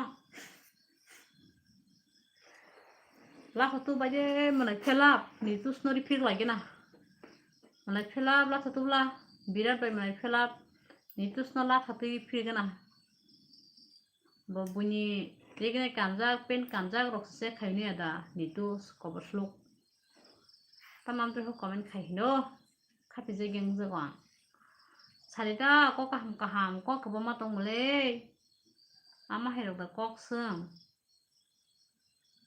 Lapha tu bai de mwnai phelap ni tus no ri phir lai gena. Mwnai phelap lapha tu la birat bai mwnai phelap ni tus no lapha tu phir gena. Bo buini regenai kanjak, pen kanjak rok se khaini ada ni tus kobor sluk. Tamam tu comment khai hino. Khapi je geng je gwang. Sari ta ko kaham kaham ko kwbangma tong mole. Ama hai rok da kok swng.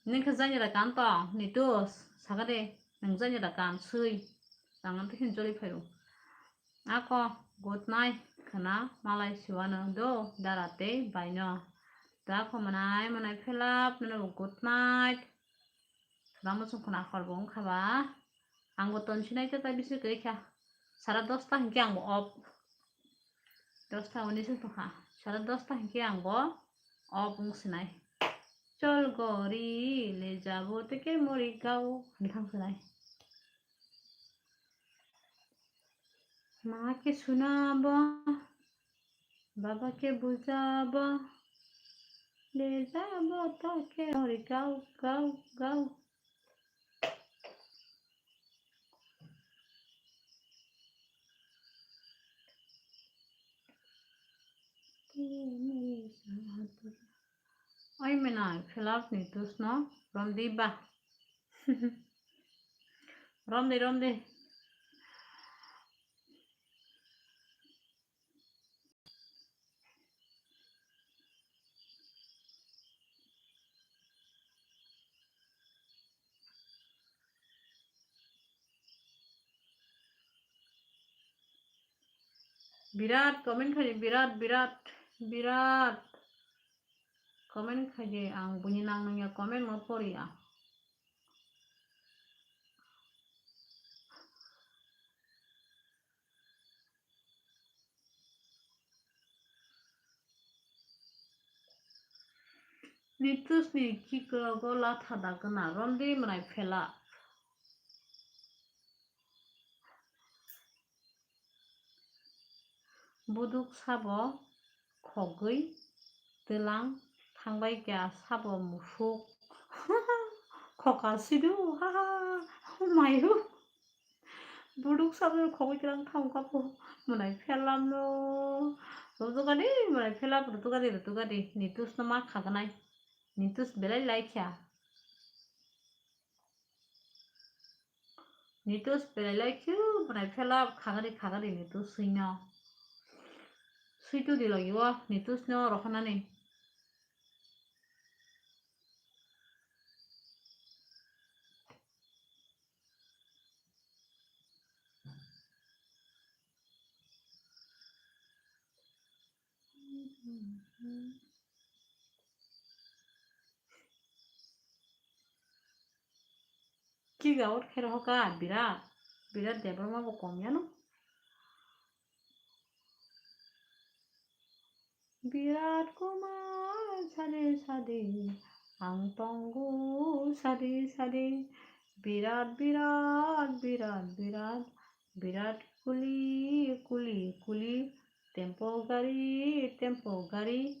Nini khe janya da kan tong, ni tus, saka de, nwng janya da kan swi. Tang ang twi khe joli phaio. Ako, good night, khwna, malai siwano do, dara tei baino. Da kho mwnai, mwnai phelap, nono bo good night. Khwna muchung khwna khor bo wngkha ba. Ang bo ton sinai ta ta bisi kwrwi kha. Sara dosta hinkhe ang bo off. Dosta unis wng tongkha. Sara dosta hinkhe ang bo O pung sinai. Chol gori le jabo teke Morigaon. Hwnthang sinai. Ma ke sunabo, baba ke bujabo, le jabo teke Morigaon, gaon, gaon. Oi mwnai, fill up ni tusno romdi ba. Romdi, romdi. Birat comment khaidi, birat, birat, birat comment khaidi, ang buini nang nangya comment no poriya. Nitus ni kikrogo latha dagwna romdi mwnai phela. Buduk sabo khogwi twlang thangbai kha sabo musuk. Khoka sidu, ha, ha, ha, mayu. Buduk sabo khogwi twlang thang kha po mwnai phelamno. Rutugadi mwnai phelap rutugadi rutugadi. Nitus no ma khagnai. Nitus belai lai kha. Nitus belai lai khe mwnai phela khagari khagari Nitus swino. Switu di logi o Nitus no rohonani. Kick out khe rohor kha Birat. Birat Debbarma bo kom yano. Birat Kumar sadi sadi ang tongo sadi sadi. Birat, Birat, Birat, Birat, Birat kuli, kuli, kuli. Tempo gari, tempo gari.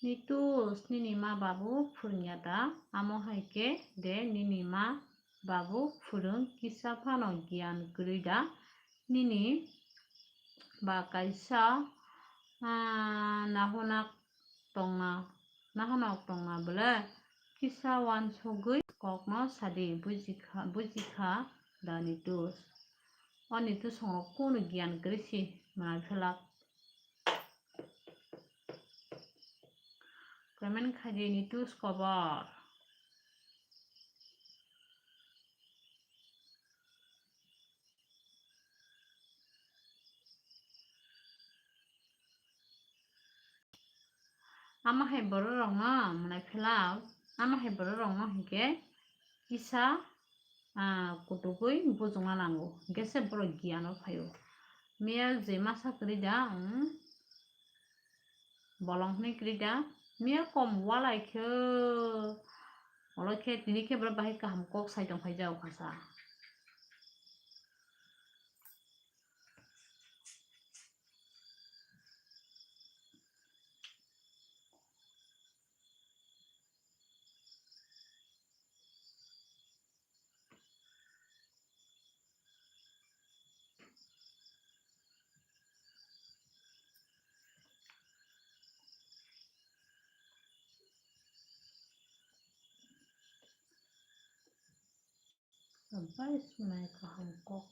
Nitus, nini ma babu phwrwngya da? Amo hai khe de nini ma babu phwrwng kisa phano giyan kwrwi da? Nini ba kaisa, ah, nahonak tongna, nahonak tongna bwle kisa uansugwi kokno sadi, bujikha, bujikha da Nitus. O Nitus songo kunu giyan kwrwi si mwnai phelak. Comment khaidi Nitus kobar. Ama hai borok rokno mwnai phelak, ama hai borok rokno hinkhe kisa, ah, kutugwi bujukna nango, hinkhe se borok giyan o phaio. Miya je masa kwrwi da, um, bolong hwnwi kwrwi da, miya kom walai khe, olo khe tini khe bwrwi bahai kaham kok sai tong phai jao khasa. Sabai swnai kaham kok.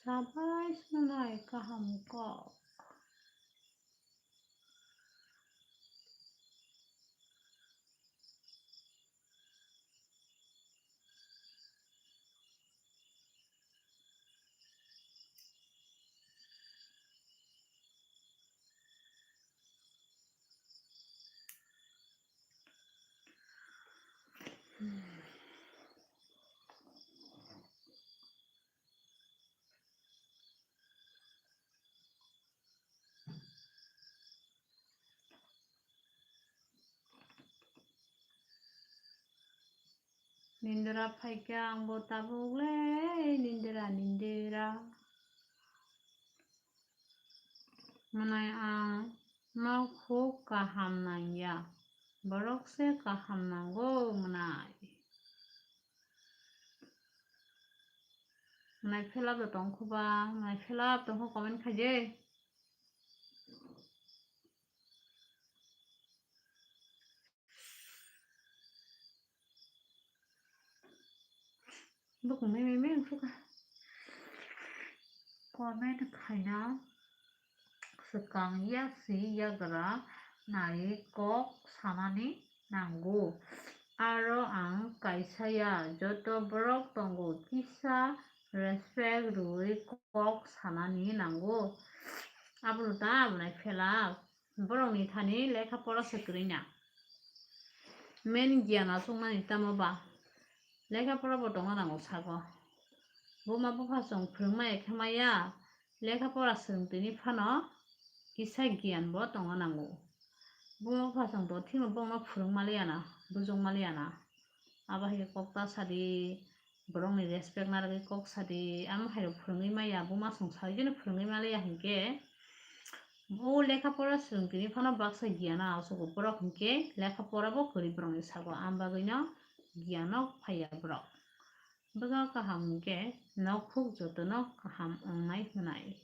Sabai swnai kaham kok. Nindra phaikha ang bo tabuk le, nindra, nindra. Mwnai ang no khuk kaham nangya, borok se kaham nango mwnai. Mwnai felap da tong kho ba, mwnai felap tong kho comment khai je. Bukung meme meme wngkha. Comment khaina swkang ya si yagra nai kok sanani nango. Aro ang kaisa ya, joto borok tongo kisa respect rwui kok sanani nango. Abono ta mwnai felap. Borokni thani lekha pora se kwrwi na. Main giyan achukmani tamo ba lekha pora bo tongna nango sago. Buma bupha chwng phwrwngmaya khe maya lekha pora swrwng tini phano kisa giyan bo tongna nango. Buma bupha chwng bo thikno bongno phwrwng maliya na, bujung maliya na. Abo hai khe kok ta sadi. Borokni respect narwgwi kok sadi, amo hairok phwrwngwi maya, buma song sari jeno phwrwngwi maliya hinkhe, o lekha pora swrwng tini phano baksa giyan achugo borok hinkhe lekha pora bo kwrwi borokni sago, am bagwino giyan nok phaiya borok. Bwkha kaham hinkhe nok phuk jotono kaham wngnai hwnai.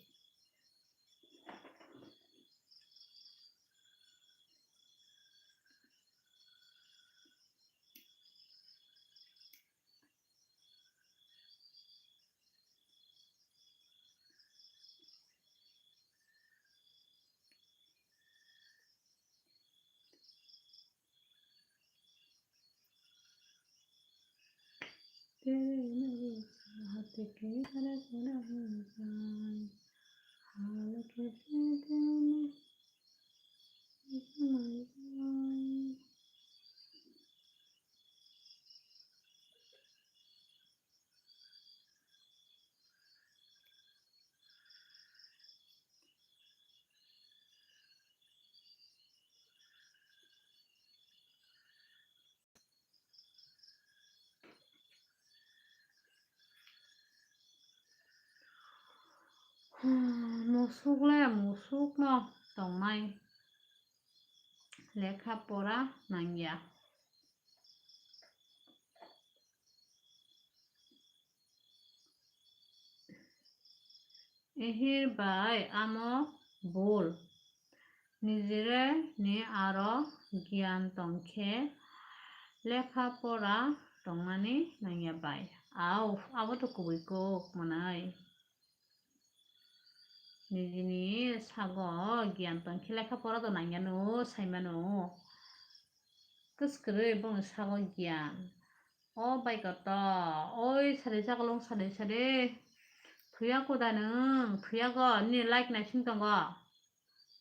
Musuk le musuk no tongnai, lekha pora nangya. Ehir bai amo bul. Nijere ni aro giyan tongkhe lekha pora tongnani nangya bai. Au, abo to kubui kok mwnai. Nijini sago giyan tongkhe lekha pora do nangya no, saimano. Kwskwrwi bongni sago giyan. O bai koto, oi sade chakolong sade sade. Thuya koda nwng, thuya go, nini like naising tongo.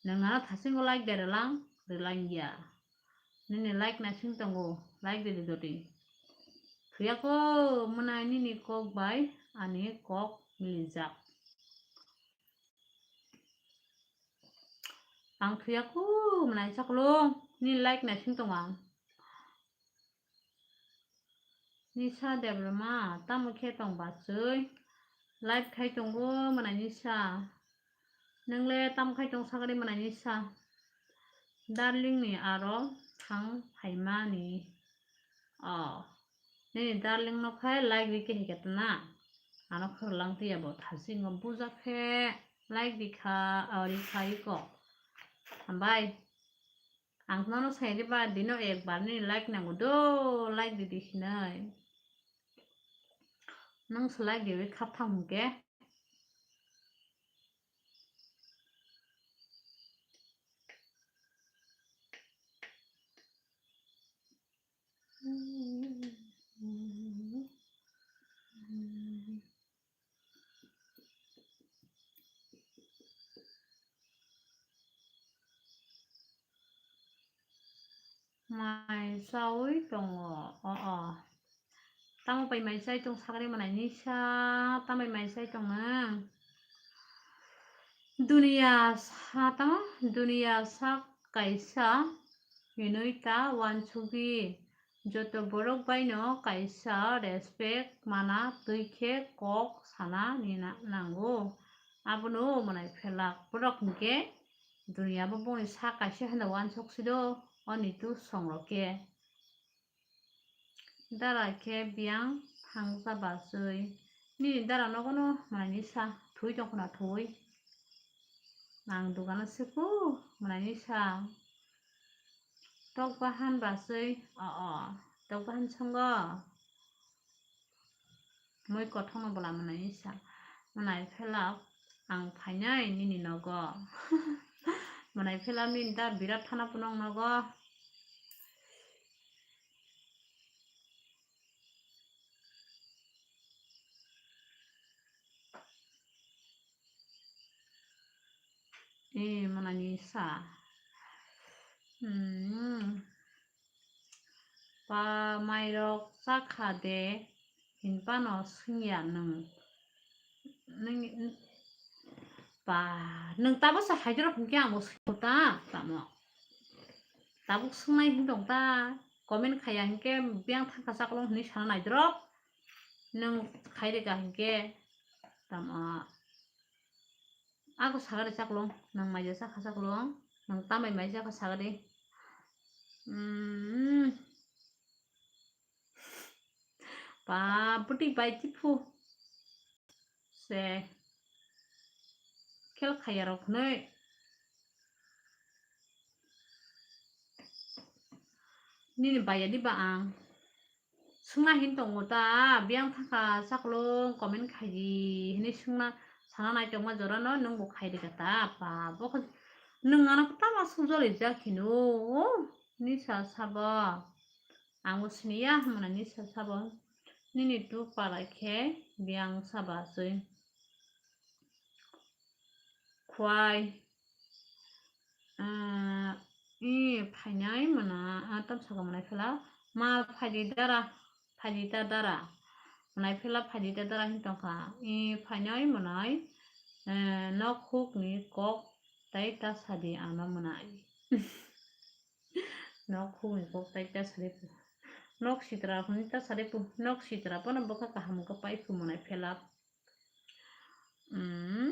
Nwng ano thasingo like de relang, relang ya. Nini like naising tongo, like de dodi. Thuya ko mwnai nini kok bai ani kok milijak. Ang thuya ku mwnai chaklung, ni like naising tong ang. Nisa Debbarma, tamo khe tong bachwi? Live khai tongo mwnai Nisa. Nwngle tamo khai tong sakni mwnai Nisa? Darling ni aro thang phaimani. Oh. Nini darling no khai like di khe hikhe tana. Ano khorlang tiya bo thasing o buja khe like di kha, oh, ri kha iko. Hambai. Ang nono sai di ba dino ek bar nini like nango do, like di di hinai. Nang se like di wi khap thang hwnkhe. Mai chaui tongo, o, o. Tamo bai mai chai tong sakni mwnai Nisa, tamo bai mai chai tong nang? Duniya sa tamo, duniya sak kaisa hinui ta uansugwi, joto borok baino kaisa respect mana twi khe kok sana ni na-, nango. Abono mwnai phelak borok hinkhe duniya bo bongni sak kaisa hinda uansuk sido, oni tu songrok khe. Dara khe biyang thangsa bachwi. Nini dara nogono mwnai Nisa thwi tongkhona thwi. Ang dogano sukhu mwnai Nisa. Tok bahan bachwi, o, o, tok bahan songo. Mui kothokno bwla mwnai Nisa. Mwnai phelak ang phainai nini nogo. Mwnai phelak nini da birat thana phunuk nogo. E, mwnai Nisa. Hmm. Pa mairok chakha de, hinphano swngya nwng. Nwng, ba, nwng tabuk se haidorok hinkhe angbo swngya ta, tamo. Tabuk swngnai hin tong ta, comment khaiya hinkhe biyang thangkha chaklong hinwi sana naidorok. Nwng khairika hinkhe, tamo. Ako sagari chaklong, nwng maija chakha chaklong, nwng tamai maija chakha sagari. Mm. Ba, bwtwi bai tiphu. Se. Khel khaya rok hwnwi. Nini baiya di ba ang. Swngna hin tongo ta, biyang thangkha chaklong comment khaidi hinwi swngna sana naitokma jorano nwngbo khairika ta, ba, bokhe nwng ano kwtal aswk jolijak hino, Nisa sabo. Angbo siniya hwnmano Nisa sabo. Nini tu para khe biyang saba aswi. Khwai. Ah, i phainai mwnai, ah, tam saka mwnai phela. Ma phaidi dara, phaidi ta dara. Mwnai phela phaidi ta dara hin tongkha. I phainai mwnai, eh, nok huk ni kok tai ta sadi ano mwnai. Nok huk ni kok tai ta sadi pu. Nok sitra hwn ta sadi pu. Nok sitra pono bwkha kaham khe pai phu mwnai phela. Mm.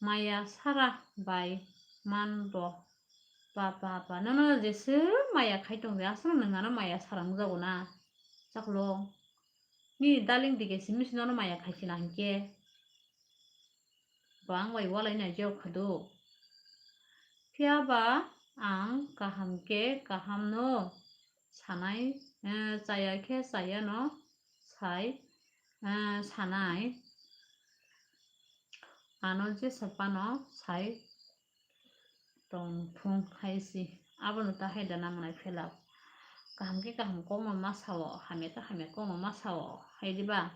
Maya sara bai man bo. Ba, ba, ba. Nono jeswk maya khai tong de, aswk nwng ano maya sara wngjago na. Chaklo. Nini darling dige simi se nono maya khai sina hinkhe. Bo ang bai walai nai jok khado. Phiya ba ang kaham khe kaham no sanai, eh, chaya khe chaya no sai, eh, sanai. Ano jesa phano sai tong thung hai si. Abono ta hai da na mwnai phela. Kaham khe kaham kokno ma sao, hamya khe hamya kokno ma sao. Hai di ba?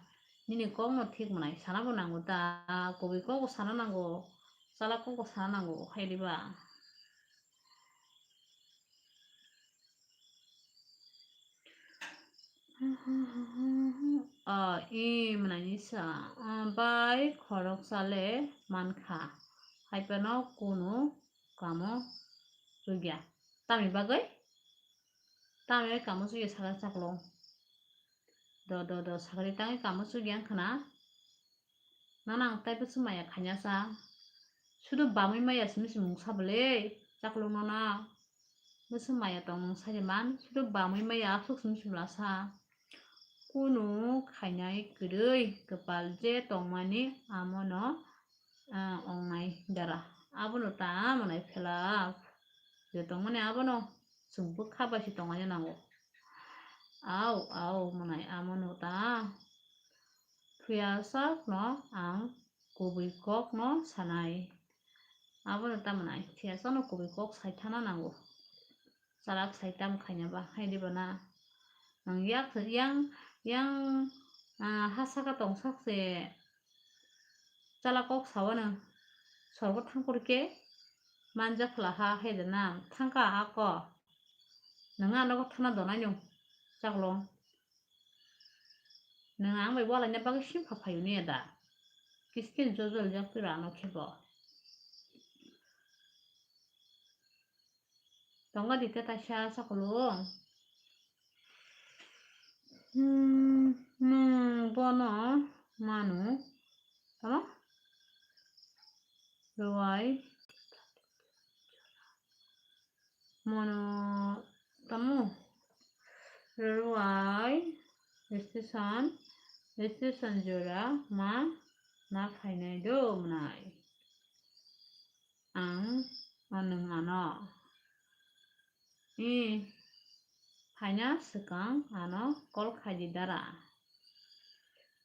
Nini kokno thik mwnai sana bo nango ta. Kubui kokbo sana nango. Chala kokbo sana nango. Hai di ba? Ah, i mwnai ni sa, ah, bai khoroksa le mankha. Hai phano kunu kamo chukya. Tamni bagwi? Tamni bagwi kamo chukya sakha chaklong. Do, do, do, sakha di tangwi kamo chukya wngkha na? Nono ang tei bwswk maya khaina sa? Sudu bamwi maya simi simi mungsa bwle chaklong nono. Bwswk maya tong mungsa ni man, sudu bamwi maya aswk simi simi lasa. Kunu khainai kwrwi kwpal je tongmani amono, ah, ongnai dara. Abono ta manai phela. Je tongmani abono chwng bwkha bai se tonglaina nango. Au, au, manai amono ta. Phiya sakno ang kubui kokno sanai. Abono ta manai, phiya sakno kubui kok saithana nango. Chalak saitam khaina ba, hai diba na? Nang yak, yang, yang, ah, ha saka tong sak se chalak kok sao nang. Sorgo thang kor ke manja phla ha, hai de na? Thangka ako. Nang ano kok thana donai nung. Chaklong. Nwng ang bai walaina bagwi sim pha phaio ne da? Kiskin jojol jak twi rano khe bo. Tongo di khe kaisa chakolong. Hmm, nwng bono manu. Tamo? Rwai. Mono tamo? Rwai station, station jora ma na phainai do mwnai. Ang o nwng ano. I phaina swkang ano call khai di dara.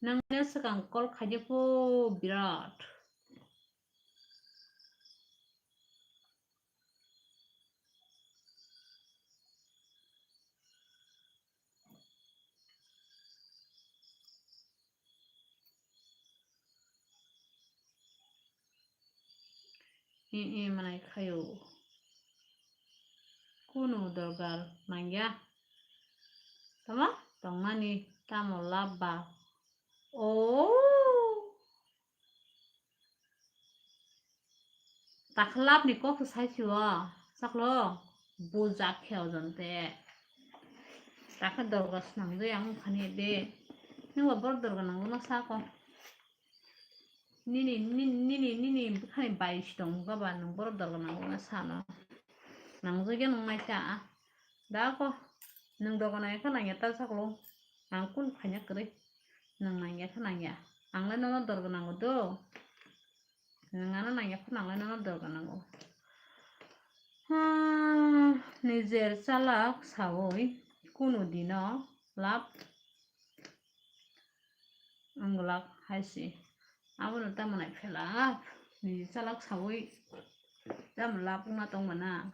Nwng swkang call khai di po birat. I, i, manai khayo. Kunu dorgar nangya. Tamo? Tongnani tamo labba. Oh. Takhlap ni kok sai si o, saklo bujak khe o jon te. Takha dorga swnam de ang khani de. Nung ba bor dorga nango na sa ko. Nini, nini, nini, nini bukhani bai si tong ga ba nung bor dorga nango na sa no. Nang jagya nung nai sa. Da ko. Nung dorga nang kha nang ya ta saklo. Ang kun khanya kwrwi. Nung nang ya kha nang ya. Ang le nono dorga nango do. Nwng ano nangya phano ang le nono dorga nango. Hmm, nijer chalak saui kunu dino lab wngwlak hai se. Abono tamo nai phela nijer chalak saui tamo lab wngna tongmana.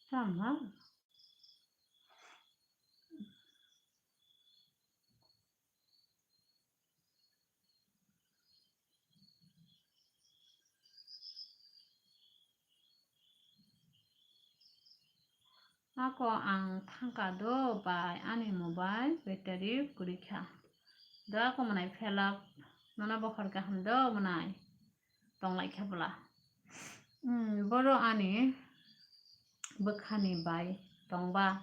Tama. Ako ang thangka do bai ani mobile battery kwrwi kha. Do ako mwnai phelak nono bokhor kaham do mwnai. Tonglai khe bwla. Hmm, boro ani bwkhani bai tongba,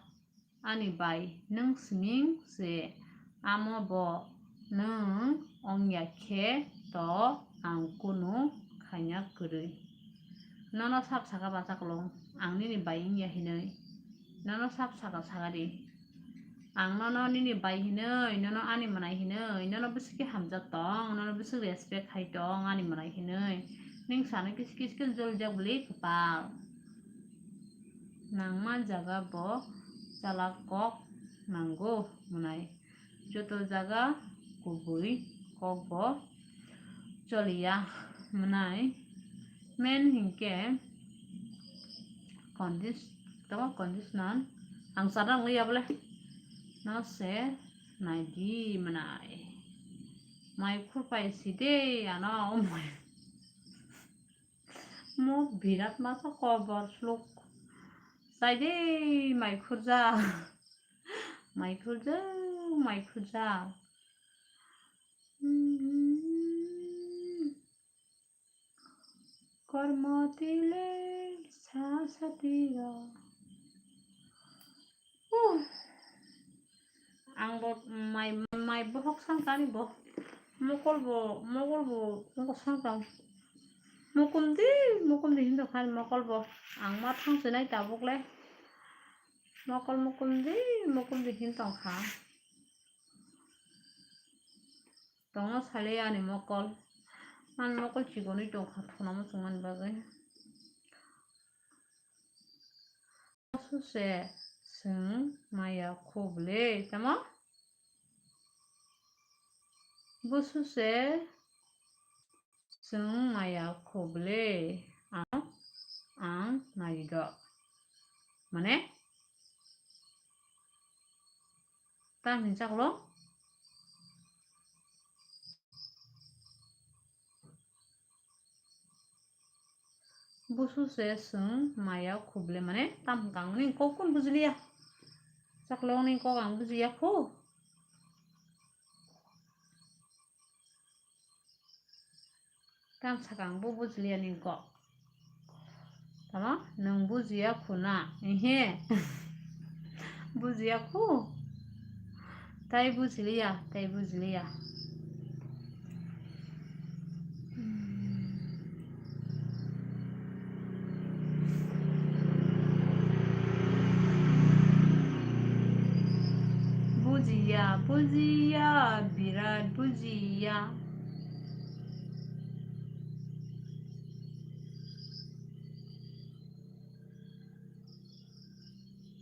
ani bai nwng siming se amo bo nwng ongya khe to ang kunu khaina kwrwi. Nono sap saka bachaklong, ang nini bai wngya hinwi. Nono sap saka sakadi. Ang nono nini bai hinwi, nono ani mwnai hinwi, nono bwswk khe hamjak tong, nono bwswk respect khai tong ani mwnai hinwi. Ning sano kis kis khe joljak bwlwi kwpal. Nangma jaga bo chalak kok nango mwnai. Joto jaga kubui kok bo choliya mwnai. Men hinkhe condis-, tamo conditional. Ang chana wngya bole. No se Nai di manai. Mai khurpai si de ano mai. Mo birat masa kobor sluk. Sai de mai khurja. Mai khurja, mai khurja. Kormo tile sa satiro. Uh. Ang bo mai, mai bohok sangkani bo. Mokol bo, mokol bo, mokol sangkang. Mukum di, mukum di hinto khan mokol bo. Ang ma thang sinai tabuk le. Mokol mukum di, mukum di hin tong kha. Tongo sale ani mokol. Ani mokol chigonwi tong kha, thuna muchungmani bagwi. Busu se chwng maya khuble, tamo? Busu se chwng maya khuble, ang, ang nairok. Mane? Tam hinwi chaklo? Busu se chwng maya khuble mane tam hwnkha ang nini kok kun bujiliya. Chaklo nini kok ang bujiya khu. Tam sakang bo bujiliya nini kok. Tamo nwng bujiya khu na? Ehe. Bujiya khu. Tai bujiliya, tai bujiliya. Bujiya, bujiya, birat bujiya.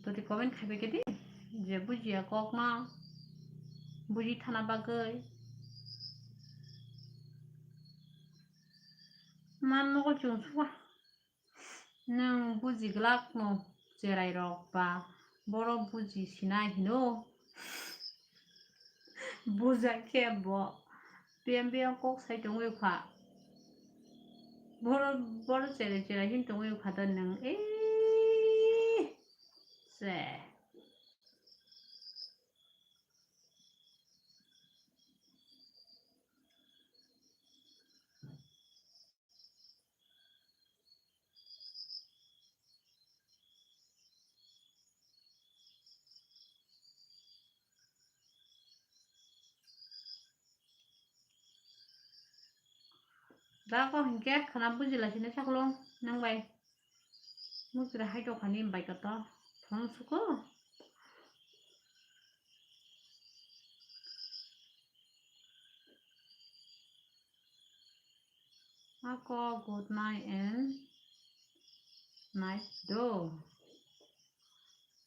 Toti comment khaibai khe di, je bujiya kokno buji thana bagwi. Man mokol chwng suwa. Nwng buji glak no cherai rok ba borok buji sinai hino. Bujak khe bo biyang biyang kok sai tongwi kha. Boro, boro cherai cherai hin tongwi kha to nwng, eh, se. Da kok hinkhe khana bujila sini chaklo nang bai. Mukti hai to khani bai to to phone suko. Ako good night and night do.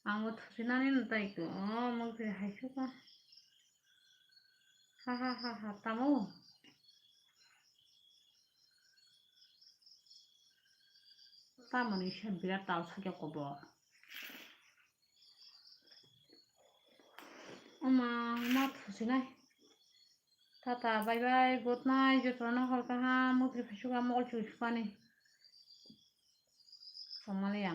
Ang bo thusinani no tai ko, oh, mukti hai suka. Ha ha ha ha, tamo. Tamoni se birat tal sakya kobo. Oma, ma thusinai. Tata, bye bye, good night, jotono hor kaham, mukti phai suka, mokol chukani. Somaliya.